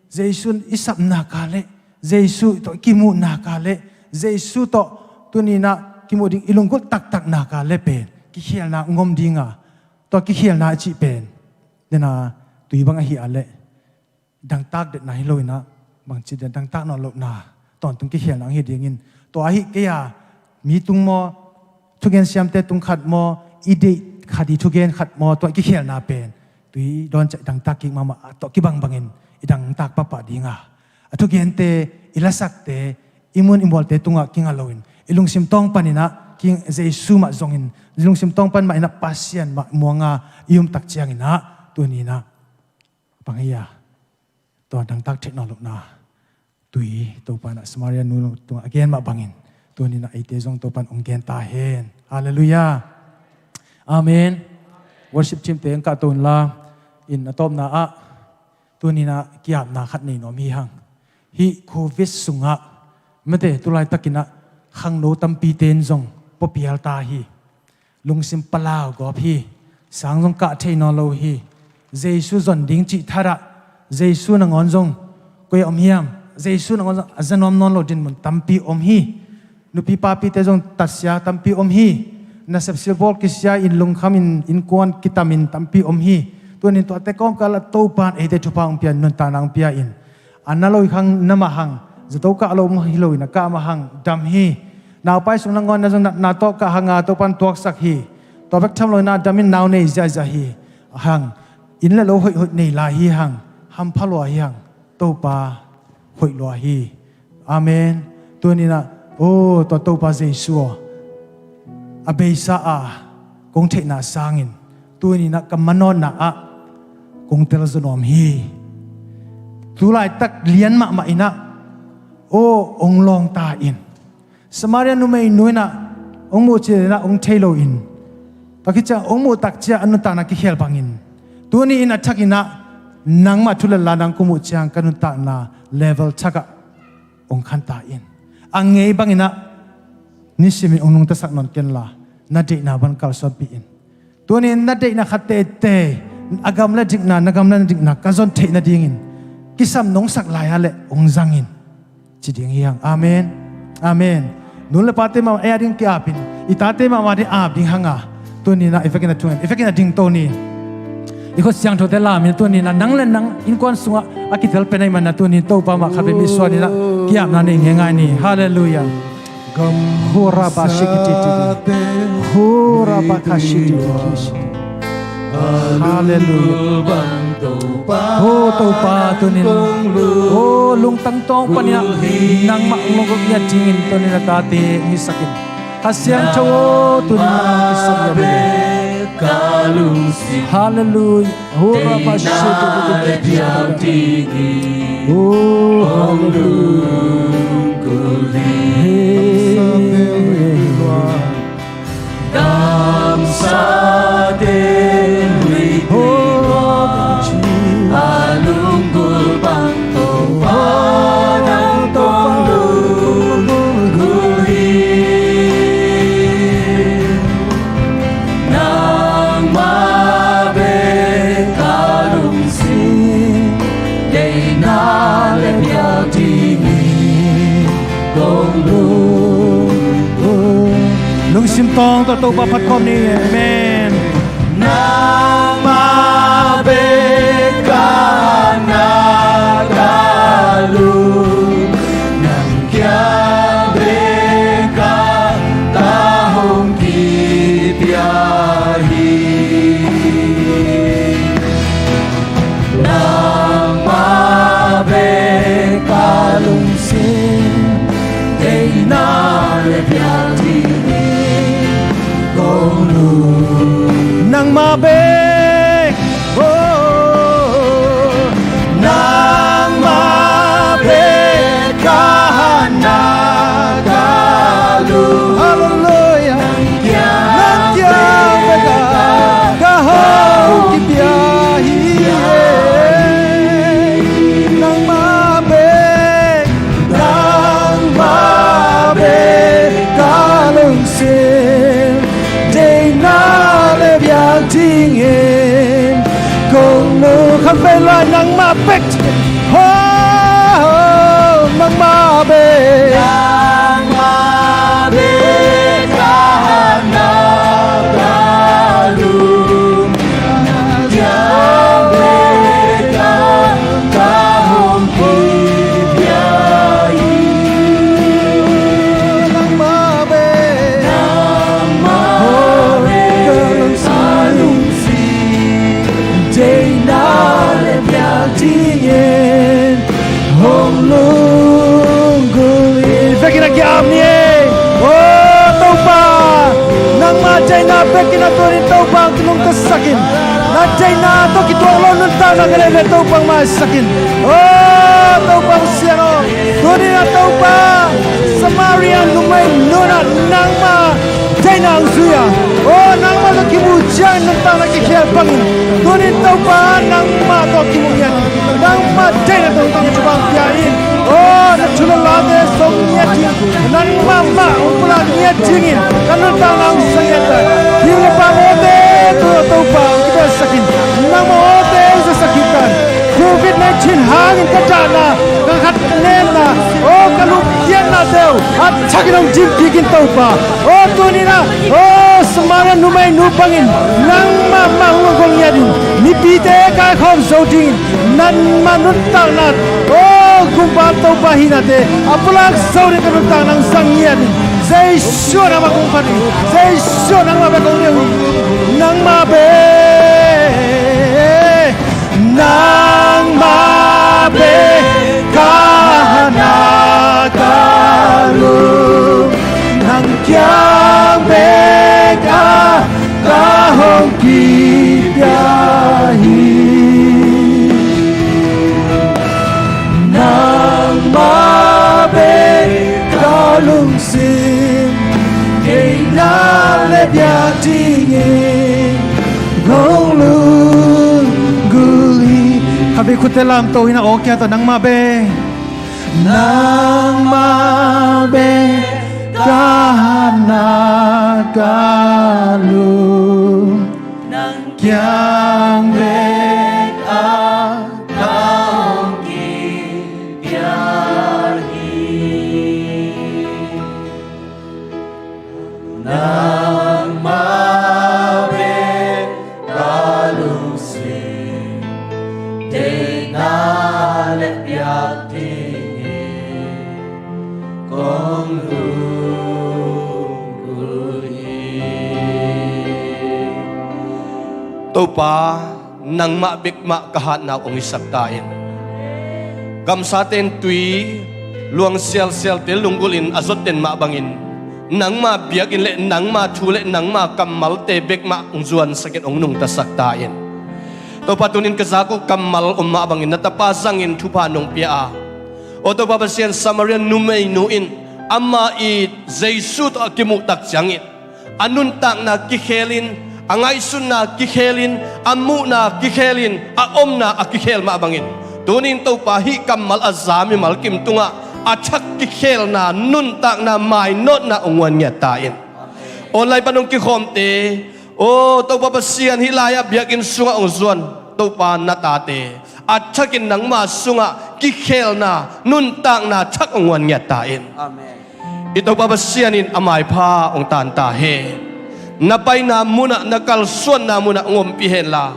Jesu in i sapna ka leh, Jesu tawh i kimuhna ka leh, Jesu tawh tuni in ah kimuh ding i lunggulh taktakna ka leh pen kikhialna hong om ding a, tua kikhialna a cih pen dena tui bang ahi a leh dangtak detna hi lo in ah, bangci den dangtak nawn lohna tawntung kikhialna hong hi dingin, tua ahi kei a mi tung maw, thugen siamte tung khat maw, i deih khat i thugen khat maw, tua i kikhialna pen tui dawn ciah dangtak kik mahmah a, tua kibangbangin i dangtak pahpah ding a, a thugente, i lasakte, i mun i mualte tungah kinga loin i lungsim tawng panin ah king Jesu mah zongin, i lungsim tawng pan mah in ah Pasian mah muanga i um tak ciangin ah tuni in ah bang hi a, tua dangtak theih nawn lohna tui Topa in ah Samaria nu tungah a gen mah bangin tuni in ah eite zong Topa in hong gen ta hen. Halleluiah. Amen. Worship team te hong kahto inla, in a tawpna ah tuni in ah ki-apna khat nei nuam hi hang. Hih Covid sungah mate, tu laitak in ah khangno tampite in zong puapial ta hi. Lungsim palau gawp hi. Sang zong kah thei nawn lo hi. Jesu zon ding cih thadah Jesu nangawn zong koi a om hiam? Jesu nangawn zong a za nuam nawn lo dinmun tampi om hi. Nupi papite zong tatsia tampi om hi. Nasep silbawl kisia in lungkham in innkuan kitamin tampi om hi. Tunin tuate kawmkal ah Topa in eite thupha hong pia in, nuntakna hong pia in, a na lo hi khang na mah hang, zato kah lo hi lo in a kah mah hang dam hi. Naupai sung nangawn na zong natna tawh kah hang a Topa in tuaksak hi. Tua bek tham lo in a dam in nau nei ziahziah hi hang. Inn le lo hoihhoih nei lai hi hang. Hampha lua hi hang. Topa hoih lua hi. Amen. Tunin ah, oh, tua Topa Jesu aw, a beisa a kong theihna sangin tunin ah ka manawhna ah kong telzaw nuam hi. Tu laitak lian mahmah in ah, oh, hong lawng ta in. Samaria numeinu in ah hong muh ciangin ah hong thei lo in, tua khit ciang hong muh tak ciang a nuntakna kikhel bangin, tuni in a thak in ah nangmah thu le la nang kong muh ciang ka nuntakna level thak ah hong khan ta in. A ngei bangin ah nisimin hong nungtasak nawn kenla, na deihna bang kalsuanpih in. Tunin na deihna khat teitei, a gam le dikna, na gam le na dikna ka zon theih nadingin kisam nong sak lai a leh hong zang in, ci ding hi hang. Amen. Amen. Nu le pate mahmah ei a ding ki-ap in, i tate mahmah ding ap ding hang a, tunin ah i vekin a thungen, i vekin a dingto ni. I khut siangthote lamin tunin ah nang le nang innkuan sungah a kitel pen ahih manin ah tunin Topa mah khat vei mi suan in ah ki-apna nei ngeingai ni. Halleluiah. Hurabashikititi. Hurabakashititi. Halleluiah. Oh Topa, tunin, oh, lungtang tawng panin ah nangmah hong lunggulh ngiat dingin tunin a tate hong hisak in. Kha Siangtho aw, tunin nang hong hisak ngiat in. Halleluiah. Hurabashititi. Oh, halleluiah. Simtawng tawh Topa phat khawm ni. Amen. Nangmah bek ka na ka lung, nang kiang bek ka ta hong kipia hi. Nangmah bek ka lungsim, deihna le biak dingin kong lung. Nangmah bek, oh, nangmah bek ka na ka lung. Hallelujah. Nang kiang bek ka, ka hong kipia hi. Nangmah bek, nangmah bek ka lungsim, deihna le biak dingin kong lung. Khat vei lai, nangmah bek. Ho, nangmah bek. Nangmah bek ka na ka lung, nang kiang bek ka, ka hong kipia hi. Nangmah bek, nangmah bek ka lungsim, deihna le biak dingin hong lunggulh hi. Vekin a kiam ni e. O Topa, nangmah deihna bek in a tunin Topa hong kinungtasak in. Na deihna tawh kituak lo nuntakna ka neih leh Topa hong maisak in. O Topa hong siang aw, tunin a Topa, Samaria numei nu in a nangmah deihna hong zui a, o nangmah tawh kimu ciangin nuntakna kikhel bangin, tunin Topa nangmah tawh kimu ngiat in, nangmah deihna tawh nuntakna kibang pia in. O na thu le late zong ngiat ding, nangmah mah hong pulak ngiat dingin ka nuntakna hong zang ngiat ta. Hih le pa mawte tu a Topa hong kibelsak in, nangmah mawte hong zasak kik ta in. Covid nineteen hangin ka dahna, ka khat nenna, o ka lungkiatnate uh a thakin hong dim kik in Topa. O tunin a, o Samaria numei nu bangin nangmah mah hong lunggulh ngiat in, mipite kaikhawm zo dingin nangmah nuntakna, o kumpa Topa hihnate a pulak zo ding ka nuntakna hong zang ngiat in. Jesu nangmah kong phat hi. Jesu nangmah bek kong leu hi. Nangmah bek, nangmah bek ka na ka lung, nang kiang bek a ka hong kipia hi. Nangmah bek ka lungsim, deihna le biak dingin hong lunggulh hi. Khat vei khutte lamto hi na, aw kia tawh, nangmah bek. Nangmah bek ka na ka lung, nang kiang bek a ka hong kipia hi. Nangmah bek ka lungsim, deihna le biak dingin kong lunggulh hi. Topa, nangmah bek mah ka hatna uh hong hisak ta in. Gamsate in tui, luang sialsialte lunggulh in a zot den mah bangin, nangma biakinn le nangma thu le nangma kammalte bek mah hong zuansak in, hong nungtasak ta in. Topa, tunin ka zak uh kammal om mah bangin na tapa zangin thupha nong pia a, aw Topa Pasian, Samaria numeinu in ama i Jesu tawh a kimuh tak ciangin a nuntakna kikhelin, a ngaihsutna kikhelin, a muhna kikhelin, a omna a kikhel mah bangin, tunin Topa, hih kammal a za mimal kim tungah a thak kikhelna, nuntakna mainawtna hong guan ngiat ta in. Online pan hong kikhawmte, aw Topa Pasian, hih lai-ah biakinn sungah hong zuan Topa na tate, a thakin nangma sungah kikhelna, nuntakna thak hong guan ngiat ta in. Amen. I Topa Pasian in a maipha hong tan ta hen. Na paina munah, na kalsuanna munah hong ompih henla,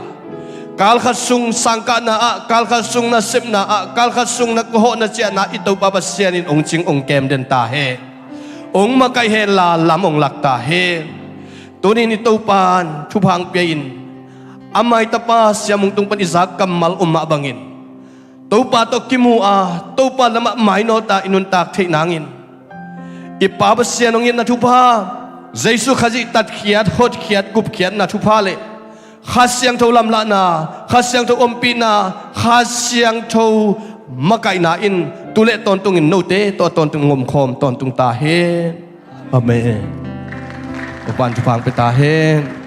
kalkhat sung sangkahna ah, kalkhat sung na sepna ah, kalkhat sung na kawhawh na ciahna ah i Topa Pasian in hong cing hong kem den ta hen. Hong makaih henla lam hong lak ta hen. Tunin i Topan thupha hong pia-in, a maitapa Sia Mung tung pan i zak kammal om mah bangin, Topa tawh kimu a, Topa lamah mainawt a i nuntak theih nangin, i Pa Pasian hong itna thupha, Jesu Khazih tatkhiat, hotkhiat, gupkhiatna thupha le Kha Siangtho lamlahna, Kha Siangtho ompihna, Kha Siangtho makaihna in tu le tawntungin note tawh tawntung ngomkhawm tawntung ta hen. Amen. Topan thupha hong pia ta hen.